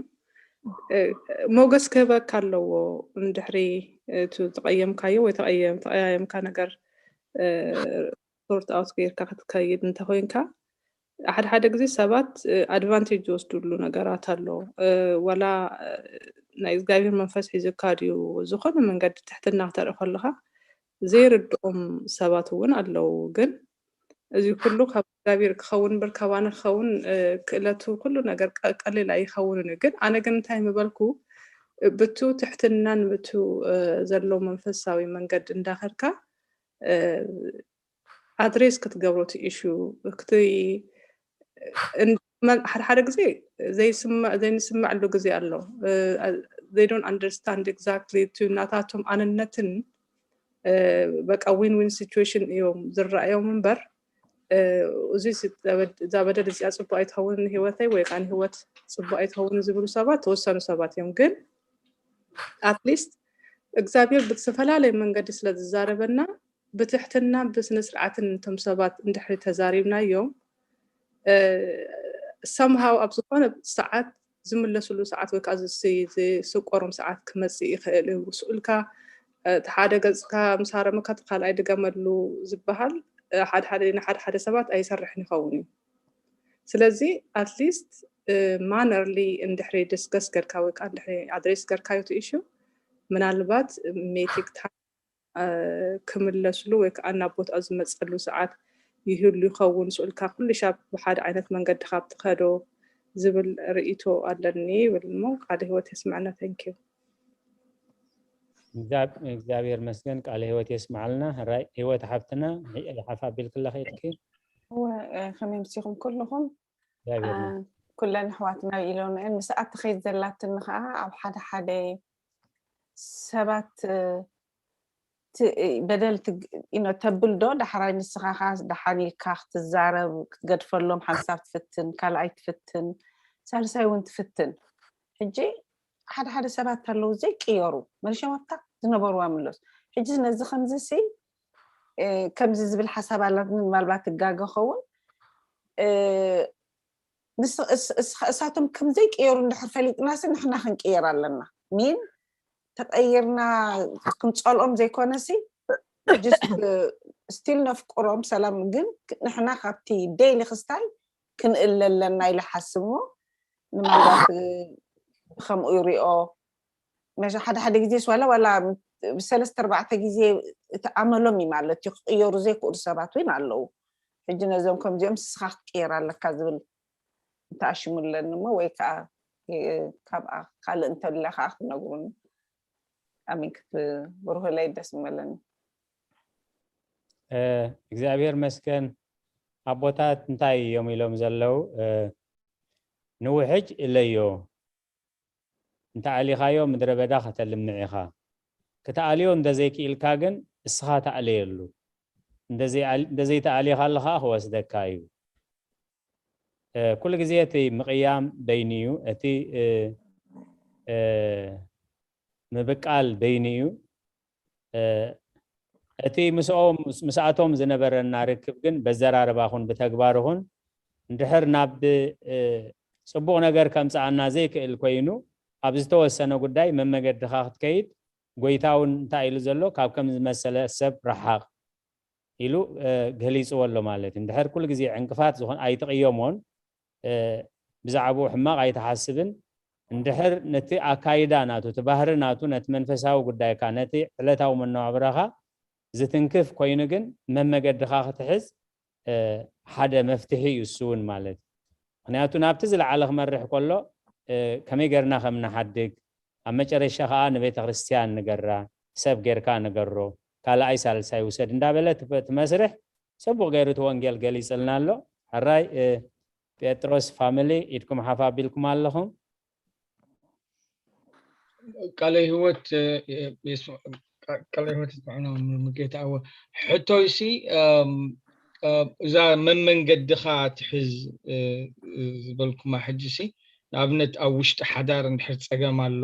ሞገስ ክህበካ ኣለዎ እንድሕሪ እቲ ዝቀየምካዮ ወይ ተቀየምካ ነገር ሶርት ኣውት ጌርካ ክትከይድ እንተኮይንካ ሓደ ሓደ ግዜ ሰባት ኣድቫንቴጅ ዝወስድሉ ነገራት ኣሎ ዋላ ናይ እግዚኣብሔር መንፈስ ሒዝካ ድዩ ዝኾነ መንገዲ ትሕትና ክተርኢ ከለካ ዘይርድኦም ሰባት እውን ኣለዉ ግን እዚ ኩሉ ካብ እግዚኣብሔር ክኸውን በር ካባና ክኸውን ክእለቱ ኩሉ ነገር ቀሊል ኣይኸውንን እዩ ግን ኣነ ግን እንታይ ምበልኩ ብቱ ትሕትናን ብቱ ዘሎ መንፈሳዊ መንገድ እንዳኸድካ ኣድሬስ ክትገብሮ እቲ ኢሹ እቲ ሓደ ሓደ ግዜ ዘይንስምዐሉ ግዜ ኣሎ they don't understand exactly እቲ ናታቶም ኣንነትን በቃ ዊን ዊን ሲቹዌሽን እዮም ዝረኣዮም እምበር እዚ እዛ በደል እዚኣ ፅቡቅ ኣይትኸውን ንህወተይ ወይ ከዓ ንህወት ፅቡቅ ኣይትኸውን ዝብሉ ሰባት ተወሰኑ ሰባት እዮም ግን ኣትሊስት እግዚኣብሔር ብዝተፈላለየ መንገዲ ስለ ዝዛረበና ብትሕትና ብስነ ስርዓትን እቶም ሰባት እንድሕሪ ተዛሪብናዮም ሰምሃው ኣብ ዝኾነ ሰዓት ዝምለስሉ ሰዓት ወይ ከዓ ዝስቆሮም ሰዓት ክመፅእ ይኽእል እዩ ስኡልካ እቲ ሓደ ገፅካ ምስ ሃረመካ እቲ ካልኣይ ድገመሉ ዝበሃል ሓደ ሓደ ንሓደ ሓደ ሰባት ኣይሰርሕን ይኸውን እዩ ስለዚ ኣትሊስት ማነርሊ እንድሕሪ ዲስከስ ገርካ ወይ ከዓ እንድሕሪ ኣድሬስ ገርካዮ እቲ ኢሹ ምናልባት ሜቲክ ክምለስሉ ወይ ከዓ ናብ ቦትኣ ዝመፀሉ ሰዓት ይህሉ ይኸውን ስኡልካ ኩሉ ሻብ ብሓደ ዓይነት መንገዲ ካብ ትኸዶ ዝብል ርእይቶ ኣለኒ ይብል እሞ ቃለ ህይወት የስምዐና thank you እግዚኣብሔር መስገን ቃለ ህይወት የስምዓልና ራይ ህይወት ሓፍትና ዝሓፍ ኣቢልክላ ከይድኪ ከመይ ምሲኹም ኩልኹም ኩለን ኣሕዋትና ኢሎንአን ምስ ኣትኸይድ ዘላትኒ ከዓ ኣብ ሓደ ሓደ ሰባት በደል ተብል ዶ ዳሕራይ ንስኻ ደሓን ኢልካ ክትዛረብ ክትገድፈሎም ሓንሳብ ትፍትን ካልኣይ ትፍትን ሳልሳይ እውን ትፍትን። ሕጂ ሓደ ሓደ ሰባት ኣለዉ ዘይቅየሩ፣ መሊሾም ኣብታ ዝነበርዋ ምለሱ። ሕጂ ነዚ ከምዚ ሲ ከምዚ ዝብል ሓሳብ ኣላትኒ፣ ምናልባት ትጋገ ኸውን። እሳቶም ከም ዘይቅየሩ እንድሕር ፈሊጥናሲ ንሕና ክንቅየር ኣለና። ሚን ተቀይርና ክንጸልኦም ዘይኮነሲ፣ ስቲል ነፍቅሮም ሰላም፣ ግን ንሕና ካብቲ ዴይሊ ክስታይ ክንእለ ኣለና ኢለ ሓስብሞ። ንማንዳት ከምኡ ይሪኦ። መሸ ሓደ ሓደ ግዜ ዋላ ዋላ ብሰለስተ ኣርባዕተ ግዜ እቲ ኣመሎም እዩ ማለት እዩ። ክቅየሩ ዘይክእሉ ሰባት እውን ኣለዉ። ሕጂ ነዞም ከምዚኦም ስኻ ክትቅየር ኣለካ ዝብል እንተኣሽሙለኒ እሞ ወይ ከዓ ካብኣ ካልእ እንተለ ከዓ ክትነግሩኒ። ኣሚን ክትብርሁለይ ደስ ምበለኒ። እግዚኣብሔር መስገን። ኣቦታት እንታይ እዮም ኢሎም ዘለዉ? ንውሕጅ እለዮ፣ እንተኣሊኻዮ ምድረ በዳ ከተልምዕ ኢኻ። ክትኣልዮ እንደዘይክኢልካ ግን እስኻ ተኣለየሉ። እንደዘይተኣልዮ ከለኻ ክወስደካ እዩ። ኩሉ ግዜ እቲ ምቕያም በይኑ እዩ። እቲ ምብቃል በይኑ እዩ። እቲ ምስኦም ምስኣቶም ዝነበረና ርክብ ግን በዘራርባ ኹን ብተግባር ኹን እንድሕር ናብ ጽቡቕ ነገር ከምጽኣና ዘይክእል ኮይኑ ኣብ ዝተወሰነ ጉዳይ መመገድኻ ክትከይድ ጎይታ እውን እንታይ ኢሉ ዘሎ ካብ ከም ዝመሰለ ሰብ ረሓቕ ኢሉ ገሊፅዎ ኣሎ ማለት እዩ። እንድሕር ኩሉ ግዜ ዕንቅፋት ዝኾን ኣይትቕየሞን፣ ብዛዕባኡ ሕማቕ ኣይትሓስብን። እንድሕር ነቲ ኣካይዳ ናቱ እቲ ባህሪ ናቱ ነቲ መንፈሳዊ ጉዳይካ ነቲ ዕለታዊ መነባብራኻ ዝትንክፍ ኮይኑ ግን መመገድኻ ክትሕዝ ሓደ መፍትሒ እዩ እሱ እውን ማለት እዩ። ምክንያቱ ናብቲ ዝለዓለ ክመርሕ ከሎ ከመይ ገርና ከም ንሓድግ ኣብ መጨረሻ ከዓ ንቤተ ክርስቲያን ንገራ፣ ሰብ ጌርካ ንገሮ፣ ካልኣይ ሳልሳይ ውሰድ እንዳበለ እቲ መስርሕ ጽቡቕ ገይሩ እቲ ወንጌል ገሊጽልና ኣሎ። ሕራይ ጴጥሮስ ፋሚሊ ኢድኩም ሓፍ ኣቢልኩም ኣለኹም። ቃለ ህይወት ቃለ ህይወት ይስምዑና። ሙሉጌታ ኣወ ሕቶይሲ እዛ መመንገድኻ ትሕዝ ዝበልኩማ ሕጂሲ ንኣብነት ኣብ ውሽጢ ሓዳር እንድሕር ፀገም ኣሎ፣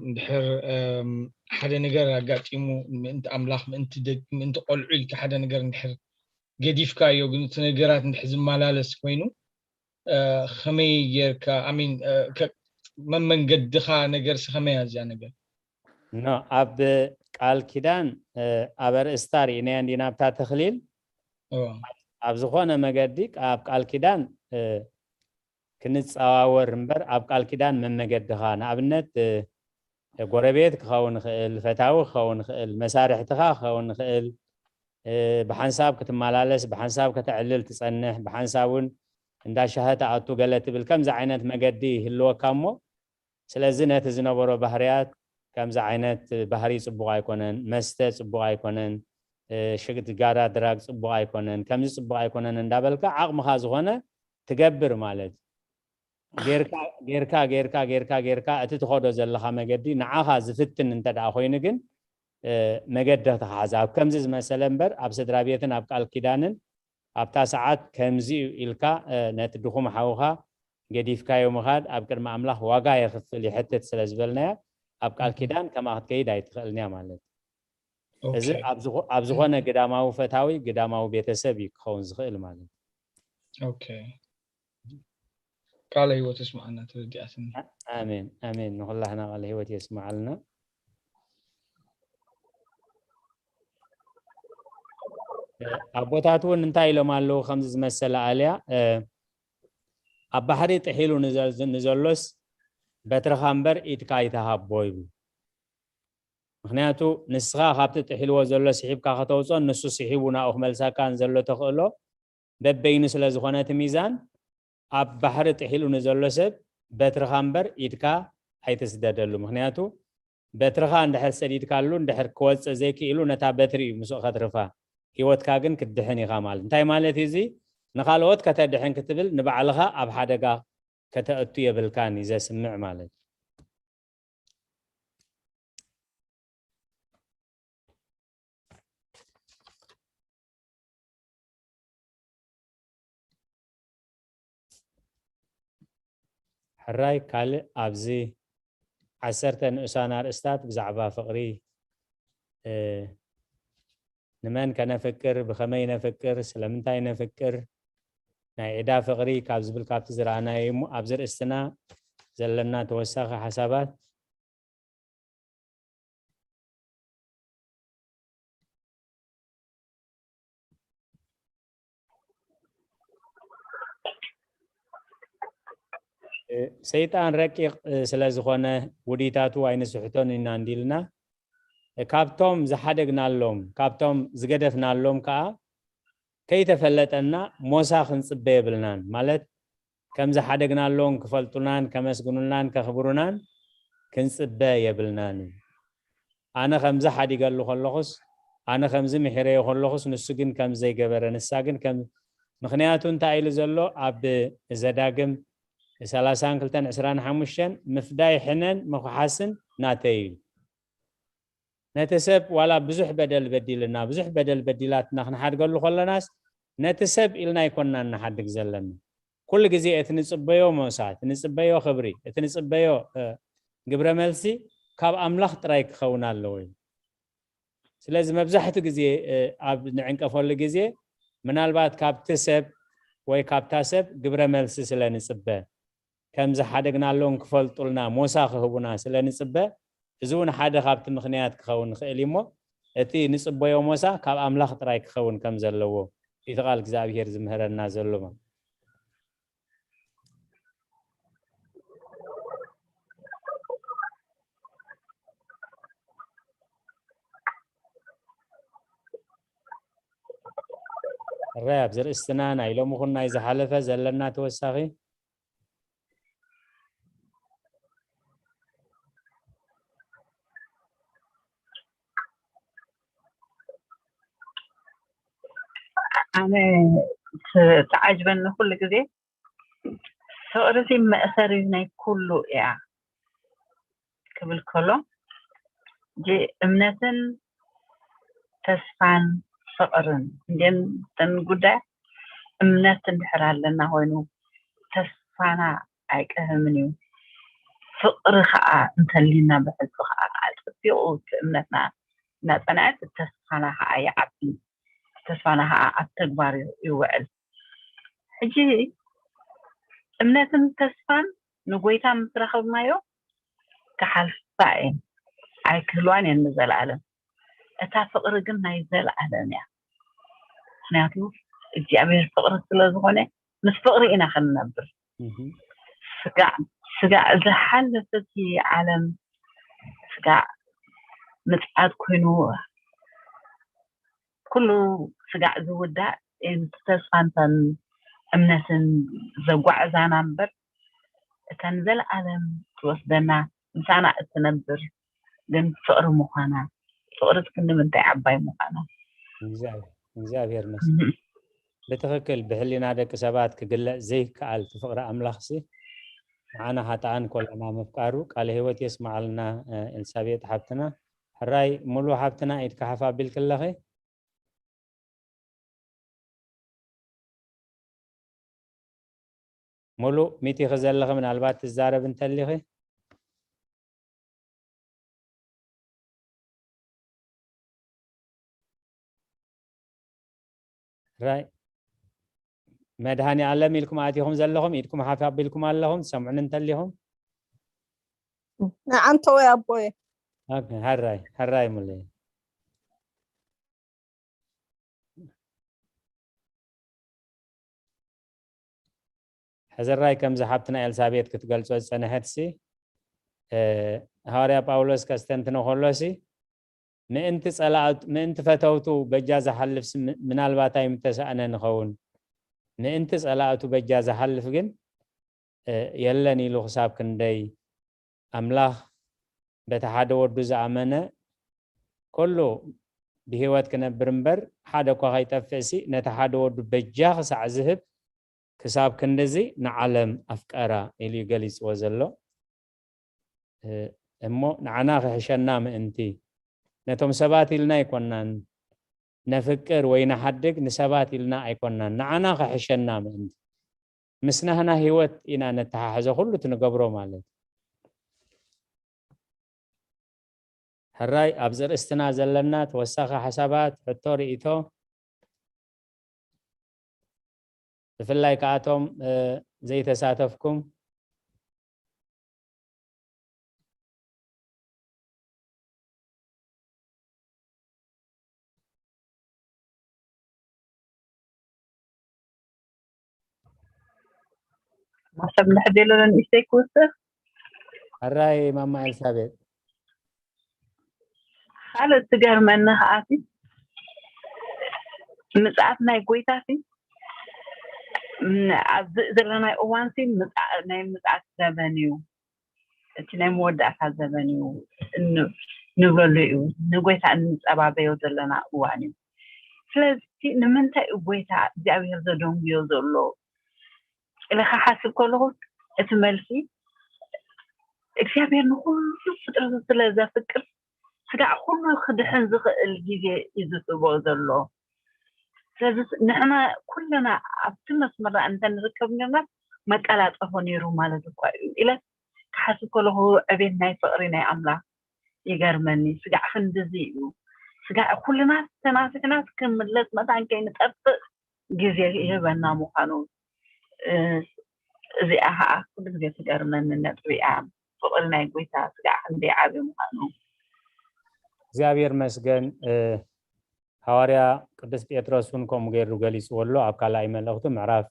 እንድሕር ሓደ ነገር ኣጋጢሙ ምእንቲ ኣምላኽ ምእንቲ ደግ ምእንቲ ቆልዑ ኢልካ ሓደ ነገር እንድሕር ገዲፍካዮ ግን እቲ ነገራት እንድሕር ዝመላለስ ኮይኑ ከመይ ጌርካ ኣሚን መመንገድኻ ነገርሲ ከመይ እያ እዚኣ ነገር? ኖ ኣብ ቃል ኪዳን ኣብ ኣርእስታ ርኢናያ እንዲና ኣብታ ተኽሊል ኣብ ዝኾነ መገዲ ኣብ ቃል ኪዳን ክንፀዋወር እምበር ኣብ ቃል ኪዳን መመገድኻ ንኣብነት ጎረቤት ክኸውን ይኽእል፣ ፈታዊ ክኸውን ይኽእል፣ መሳርሕትኻ ክኸውን ይኽእል፣ ብሓንሳብ ክትመላለስ፣ ብሓንሳብ ከተዕልል ትፀንሕ፣ ብሓንሳብ እውን እንዳ ሻሂ ትኣቱ ገለ ትብል ከምዚ ዓይነት መገዲ ይህልወካ እሞ ስለዚ ነቲ ዝነበሮ ባህርያት ከምዚ ዓይነት ባህሪ ፅቡቕ ኣይኮነን፣ መስተ ፅቡቕ ኣይኮነን፣ ሽግጋራ ድራግ ፅቡቕ ኣይኮነን፣ ከምዚ ፅቡቕ ኣይኮነን እንዳበልካ ዓቕምኻ ዝኾነ ትገብር ማለት ጌርካ ጌርካ ጌርካ ጌርካ ጌርካ እቲ ትኸዶ ዘለኻ መገዲ ንዓኻ ዝፍትን እንተ ደኣ ኮይኑ ግን መገዲ ክትሓዝ ኣብ ከምዚ ዝመሰለ እምበር ኣብ ስድራ ቤትን ኣብ ቃል ኪዳንን ኣብታ ሰዓት ከምዚ እዩ ኢልካ ነቲ ድኹም ሓውኻ ገዲፍካዮ ምኻድ ኣብ ቅድሚ ኣምላኽ ዋጋ የኽፍል ይሕትት ስለ ዝበልናዮ ኣብ ቃል ኪዳን ከምኣ ክትከይድ ኣይትኽእልን እያ ማለት እዩ። እዚ ኣብ ዝኾነ ግዳማዊ ፈታዊ ግዳማዊ ቤተሰብ እዩ ክኸውን ዝኽእል ማለት እዩ። ቃለ ህይወት የስምዓልና ተረዲኣትኒ። ኣሜን ኣሜን። ንኹላህና ቃለ ህይወት የስምዓልና። ኣቦታት እውን እንታይ ኢሎም ኣለዉ ከምዚ ዝመሰለ ኣልያ ኣብ ባሕሪ ጥሒሉ ንዘሎስ በትርኻ እምበር ኢድካ ኣይትሃቦ ይብሉ። ምክንያቱ ንስኻ ካብቲ ጥሒልዎ ዘሎ ስሒብካ ከተውፅኦን ንሱ ስሒቡ ናብኡ ክመልሰካን ዘሎ ተኽእሎ በበይኑ ስለ ዝኾነ እቲ ሚዛን ኣብ ባሕሪ ጥሒሉ ንዘሎ ሰብ በትርኻ እምበር ኢድካ ኣይትስደደሉ። ምክንያቱ በትርኻ እንድሕር ሰዲድካሉ እንድሕር ክወፅእ ዘይክኢሉ ነታ በትሪ እዩ ምስኡ ከትርፋ። ህይወትካ ግን ክትድሕን ኢኻ ማለት እንታይ ማለት እዩ እዚ? ንኻልኦት ከተድሕን ክትብል ንባዕልኻ ኣብ ሓደጋ ከተእቱ የብልካን እዩ ዘስምዕ ማለት እዩ። ሕራይ ካልእ ኣብዚ ዓሰርተ ንኡሳን ኣርእስታት ብዛዕባ ፍቕሪ፣ እ፣ ንመን ከነፍቅር፣ ብኸመይ ነፍቅር፣ ስለምንታይ ነፍቅር፣ ናይ ዕዳ ፍቕሪ ካብ ዝብል ካብቲ ዝረኣናዮ እሞ ኣብዚ ርእስትና ዘለና ተወሳኺ ሓሳባት እ፣ ሰይጣን ረቂቕ፣ እ፣ ስለ ዝኾነ ውዲታቱ ኣይንስሕቶን ኢና እንዲልና፣ እ፣ ካብቶም ዝሓደግናሎም፣ ካብቶም ዝገደፍናሎም ከኣ ከይተፈለጠና ሞሳ ክንጽበ የብልናን። ማለት ከም ዝሓደግናሎም ክፈልጡናን ከመስግኑናን ከኽብሩናን ክንጽበ የብልናን እዩ። ኣነ ከምዚ ሓዲገሉ ከለኹስ፣ ኣነ ከምዚ ምሒረዮ ከለኹስ፣ ንሱ ግን ከም ዘይገበረ፣ ንሳ ግን ከም፣ ምኽንያቱ እንታይ ኢሉ ዘሎ? ኣብ ዘዳግም ሰላሳን ክልተን ዕስራን ሓሙሽተን፣ "ምፍዳይ ሕነን ምኹሓስን ናተይ እዩ። ነቲ ሰብ ዋላ ብዙሕ በደል በዲልና፣ ብዙሕ በደል በዲላትና ክንሓድገሉ ከለናስ፣ ነቲ ሰብ ኢልና ኣይኮንና ንሓድግ ዘለና። ኩሉ ግዜ እቲ ንጽበዮ ሞሳ፣ እቲ ንጽበዮ ክብሪ፣ እቲ ንጽበዮ፣ እ፣ ግብረ መልሲ ካብ ኣምላኽ ጥራይ ክኸውን ኣለዎ" እዩ። ስለዚ መብዛሕትኡ ግዜ፣ እ፣ ኣብ ንዕንቀፈሉ ግዜ ምናልባት ካብቲ ሰብ ወይ ካብታ ሰብ ግብረ መልሲ ስለ ንጽበ፣ ከም ዝሓደግናሎም ክፈልጡልና ሞሳ ክህቡና ስለ ንጽበ፣ እዚ እውን ሓደ ካብቲ ምኽንያት ክኸውን ይኽእል እዩ እሞ፣ እቲ ንጽበዮ ሞሳ ካብ ኣምላኽ ጥራይ ክኸውን ከም ዘለዎ እቲ ቃል እግዚኣብሄር ዝምህረና ዘሎ። ሕራይ ኣብዚ ርእስትና ናይ ሎሚ ኹን ናይ ዝሓለፈ ዘለና ተወሳኺ። ኣነ ት-፣ ትዓጅበኒ ኩሉ ግዜ፣ ፍቕሪ እዚ መእሰሪ ናይ ኩሉ እያ ክብል ከሎ፣ እዚ እምነትን ተስፋን ፍቕርን እንድየን እተን ጉዳያት። እምነት እንድሕር ኣለና ኮይኑ ተስፋና ኣይቀህምን እዩ። ፍቕሪ ከዓ እንተሊና ብሕልፊ ከዓ ኣፅቢቑ እቲ እምነትና እናፀንዐት ተስፋና ከዓ ይዓቢ። ተስፋና ከዓ ኣብ ተግባር ይውዕል። ሕጂ እምነትን ተስፋን ንጎይታ ምስ ረኸብናዮ ክሓልፋ እየን፣ ኣይክህልዋን እየን ንዘለኣለም። እታ ፍቕሪ ግን ናይ ዘለኣለም እያ። ምክንያቱ እግዚኣብሔር ፍቕሪ ስለ ዝኾነ ምስ ፍቕሪ ኢና ክንነብር። እህ። ስጋዕ፣ ስጋዕ ዝሓለፈ እቲ ዓለም ስጋዕ ምጽኣት ኮይኑ ኩሉ ስጋዕ ዝውዳእ እየን ተስፋንተን እምነትን ዘጓዕዛና እምበር እተን ዘለኣለም ትወስደና ምሳና እትነብር ግን ፍቕሪ ምዃና፣ ፍቕሪ ክንዲ ምንታይ ዓባይ ምዃና። እግዚኣብሔር፣ እግዚኣብሔር ይመስገን። እህ። ብትኽክል ብሕሊና ደቂ ሰባት ክግለጽ ዘይከኣል እቲ ፍቕሪ ኣምላኽሲ ንዓና ሓጥኣን ኮሎና ምፍቃሩ ቃለ ህይወት የስምዓልና። እ፣ ኤልሳቤጥ ሓብትና፣ ሕራይ ሙሉ ሓብትና ኢድካ ሓፍ ኣቢልኪ ኣለኺ። ሙሉ ሚቲኺ ዘለኺ ምናልባት ትዛረብ እንተሊኺ። ራይ መድሃኒ ኣለም ኢልኩም ኣቲኹም ዘለኹም ኢድኩም ሓፍ ኣቢልኩም ኣለኹም ትሰምዑኒ እንተሊኹም። ንዓንተ ወይ ኣቦየ። ኦኬ፣ ሕራይ፣ ሕራይ ሙሉየ። ሕዝራይ ከምዚ ሓብትና ኤልሳቤጥ ክትገልጾ ዝጸንሐትሲ፣ እ፣ ሃዋርያ ጳውሎስ ከስተንትኖ ከሎሲ፣ ምእንቲ ጸላእቱ፣ ምእንቲ ፈተውቱ በጃ ዝሓልፍሲ ም-፣ ምናልባት ኣይምተሳእነ ንኸውን። ምእንቲ ጸላእቱ በጃ ዝሓልፍ ግን፣ እ፣ የለን ኢሉ ክሳብ ክንደይ ኣምላኽ በቲ ሓደ ወዱ ዝኣመነ ኩሉ ብህይወት ክነብር እምበር ሓደ እኳ ከይጠፍእሲ ነቲ ሓደ ወዱ በጃ ክሳዕ ዝህብ ክሳብ ክንድዚ ንዓለም ኣፍቀራ ኢሉ እዩ ገሊጽዎ ዘሎ። እ፣ እሞ ንዓና ክሕሸና ምእንቲ ነቶም ሰባት ኢልና ኣይኮናን ነፍቅር ወይ ንሓድግ ንሰባት ኢልና ኣይኮናን፣ ንዓና ክሕሸና ምእንቲ። ምስ ናህና ህይወት ኢና ነተሓሕዞ ኩሉ እቲ ንገብሮ ማለት እዩ። ሕራይ ኣብዚ ርእስትና ዘለና ተወሳኺ ሓሳባት፣ ሕቶ፣ ርእይቶ፣ ብፍላይ ከኣቶም ዘይተሳተፍኩም ማሰብ ንሕቤሎ ንእሽተይ ክውስኽ። ሕራይ ማማ ኤልሳቤጥ። ካልእ ትገርመኒ ከዓሲ ምጽኣት ናይ ጎይታሲ ኣብዚ ዘለናይ እዋንሲ ናይ ምጽኣት ዘበን እዩ። እቲ ናይ መወዳእታ ዘበን እዩ ንብለሉ እዩ። ንጎይታ እንጸባበዮ ዘለና እዋን እዩ። ስለዚ ንምንታይ እዩ ጎይታ እግዚኣብሔር ዘደንጉዮ ዘሎ ኢለ ክሓስብ ከለኹ እቲ መልሲ እግዚኣብሔር ንኩሉ ፍጥረቱ ስለ ዘፍቅር ስጋዕ ኩሉ ክድሕን ዝኽእል ግዜ እዩ ዝህቦ ዘሎ። ስለዚ ንሕና ኩልና ኣብቲ መስመርና እንተንርከብ ነርና መቀላጠፎ ነይሩ ማለት እኳ እዩ ኢለ ክሓስብ ከለኹ ዕቤት ናይ ፍቕሪ ናይ ኣምላኽ ይገርመኒ። ስጋዕ ክንድዚ እዩ። ስጋዕ ኩልና ተናሲሕና ክንምለስ መታን ከይንጠፍእ ግዜ ይህበና ምዃኑ እዚኣ ከዓ ኩሉ ግዜ ትገርመኒ ነጥቢ እያ። ፍቕሪ ናይ ጎይታ ስጋዕ ክንደይ ዓብዪ ምዃኑ። እግዚኣብሔር መስገን። ሃዋርያ ቅዱስ ጴጥሮስ እውን ከምኡ ገይሩ ገሊፅዎ ኣሎ ኣብ ካልኣይ መልእኽቱ ምዕራፍ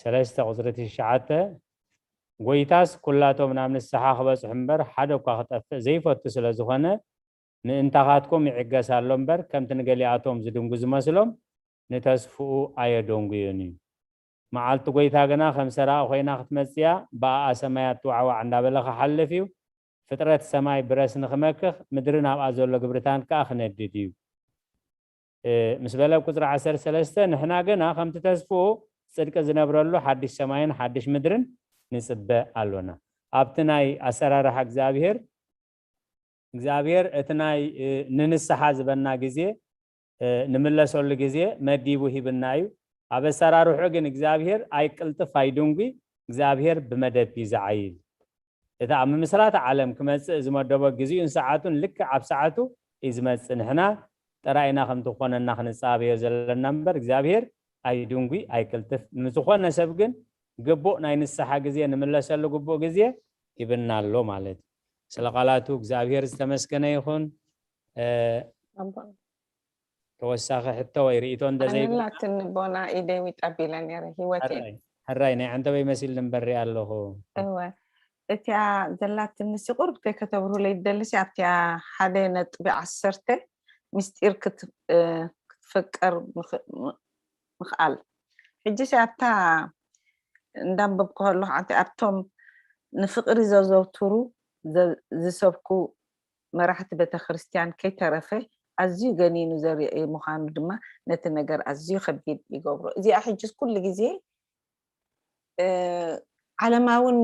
ሰለስተ ቁፅሪ ትሽዓተ፣ ጎይታስ ኩላቶም ናብ ንስሓ ክበፅሑ እምበር ሓደ እኳ ክጠፍእ ዘይፈቱ ስለ ዝኾነ ምእንታኻትኩም ይዕገስ ኣሎ እምበር ከምቲ ንገሊኣቶም ዝድንጉ ዝመስሎም ንተስፍኡ ኣየደንጉዮን እዩ። መዓልቲ ጎይታ ግና ከም ሰራቒ ኮይና ክትመፅእ እያ። ብኣኣ ሰማያት ትዋዕዋዕ እንዳበለ ክሓልፍ እዩ። ፍጥረት ሰማይ ብረስኒ ክመክኽ፣ ምድሪ ናብኣ ዘሎ ግብርታን ከኣ ክነድድ እዩ። ምስ በለ ኣብ ቁፅሪ ዓሰርተ ሰለስተ ንሕና ግና ከምቲ ተስፍኡ ፅድቂ ዝነብረሉ ሓድሽ ሰማይን ሓድሽ ምድርን ንፅበ ኣሎና። ኣብቲ ናይ ኣሰራርሓ እግዚኣብሔር እግዚኣብሔር እቲ ናይ ንንስሓ ዝበና ግዜ ንምለሰሉ ግዜ መዲቡ ሂብና እዩ። ኣብ ኣሰራርሑ ግን እግዚኣብሔር ኣይቅልጥፍ ኣይድንጉ። እግዚኣብሔር ብመደብ እዩ ዝዓይል። እቲ ኣብ ምምስራት ዓለም ክመፅእ ዝመደቦ ግዜኡን ሰዓቱን ልክዕ ኣብ ሰዓቱ እዩ ዝመፅእ። ንሕና ጥራይና ከምቲ ክኾነና ክንፃበዮ ዘለና እምበር እግዚኣብሔር ኣይድንጉ ኣይቅልጥፍ። ንዝኾነ ሰብ ግን ግቡእ ናይ ንስሓ ግዜ ንምለሰሉ ግቡእ ግዜ ሂብና ኣሎ ማለት እዩ። ስለ ቃላቱ እግዚኣብሔር ዝተመስገነ ይኹን። ተወሳኺ ሕቶ ወይ ርእይቶ እንተዘይ ኣነላትኒ ቦና ኢደይ ዊጥ ኣቢለ ነረ ህይወት ሕራይ ናይ ዓንተበይ መሲል ንበር ሪኣ ኣለኹ። እወ እቲያ ዘላትኒ ሲ ቁርብ ከይከተብርሁለይ ደልሲ ኣብቲያ ሓደ ነጥቢ ዓሰርተ ምስጢር ክትፈቀር ምኽኣል። ሕጂ ሲ ኣብታ እንዳንበብኩ ከለኹ ኣቲ ኣብቶም ንፍቕሪ ዘዘውትሩ ዝሰብኩ መራሕቲ ቤተክርስትያን ከይተረፈ ኣዝዩ ገኒኑ ዘርኢ ምዃኑ ድማ ነቲ ነገር ኣዝዩ ከቢድ ይገብሮ። እዚኣ ሕጅስ ኩሉ ግዜ ዓለማውን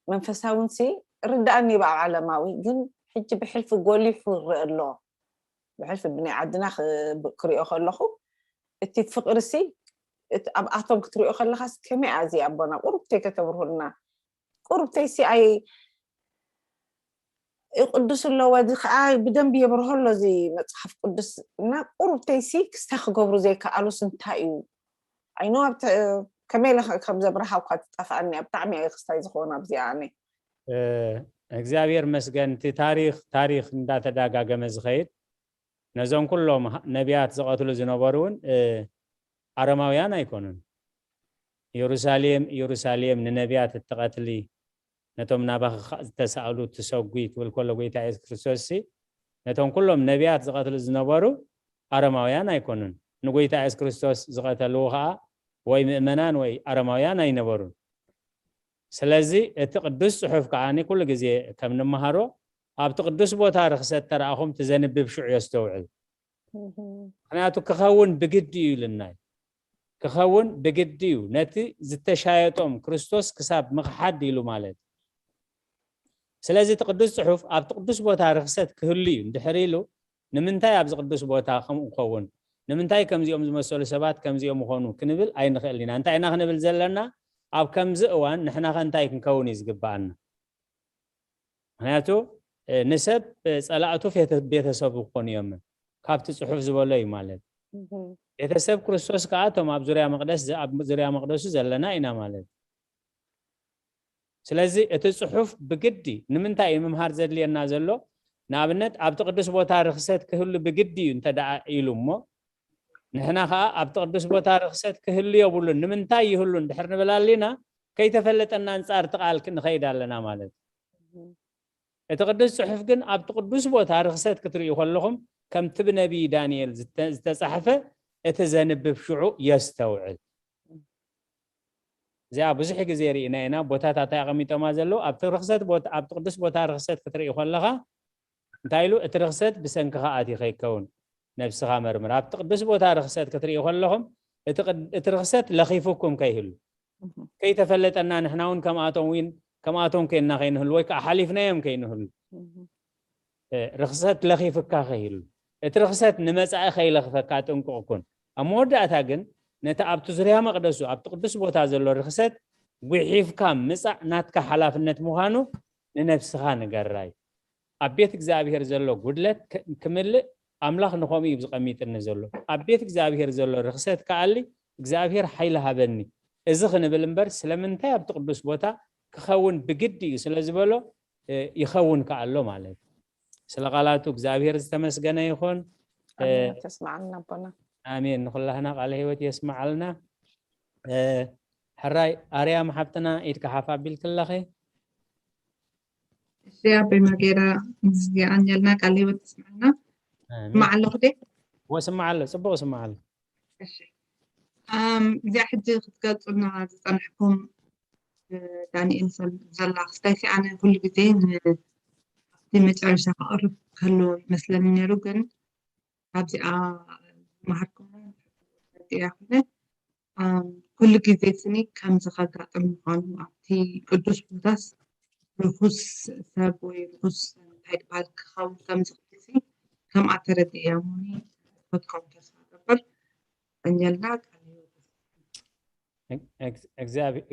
መንፈሳውን ሲ ርዳእኒ ብኣብ ዓለማዊ ግን ሕጂ ብሕልፊ ጎሊሑ ይረአ ኣሎ። ብሕልፊ ብናይ ዓድና ክሪኦ ከለኹ እቲ ፍቕሪ ሲ ኣብኣቶም ክትሪኦ ከለኻስ ከመይ ኣዚ ኣቦና ቁሩብ ተይከተብርሁልና ቁሩብ ተይሲ ኣይ ቅዱስ ኣለዎ እዚ ከዓ ብደንብ የብርሆ ኣሎ እዚ መፅሓፍ ቅዱስ እና ቁሩብ ተይሲ ክስታ ክገብሩ ዘይከኣሉስ እንታይ እዩ? ኣይኖ ከመይ ኢለ ከም ዘብርሃ እኳ ትጠፍኣኒ እያ ብጣዕሚ እየ ክስታይ ዝኸውን ኣብዚኣ ኣነ። እግዚኣብሔር መስገን እቲ ታሪክ ታሪክ እንዳተዳጋገመ ዝኸይድ ነዞም ኩሎም ነቢያት ዝቐትሉ ዝነበሩ እውን ኣረማውያን ኣይኮኑን። ኢየሩሳሌም ኢየሩሳሌም ንነቢያት እትቐትሊ ነቶም ናባኺ ዝተሳእሉ ትሰጉ ክብል ከሎ ጎይታ የሱስ ክርስቶስ ሲ ነቶም ኩሎም ነቢያት ዝቐትሉ ዝነበሩ ኣረማውያን ኣይኮኑን። ንጎይታ የሱስ ክርስቶስ ዝቐተልዎ ከዓ ወይ ምእመናን ወይ ኣረማውያን ኣይነበሩን። ስለዚ እቲ ቅዱስ ጽሑፍ ከዓ ኩሉ ግዜ ከም ንመሃሮ ኣብቲ ቅዱስ ቦታ ርክሰት ተረኣኹም ትዘንብብ ሽዑ የስተውዕል። ምክንያቱ ክኸውን ብግዲ እዩ ኢሉና እዩ። ክኸውን ብግዲ እዩ ነቲ ዝተሻየጦም ክርስቶስ ክሳብ ምኽሓድ ኢሉ ማለት እዩ። ስለዚ እቲ ቅዱስ ጽሑፍ ኣብቲ ቅዱስ ቦታ ርክሰት ክህሉ እዩ እንድሕር ኢሉ ንምንታይ ኣብዚ ቅዱስ ቦታ ከምኡ ክኸውን ንምንታይ ከምዚኦም ዝመሰሉ ሰባት ከምዚኦም ይኾኑ ክንብል ኣይንኽእልን ኢና። እንታይ ኢና ክንብል ዘለና? ኣብ ከምዚ እዋን ንሕና ከ እንታይ ክንከውን እዩ ዝግብኣና? ምክንያቱ ንሰብ ጸላእቱ ቤተሰቡ ክኾኑ እዮም፣ ካብቲ ጽሑፍ ዝበሎ እዩ ማለት። ቤተሰብ ክርስቶስ ከዓ እቶም ኣብ ዙርያ መቅደስ ኣብ ዙርያ መቅደሱ ዘለና ኢና ማለት። ስለዚ እቲ ጽሑፍ ብግዲ ንምንታይ እዩ ምምሃር ዘድልየና ዘሎ? ንኣብነት ኣብቲ ቅዱስ ቦታ ርክሰት ክህሉ ብግዲ እዩ እንተ ደኣ ኢሉ እሞ፣ ንሕና ከዓ ኣብቲ ቅዱስ ቦታ ርክሰት ክህሉ የብሉን፣ ንምንታይ ይህሉ እንድሕር ንብል ኣሊና፣ ከይተፈለጠና ኣንጻር እቲ ቃል ክንኸይድ ኣለና ማለት። እቲ ቅዱስ ጽሑፍ ግን ኣብቲ ቅዱስ ቦታ ርክሰት ክትርእዩ ከለኹም ከምቲ ብነቢይ ዳንኤል ዝተጻሕፈ እቲ ዘንብብ ሽዑ የስተውዕል። እዚኣ ብዙሕ ግዜ ርኢና ኢና። ቦታታት ኣቐሚጦማ ዘለዉ ኣብቲ ርክሰት ኣብቲ ቅዱስ ቦታ ርክሰት ክትርኢ ከለኻ እንታይ ኢሉ? እቲ ርክሰት ብሰንክኻ ኣትዩ ከይከውን ነብስኻ መርምር። ኣብቲ ቅዱስ ቦታ ርክሰት ክትርኢ ከለኹም እቲ ርክሰት ለኺፉኩም ከይህሉ፣ ከይተፈለጠና ንሕና እውን ከምኣቶም ዊን ከምኣቶም ኮይንና ከይንህሉ ወይ ከዓ ሓሊፍናዮም ከይንህሉ፣ ርክሰት ለኺፍካ ከይህሉ፣ እቲ ርክሰት ንመጻኢ ከይለኽፈካ ጥንቁቕ ኩን። ኣብ መወዳእታ ግን ነቲ ኣብቲ ዙርያ መቕደሱ ኣብቲ ቅዱስ ቦታ ዘሎ ርክሰት ጉሒፍካ ምጻእ ናትካ ሓላፍነት ምዃኑ ንነብስኻ ንገራ እዩ። ኣብ ቤት እግዚኣብሔር ዘሎ ጉድለት ክምልእ ኣምላኽ ንኸምኡ እዩ ዝቐሚጥኒ ዘሎ። ኣብ ቤት እግዚኣብሔር ዘሎ ርኽሰት ከኣሊ እግዚኣብሔር ሓይሊ ሃበኒ። እዚ ክንብል እምበር ስለምንታይ ኣብቲ ቅዱስ ቦታ ክኸውን ብግዲ እዩ ስለ ዝበሎ ይኸውን ከኣሎ ማለት እዩ። ስለ ቃላቱ እግዚኣብሔር ዝተመስገነ ይኹን። ተስማዓልና ኣቦና። ኣሜን። ንኹላህና ቃለ ህይወት የስማዓልና። ሕራይ ኣርያም ሓብትና ኢድካ ሓፍ ኣቢልክለኺ። እሺ ኣቦይ መጌራ ምስጋና የቀንየልና ቃለ ህይወት ተስማዓልና። ስማዕ ኣለኹ ደ ወስማዕ ኣሎ ጽቡቅ ስማዕ ኣሎ። እሺ እዚኣ ሕጂ ክትገልጹልና ዝጸናሕኩም ዳንኤል ዘላ ክስታይ ኣነ ኩሉ ግዜ ኣብቲ መጨረሻ ክቐርብ ከሎ ይመስለኒ ነይሩ ግን ካብዚኣ ዝመሃርኩም እያ ኮነ ኩሉ ግዜ ስኒ ከምዚ ከጋጥም ምዃኑ ኣብቲ ቅዱስ ቦታስ ርኩስ ሰብ ወይ ርኩስ እንታይ ድበሃል ክኸውን ከም ዝኽእል ከምኣ ተረዲእያ እሞኒ ፈትኩም ተስፋ ገብር ቀንየልና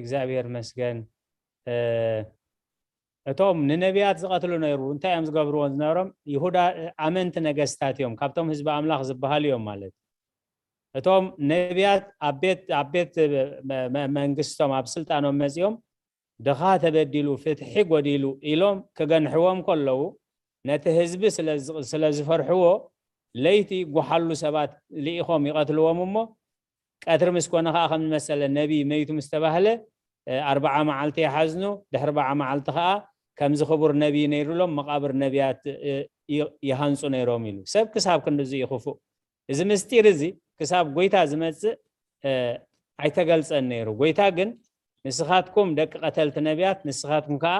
እግዚኣብሔር መስገን እቶም ንነቢያት ዝቐትሉ ነይሩ እንታይ እዮም ዝገብርዎ ዝነበሮም ይሁዳ ኣመንቲ ነገስታት እዮም ካብቶም ህዝቢ ኣምላኽ ዝበሃሉ እዮም ማለት እቶም ነቢያት ኣብ ቤት ኣብ ቤት መንግስቶም ኣብ ስልጣኖም መጺኦም ድኻ ተበዲሉ ፍትሒ ጎዲሉ ኢሎም ክገንሕዎም ከለዉ ነቲ ህዝቢ ስለ ዝፈርሕዎ ለይቲ ጓሓሉ ሰባት ልኢኾም ይቐትልዎም እሞ ቀትሪ ምስ ኮነ ከዓ ከም ዝመሰለ ነቢ መይቱ ምስ ተባህለ ኣርባዓ መዓልቲ ይሓዝኑ ድሕሪ ኣርባዓ መዓልቲ ከዓ ከምዚ ክቡር ነቢ ነይሩሎም መቃብር ነቢያት ይሃንፁ ነይሮም ኢሉ ሰብ ክሳብ ክንድዚ ይኽፉእ እዚ ምስጢር እዚ ክሳብ ጎይታ ዝመፅእ ኣይተገልፀን ነይሩ ጎይታ ግን ንስኻትኩም ደቂ ቀተልቲ ነቢያት ንስኻትኩም ከዓ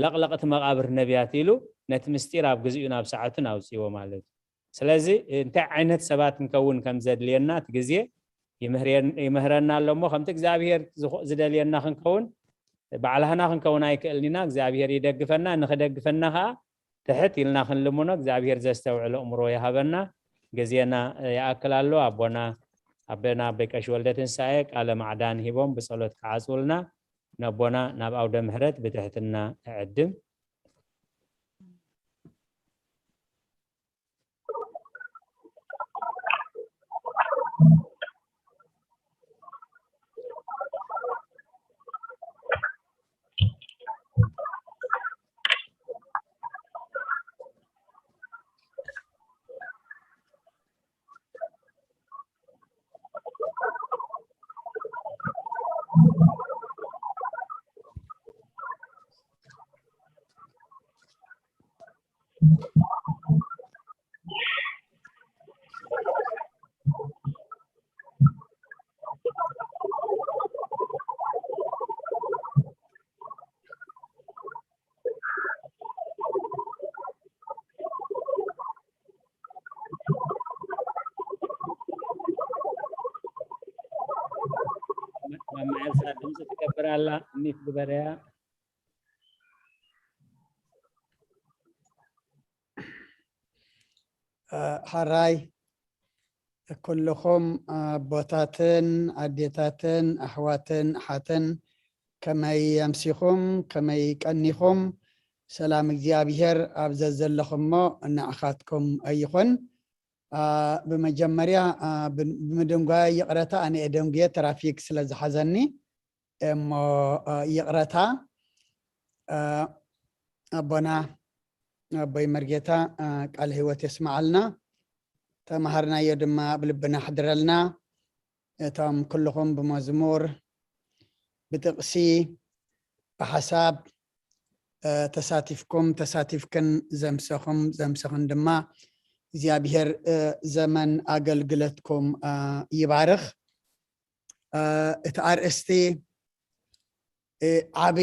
ለቕለቕቲ መቃብር ነቢያት ኢሉ ነቲ ምስጢር ኣብ ግዚኡ ናብ ሰዓቱን ኣውፅዎ ማለት እዩ ስለዚ እንታይ ዓይነት ሰባት ክንከውን ከም ዘድልየና እቲ ግዜ ይምህረና ኣሎ እሞ ከምቲ እግዚኣብሄር ዝደልየና ክንከውን ባዕላህና ክንከውን ኣይክእልን ኢና እግዚኣብሄር ይደግፈና ንክደግፈና ከዓ ትሕት ኢልና ክንልምኖ እግዚኣብሄር ዘስተውዕል ኣእምሮ ይሃበና ግዜና ይኣክል ኣሎ ኣቦና ኣበና ኣበይ ቀሺ ወልደ ትንሳኤ ቃለ ማዕዳን ሂቦም ብጸሎት ክዓጽውልና ነቦና ናብ ኣውደ ምሕረት ብትሕትና እዕድም ማማ ኤልሳ ድምፂ ትገብር ኣላ እኒት ግበረያ ሓራይ ኩልኹም ኣቦታትን ኣዴታትን ኣሕዋትን ኣሓትን ከመይ ኣምሲኹም? ከመይ ቀኒኹም? ሰላም እግዚኣብሔር ኣብ ዘዘለኹሞ ንዓኻትኩም ኣይኹን። ኣ፣ ብመጀመርያ፣ ኣ፣ ብ-፣ ብምድንጓይ ይቕረታ፣ ኣነ እየ ደንጉየ፣ ትራፊክ ስለ ዝሓዘኒ እሞ፣ ኣ፣ ይቕረታ። ኣ፣ ኣቦና፣ ኣቦይ መርጌታ፣ ኣ፣ ቃል ህይወት የስምዓልና። ተማሃርናዮ ድማ ኣብ ልብና ኣሕድረልና። እቶም ኩልኹም ብመዝሙር፣ ብጥቕሲ፣ ብሓሳብ፣ እ፣ ተሳቲፍኩም፣ ተሳቲፍክን ዘምሰኹም፣ ዘምሰኽን ድማ እግዚኣብሔር፣ እ፣ ዘመን ኣገልግለትኩም፣ እ፣ ይባርኽ። እ፣ እቲ ኣርእስቲ፣ እ፣ ዓቢ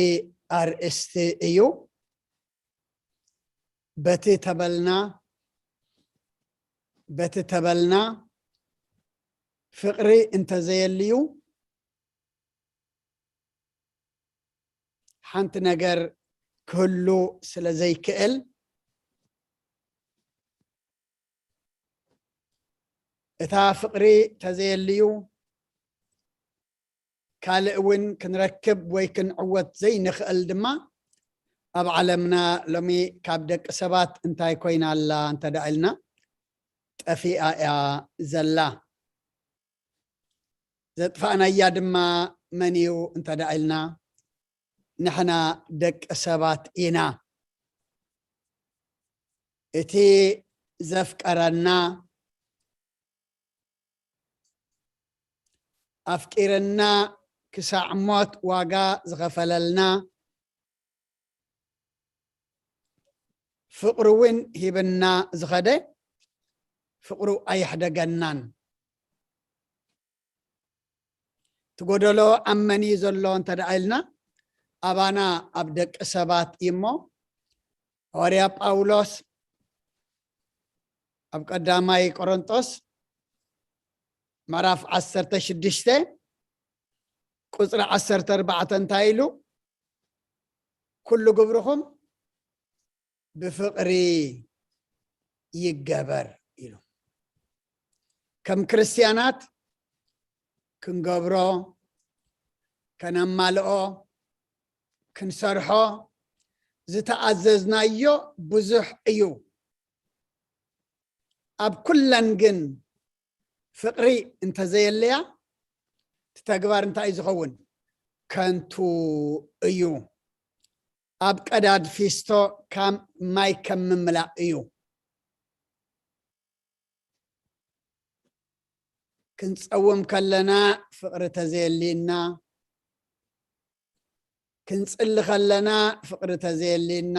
ኣርእስቲ እዩ። በቲ ተበልና፣ በቲ ተበልና ፍቕሪ እንተዘየልዩ ሓንቲ ነገር ክህሉ ስለ ዘይክእል፣ እታ ፍቕሪ ተዘየልዩ ካልእ እውን ክንረክብ ወይ ክንዕወት ዘይንኽእል ድማ ኣብ ዓለምና ሎሚ ካብ ደቂ ሰባት እንታይ ኮይና ኣላ እንተ ደኣ ኢልና፣ ጠፊኣ እያ ዘላ። ዘጥፋእናያ ድማ መን እዩ እንተ ደኣ ኢልና፣ ንሕና ደቂ ሰባት ኢና። እቲ ዘፍቀረና፣ ኣፍቂርና ክሳዕ ሞት ዋጋ ዝኸፈለልና፣ ፍቕሩ እውን ሂብና ዝኸደ፣ ፍቕሩ ኣየሕደገናን። እቲ ጎደሎ ኣብ መን እዩ ዘሎ እንተ ደኣ ኢልና፣ ኣባና ኣብ ደቂ ሰባት እዩ እሞ፣ ሃዋርያ ጳውሎስ ኣብ ቀዳማይ ቆሮንጦስ ምዕራፍ ዓሰርተ ሽዱሽተ ቁጽሪ ዓሰርተ ኣርባዕተ እንታይ ኢሉ? "ኩሉ ግብርኹም ብፍቕሪ ይገበር" ኢሉ። ከም ክርስትያናት ክንገብሮ፣ ከነማልኦ፣ ክንሰርሖ ዝተኣዘዝናዮ ብዙሕ እዩ። ኣብ ኩለን ግን ፍቕሪ እንተዘየለያ፣ እቲ ተግባር እንታይ እዩ ዝኸውን? ከንቱ እዩ። ኣብ ቀዳድ ፊስቶ ከም ማይ ከም ምምላእ እዩ። ክንጸውም ከለና ፍቕሪ ተዘየልየና፣ ክንጽሊ ከለና ፍቕሪ ተዘየልየና፣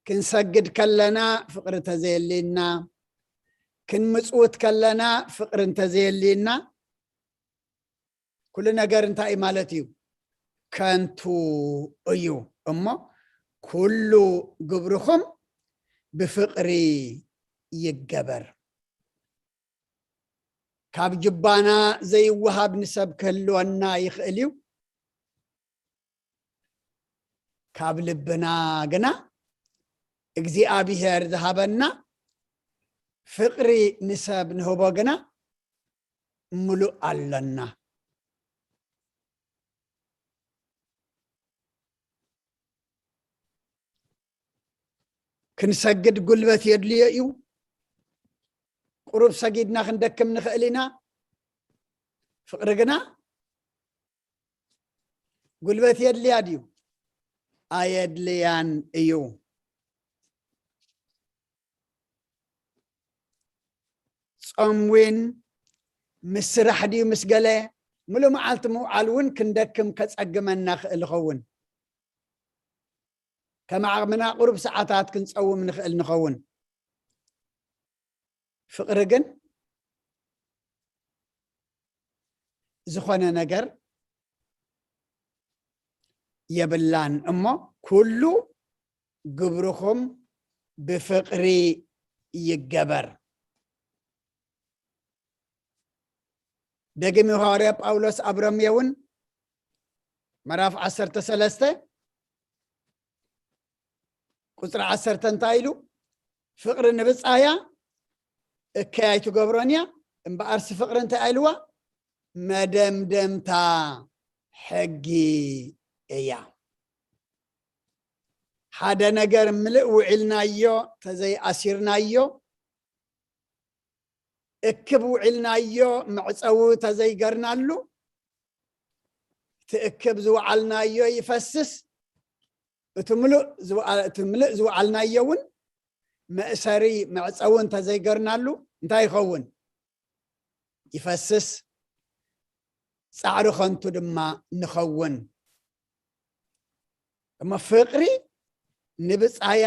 ክንሰግድ ከለና ፍቕሪ ተዘየልየና፣ ክንምጽውት ከለና ፍቕሪ እንተዘየልየና፣ ኩሉ ነገር እንታይ እዩ ማለት እዩ? ከንቱ እዩ። እሞ ኩሉ ግብርኹም ብፍቕሪ ይገበር። ካብ ጅባና ዘይወሃብ ንሰብ ክህልወና ይኽእል እዩ። ካብ ልብና ግና እግዚኣብሔር ዝሃበና ፍቕሪ ንሰብ ንህቦ ግና ምሉእ ኣሎና። ክንሰግድ ጉልበት የድልዮ እዩ። ቁሩብ ሰጊድና ክንደክም ንኽእል ኢና። ፍቕሪ ግና ጉልበት የድልያ ድዩ? ኣየድልያን እዩ። ጾም እውን ምስ ስራሕ ድዩ ምስ ገለ፣ ምሉእ መዓልቲ ምውዓል እውን ክንደክም ከጸግመና ክእል ይኸውን። ከም ዓቕምና ቁሩብ ሰዓታት ክንጸውም ንኽእል ንኸውን። ፍቕሪ ግን ዝኾነ ነገር የብላን እሞ፣ ኩሉ ግብርኹም ብፍቕሪ ይገበር። ደጊሙ ሃዋርያ ጳውሎስ ኣብ ሮሜ እውን ምዕራፍ ዓሰርተ ሰለስተ ቁጽሪ ዓሰርተ እንታይ ኢሉ? "ፍቕሪ ንብጻያ እከይ ኣይትገብሮን እያ። እምበኣርሲ ፍቕሪ እንታይ ኢልዋ? መደምደምታ ሕጊ እያ። ሓደ ነገር ምልእ ውዒልናዮ ተዘይኣሲርናዮ፣ እክብ ውዒልናዮ መዕፀዊ ተዘይገርናሉ፣ እቲ እክብ ዝወዓልናዮ ይፈስስ፣ እቲ ምሉእ ዝወዓ-፣ እቲ ምልእ ዝወዓልናዮ እውን መእሰሪ መዕፀዊ እንተዘይገርናሉ እንታይ ይኸውን? ይፈስስ፣ ፃዕሪ ኸንቱ ድማ ንኸውን። እሞ ፍቕሪ ንብፃያ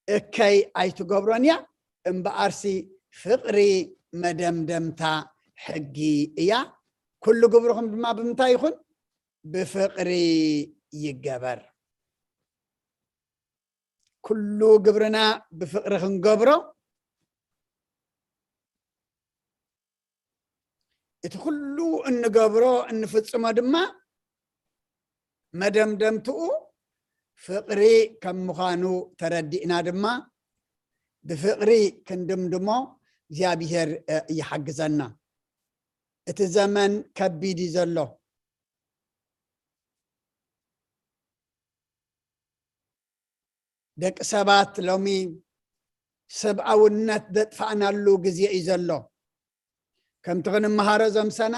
እከይ ኣይትገብሮን እያ፣ እምበኣርሲ ፍቕሪ መደምደምታ ሕጊ እያ። ኩሉ ግብርኹም ድማ ብምንታይ ይኹን? ብፍቕሪ ይገበር። ኩሉ ግብርና ብፍቕሪ ክንገብሮ፣ እቲ ኩሉ እንገብሮ እንፍጽሞ ድማ መደምደምትኡ ፍቕሪ ከም ምዃኑ ተረዲእና ድማ ብፍቕሪ ክንድምድሞ እግዚኣብሔር፣ እ፣ ይሓግዘና። እቲ ዘመን ከቢድ እዩ ዘሎ። ደቂ ሰባት ሎሚ ሰብኣውነት ዘጥፋእናሉ ግዜ እዩ ዘሎ። ከምቲ ክንመሃሮ ዘምሰና፣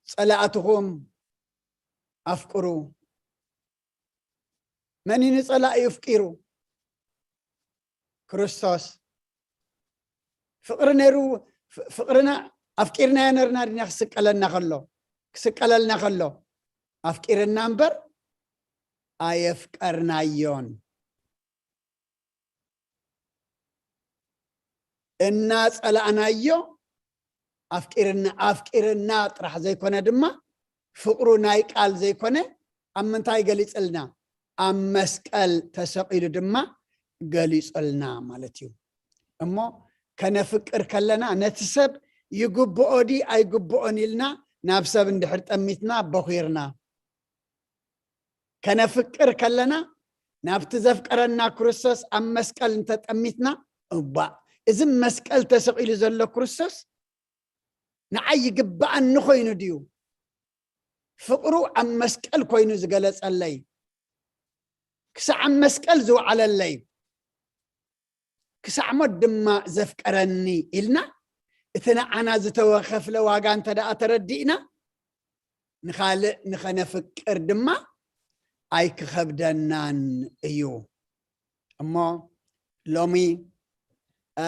"ጸላእትኹም ኣፍቅሩ።" መን እዩ ንጸላእዩ ኣፍቂሩ? ክርስቶስ። ፍቕሪ ነይሩ፣ ፍ-፣ ፍቕርና ኣፍቂርናዮ ነርና ድና ክስቀለና ከሎ፣ ክስቀለልና ከሎ ኣፍቂርና እምበር ኣየፍቀርናዮን። እናጸላእናዮ ኣፍቂርና፣ ኣፍቂርና ጥራሕ ዘይኮነ ድማ ፍቕሩ ናይ ቃል ዘይኮነ ኣብ ምንታይ ገሊጽልና? ኣብ መስቀል ተሰቒሉ ድማ ገሊጹልና ማለት እዩ። እሞ ከነፍቅር ከለና ነቲ ሰብ ይግብኦ ዲ ኣይግብኦን ኢልና ናብ ሰብ እንድሕር ጠሚትና ቦኺርና፣ ከነፍቅር ከለና ናብቲ ዘፍቀረና ክርስቶስ ኣብ መስቀል እንተጠሚትና፣ እባ እዚ መስቀል ተሰቒሉ ዘሎ ክርስቶስ ንዓይ ይግብኣኒ ኮይኑ ድዩ? ፍቕሩ ኣብ መስቀል ኮይኑ ዝገለጸለይ፣ ክሳዕ ኣብ መስቀል ዝወዓለለይ፣ ክሳዕ ሞት ድማ ዘፍቀረኒ ኢልና፣ እቲ ንዓና ዝተወከፍለ ዋጋ እንተ ደኣ ተረዲእና፣ ንኻልእ ንኸነፍቅር ድማ ኣይክኸብደናን እዩ። እሞ ሎሚ፣ እ፣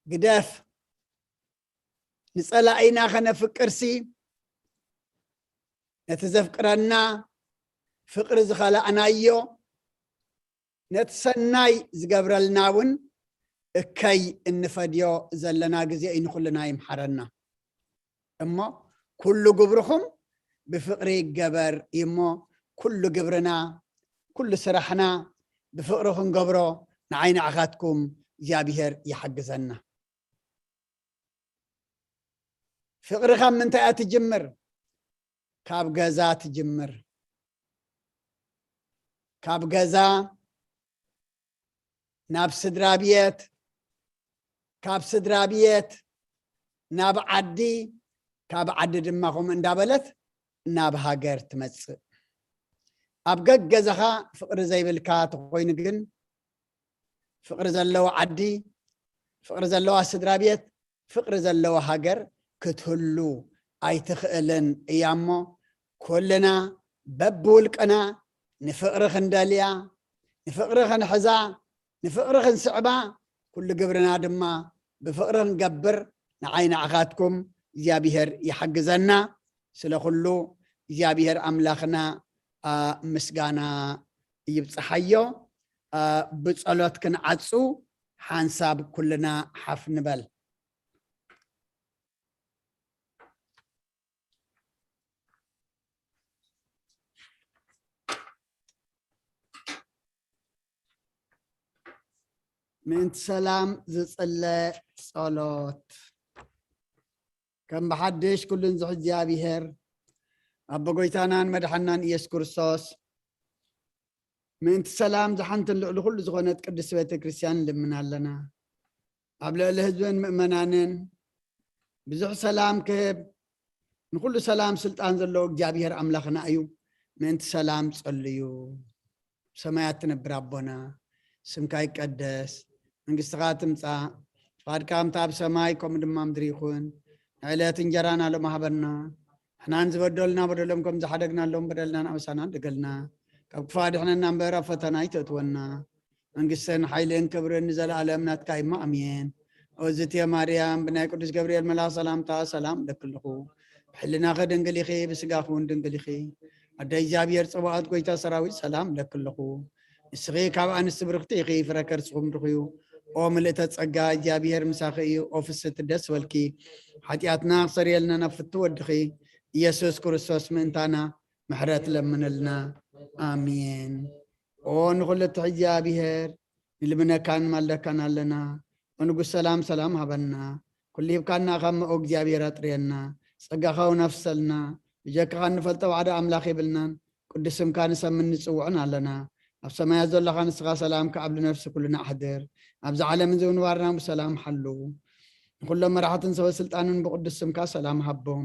ግደፍ፣ ንጸላኢና ከነፍቅርሲ፣ ነቲ ዘፍቅረና ፍቕሪ ዝኸላእናዮ፣ ነቲ ሰናይ ዝገብረልና እውን እከይ እንፈድዮ ዘለና ግዜ እዩ። ንኹልና ይምሓረና። እሞ ኩሉ ግብርኹም ብፍቕሪ ይገበር እዩ። እሞ ኩሉ ግብርና፣ ኩሉ ስራሕና ብፍቕሪ ክንገብሮ ንዓይ ንዓኻትኩም እግዚኣብሔር ይሓግዘና። ፍቕሪ ካብ ምንታይ እያ ትጅምር? ካብ ገዛ ትጅምር። ካብ ገዛ ናብ ስድራ ቤት፣ ካብ ስድራ ቤት ናብ ዓዲ፣ ካብ ዓዲ ድማ ከምኡ እንዳበለት ናብ ሃገር ትመጽእ። ኣብ ገገዛኻ ፍቕሪ ዘይብልካ ተኾይኑ ግን፣ ፍቕሪ ዘለዎ ዓዲ፣ ፍቕሪ ዘለዋ ስድራ ቤት፣ ፍቕሪ ዘለዋ ሃገር ክትህሉ ኣይትኽእልን እያ። እሞ ኩልና በብውልቅና ንፍቕሪ ክንደልያ፣ ንፍቕሪ ክንሕዛ፣ ንፍቕሪ ክንስዕባ፣ ኩሉ ግብርና ድማ ብፍቕሪ ክንገብር ንዓይ ንዓኻትኩም እግዚኣብሔር ይሓግዘና። ስለ ኩሉ እግዚኣብሔር ኣምላኽና፣ ኣ፣ ምስጋና ይብጽሓዮ። ኣ፣ ብጸሎት ክንዓጹ ሓንሳብ ኩልና ሓፍ ንበል። ምእንቲ ሰላም ዝጽለ ጸሎት። ከም ብሓድሽ ኩሉን ዝሕዝ እግዚኣብሔር፣ ኣቦ ጎይታናን መድሓናን ኢየሱስ ክርስቶስ፣ ምእንቲ ሰላም ዝሓንትን ልዕሊ ኩሉ ዝኾነት ቅድስቲ ቤተ ክርስቲያን ንልምን ኣለና። ኣብ ልዕሊ ህዝብን ምእመናንን ብዙሕ ሰላም ክህብ፣ ንኩሉ ሰላም ስልጣን ዘለዎ እግዚኣብሔር ኣምላኽና እዩ። ምእንቲ ሰላም ጸልዩ። ሰማያት ትነብር ኣቦና፣ ስምካ ይቀደስ፣ መንግስትኻ ትምጻእ፣ ፍቓድካ ከምታ ኣብ ሰማይ ከምኡ ድማ ምድሪ ይኹን። ንዕለት እንጀራና ሎም ሃበና፣ ንሕናን ዝበደሉና በደሎም ከም ዝሓደግናሎም በደልና ንኣበሳና ድገልና፣ ካብ ክፋ ድሕነና እምበር ኣብ ፈተና ኣይተእትወና። መንግስትን ሓይልን ክብርን ንዘለኣለም ናትካ እሞ ኣሜን። ኦዝትየ ማርያም፣ ብናይ ቅዱስ ገብርኤል መልኣኽ ሰላምታ ሰላም እለኪ ኣለኹ። ብሕልናኺ ድንግል ኢኺ፣ ብስጋኺ እውን ድንግል ኢኺ። ኣደ እግዚኣብሔር ጽባኦት፣ ጎይታ ሰራዊት፣ ሰላም እለኪ ኣለኹ። ንስኺ ካብ ኣንስቲ ብርኽቲ ኢኺ፣ ፍረ ከርስኹም ብሩኽ እዩ። ኦ ምልእተ ጸጋ፣ እግዚኣብሔር ምሳኺ እዩ። ኦ ፍስቲ ደስ በልኪ፣ ሓጢኣትና ክሰርየልና ናብ ፍቱ ወድኺ ኢየሱስ ክርስቶስ ምእንታና ምሕረት ለምንልና። ኣሜን። ኦ ንኹሉ እትሕዚ እግዚኣብሔር፣ ንልምነካን ንማልደካን ኣለና። ኦ ንጉስ ሰላም፣ ሰላም ሃበና። ኩሉ ሂብካና፣ ካብ መኦ እግዚኣብሔር ኣጥርየና። ጸጋኻ እውን ኣፍሰልና። ብጀካኻ እንፈልጦ ዋዕዳ ኣምላኽ የብልናን። ቅዱስ ስምካ ንሰምን ንጽውዕን ኣለና። ኣብ ሰማያት ዘለኻ ንስኻ ሰላምካ ኣብ ልነፍሲ ኩልና ኣሕድር። ኣብዚ ዓለም እዚ ምንባርና ብሰላም ሓሉ። ንኹሎም መራሕትን ሰበ ስልጣንን ብቅዱስ ስምካ ሰላም ሃቦም።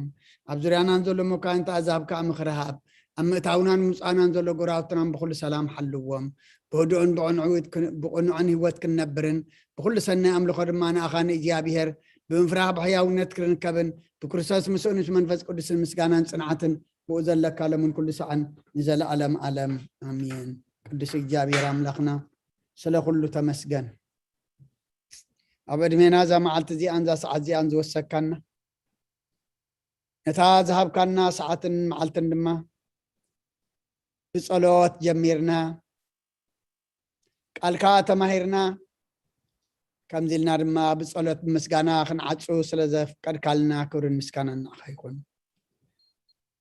ኣብ ዙርያናን ዘሎ መኳንንቲ ኣዛብካ ምኽሪ ሃብ። ኣብ ምእታውናን ምውፃእናን ዘሎ ጎራብትናን ብኹሉ ሰላም ሓልዎም። ብህዱእን ብቕንዕዊት ክን-፣ ብቕኑዕን ህይወት ክንነብርን ብኹሉ ሰናይ ኣምልኾ ድማ ንኣኻ ንእግዚኣብሔር ብምፍራህ ብሕያውነት ክንርከብን ብክርስቶስ ምስኡን ምስ መንፈስ ቅዱስን ምስጋናን ጽንዓትን ብኡ ዘለካ ለምን ኩሉ ሰዓን ንዘለኣለም ኣለም ኣሜን። ቅዱስ እግዚኣብሔር ኣምላኽና ስለ ኩሉ ተመስገን። ኣብ ዕድሜና እዛ መዓልቲ እዚኣን እዛ ሰዓት እዚኣን ዝወሰካና፣ ነታ ዝሃብካና ሰዓትን መዓልትን ድማ ብጸሎት ጀሚርና፣ ቃልካ ተማሂርና፣ ከምዚ ኢልና ድማ ብጸሎት ብምስጋና ክንዓጹ ስለ ዘፍቀድካልና ክብርን ምስጋናን ንዓኻ ይኹን።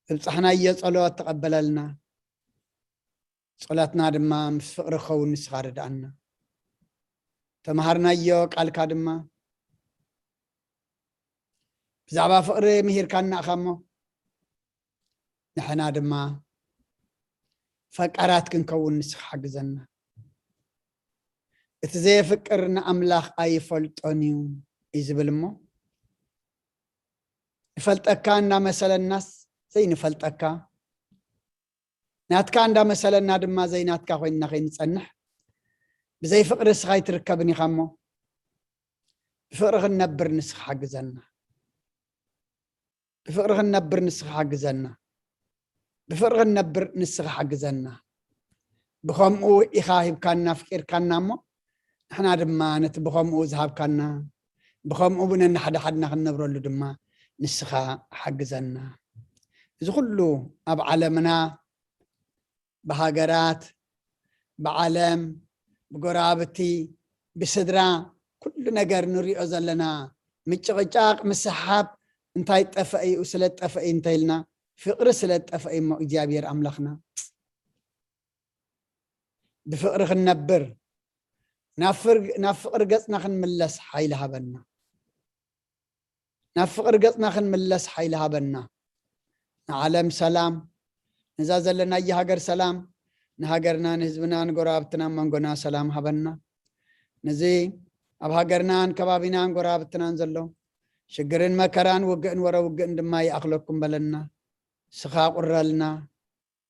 ዘብጻሕናዮ ጸሎት ተቐበለልና። ጸሎትና ድማ ምስ ፍቕሪ ክኸውን ንስኻ ርድኣና። ተምሃርናዮ ቃልካ ድማ ብዛዕባ ፍቕሪ ምሂርካና ኢኻ እሞ፣ ንሕና ድማ ፈቃራት ክንከውን ንስኻ ሓግዘና። እቲ ዘየፍቅር ንኣምላኽ ኣይፈልጦን እዩ እዩ ዝብል እሞ፣ ንፈልጠካ እንዳመሰለናስ ዘይንፈልጠካ፣ ናትካ እንዳመሰለና ድማ ዘይናትካ ኮይንና ከይንጸንሕ፣ ብዘይ ፍቕሪ ንስኻ ኣይትርከብን ኢኻ እሞ፣ ብፍቕሪ ክንነብር ንስኻ ሓግዘና። ብፍቕሪ ክንነብር ንስኻ ሓግዘና። ብፍቕሪ ክንነብር ንስኻ ሓግዘና። ብኸምኡ ኢኻ ሂብካና፣ ኣፍቂርካና እሞ፣ ንሕና ድማ ነቲ ብኸምኡ ዝሃብካና፣ ብኸምኡ ብነንሓድሓድና ክንነብረሉ ድማ ንስኻ ሓግዘና። እዚ ኩሉ ኣብ ዓለምና፣ ብሃገራት፣ ብዓለም፣ ብጎረባብቲ፣ ብስድራ፣ ኩሉ ነገር ንሪኦ ዘለና ምጭቕጫቕ፣ ምስሓብ፣ እንታይ ጠፍአ እዩ? ስለ ጠፍአ እዩ እንተኢልና፣ ፍቕሪ ስለ ጠፍአ እዩ እሞ እግዚኣብሔር ኣምላኽና። ብፍቕሪ ክንነብር፣ ናብ ፍር-፣ ናብ ፍቕሪ ገጽና ክንምለስ ሓይሊ ሃበና። ናብ ፍቕሪ ገጽና ክንምለስ ሓይሊ ሃበና። ንዓለም ሰላም፣ ነዛ ዘለናያ ሃገር ሰላም፣ ንሃገርና፣ ንህዝብና፣ ንጎረባብትና፣ መንጎና ሰላም ሃበና። ነዚ ኣብ ሃገርናን ከባቢናን ጎረባብትናን ዘሎ ሽግርን መከራን ውግእን ወረ ውግእን ድማ ይኣኽለኩም በለና። ስኻ ቁረልና።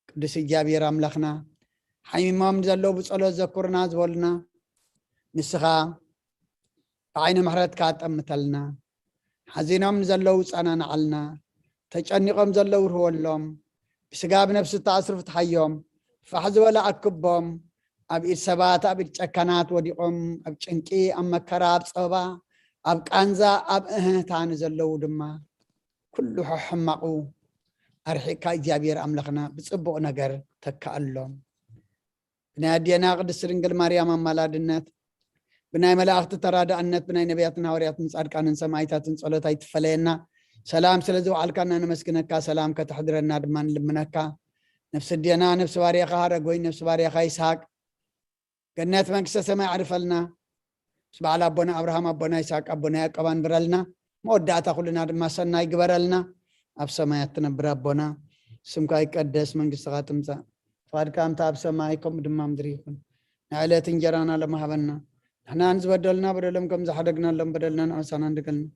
ቅዱስ እግዚኣብሔር ኣምላኽና፣ ሓሚሞም ንዘለዉ ብጸሎት ዘኩርና ዝበሉና፣ ንስኻ ብዓይኒ ምሕረትካ ጠምተልና። ሓዚኖም ንዘለዉ ጸናንዓልና። ተጨኒቖም ዘለዉ ርህወሎም። ብስጋ ብነፍሲ እተኣስሩ ፍትሓዮም። ፋሕ ዝበለ ኣክቦም። ኣብ ኢድ ሰባት፣ ኣብ ኢድ ጨካናት ወዲቖም፣ ኣብ ጭንቂ፣ ኣብ መከራ፣ ኣብ ጸበባ፣ ኣብ ቃንዛ፣ ኣብ እህህታ ንዘለዉ ድማ፣ ኩሉ ሕማቑ ኣርሒቕካ እግዚኣብሔር ኣምላኽና ብጽቡቕ ነገር ተካኣሎም። ብናይ ኣዴና ቅድስቲ ድንግል ማርያም ኣማላድነት፣ ብናይ መላእኽቲ ተራዳእነት፣ ብናይ ነቢያትን ሃዋርያትን ጻድቃንን ሰማዕታትን ጸሎት ኣይትፈለየና። ሰላም ስለ ዝወዓልካና ነመስግነካ። ሰላም ከተሕድረና ድማ ንልምነካ። ነፍሲ ኣዴና፣ ነፍሲ ባርያኻ ሃረጎይ፣ ነፍሲ ባርያኻ ይስሐቅ፣ ገነት መንግስተ ሰማይ ኣዕርፈልና። ምስ በዓል ኣቦና ኣብርሃም፣ ኣቦና ይስሐቅ፣ ኣቦና ያዕቆብ ኣንብረልና። መወዳእታ ኩልና ድማ ሰናይ ግበረልና። ኣብ ሰማያት ትነብር ኣቦና፣ ስምካ ይቀደስ፣ መንግስትኻ ትምጻእ፣ ፍቓድካ ከምቲ ኣብ ሰማይ ከምኡ ድማ ምድሪ ይኹን። ንዕለት እንጀራና ሎም ሃበና። ንሕና ንዝበደሉና በደሎም ከም ዝሓደግናሎም በደልና ንኣሳና እንድገልና።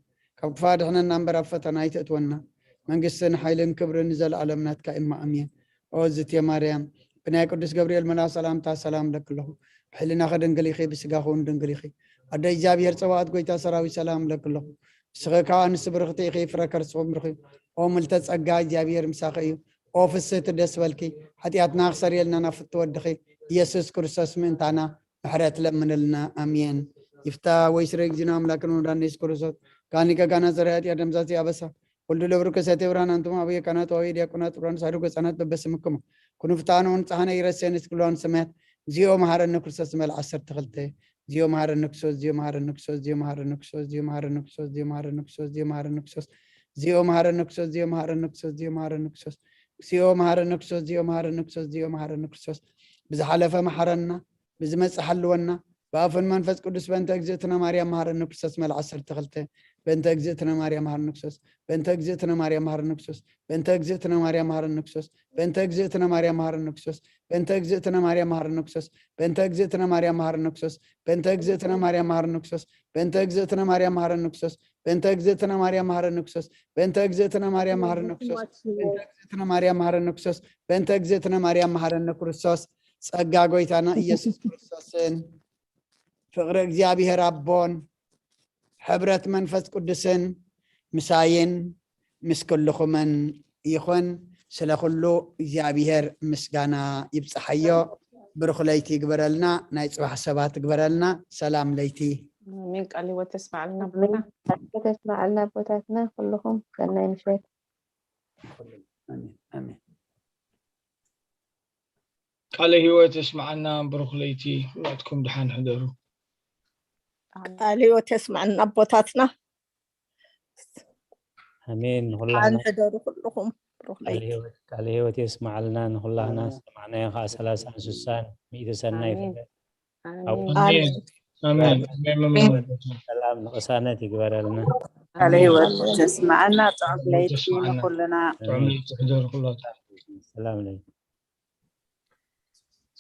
ካብ ክፋ ድሕነና እምበር ኣብ ፈተና ኣይትእትወና። መንግስትን ሓይልን ክብርን ንዘለኣለም ናትካ እማ ኣሜን። ኦ ዝቴ ማርያም፣ ብናይ ቅዱስ ገብርኤል መልኣ ሰላምታ ሰላም እለኪ ኣለኹ። ብሕልናኺ ድንግል ኢኺ፣ ብስጋኺ እውን ድንግል ኢኺ። ኣደ እግዚኣብሔር ጸባኦት ጎይታ ሰራዊት ሰላም እለኪ ኣለኹ። ንስኺ ከኣ ኣንስቲ ብርኽቲ ኢኺ፣ ፍረ ከርስኺ ብሩኽ እዩ። ኦ ምልተ ጸጋ እግዚኣብሔር ምሳኺ እዩ። ኦ ፍስህቲ ደስ በልኪ። ሓጢኣትና ክሰርየልና ናብ ፍትወ ወድኺ ኢየሱስ ክርስቶስ ምእንታና ምሕረት ለምንልና። ኣሜን። ይፍታ ወይ ስረ እግዚእነ ኣምላክን ወዳን ኢየሱስ ክርስቶስ ጋኒ ገጋና ዘረ ኃጢአት ደምሳሲ አበሳ ወልዱ ለብሩ ከሰቴ ብርሃን አንትሙ አብየ ካህናት ወአብየ ዲያቆናት ብርሃን ሳድጎ ህፃናት በበስምክሙ ኩኑ ፍትሐነ ወንጽሐነ ኢረሴን እስክሏን ሰማያት እግዚኦ መሐረነ ክርስቶስ መል ዓሰርተ ክልተ እግዚኦ መሐረነ ክርስቶስ እግዚኦ መሐረነ ክርስቶስ እግዚኦ መሐረነ ክርስቶስ እግዚኦ መሐረነ ክርስቶስ እግዚኦ መሐረነ ክርስቶስ እግዚኦ መሐረነ ክርስቶስ እግዚኦ መሐረነ ክርስቶስ እግዚኦ መሐረነ ክርስቶስ እግዚኦ መሐረነ ክርስቶስ እግዚኦ መሐረነ ክርስቶስ እግዚኦ መሐረነ ክርስቶስ ብዝሓለፈ መሐረና ብዝመጽእ ሓልወና ብኣፍን መንፈስ ቅዱስ በእንተ እግዝእትነ ማርያም መሐረነ ክርስቶስ መል ዓሰርተ ክልተ በእንተ እግዝእትነ ማርያም መሐረነ ክርስቶስ በእንተ እግዝእትነ ማርያም መሐረነ ክርስቶስ በእንተ እግዝእትነ ማርያም መሐረነ ክርስቶስ በእንተ እግዝእትነ ማርያም መሐረነ ክርስቶስ በእንተ እግዝእትነ ማርያም መሐረነ ክርስቶስ በእንተ እግዝእትነ ማርያም መሐረነ ክርስቶስ በእንተ እግዝእትነ ማርያም መሐረነ ክርስቶስ በእንተ እግዝእትነ ማርያም መሐረነ ክርስቶስ በእንተ እግዝእትነ ማርያም መሐረነ ክርስቶስ በእንተ እግዝእትነ ማርያም መሐረነ ክርስቶስ በእንተ እግዝእትነ ማርያም መሐረነ ክርስቶስ በእንተ እግዝእትነ ማርያም መሐረነ ክርስቶስ ጸጋ ጎይታና ኢየሱስ ክርስቶስን ፍቕሪ እግዚኣብሔር ኣቦን ሕብረት መንፈስ ቅዱስን ምሳይን ምስ ኩልኹምን ይኹን። ስለ ኩሉ እግዚኣብሔር ምስጋና ይብጽሓዮ። ብሩኽ ለይቲ ይግበረልና። ናይ ጽባሕ ሰባት ይግበረልና። ሰላም ለይቲ። ኣሜን። ቃል ህይወት ተስማዕልና ኣቦና። ተስማዕልና ኣቦታትና ኩልኹም ሰናይ ምሸት። ኣሜን። ኣሜን። ቃለ ህይወት የስምዓና። ብሩኽ ለይቲ። ኩላትኩም ድሓን ሕደሩ። ቃል ህይወት የስምዓና ኣቦታትና። ኣሜን። ድሓን ንኹላህና ሕደሩ ኩልኹም። ብሩኽ ቃለ ለይቲ። ህይወት ቃለ ህይወት የስምዓልና። ንኹላህና ዝሰማዕናዮ ከዓ ሰላሳን ስሳን ሚእቲ ሰናይ ኣሜን። ፍረ። ኣሜን። ኣቡነ ኣሜን። ኣሜን። ኣሜን። ኣሜን። ኣሜን። ሰላም ንቅሳነት ይግበረልና። ቃለ ኣሜን። ህይወት ተስማዓና። ጥዑም ቃለ ህይወት ለይቲ ተስማዓና። ንኩልና። ጥዑም ለይቲ ሕደሩ ኩላትኩም። ሰላም ለይቲ።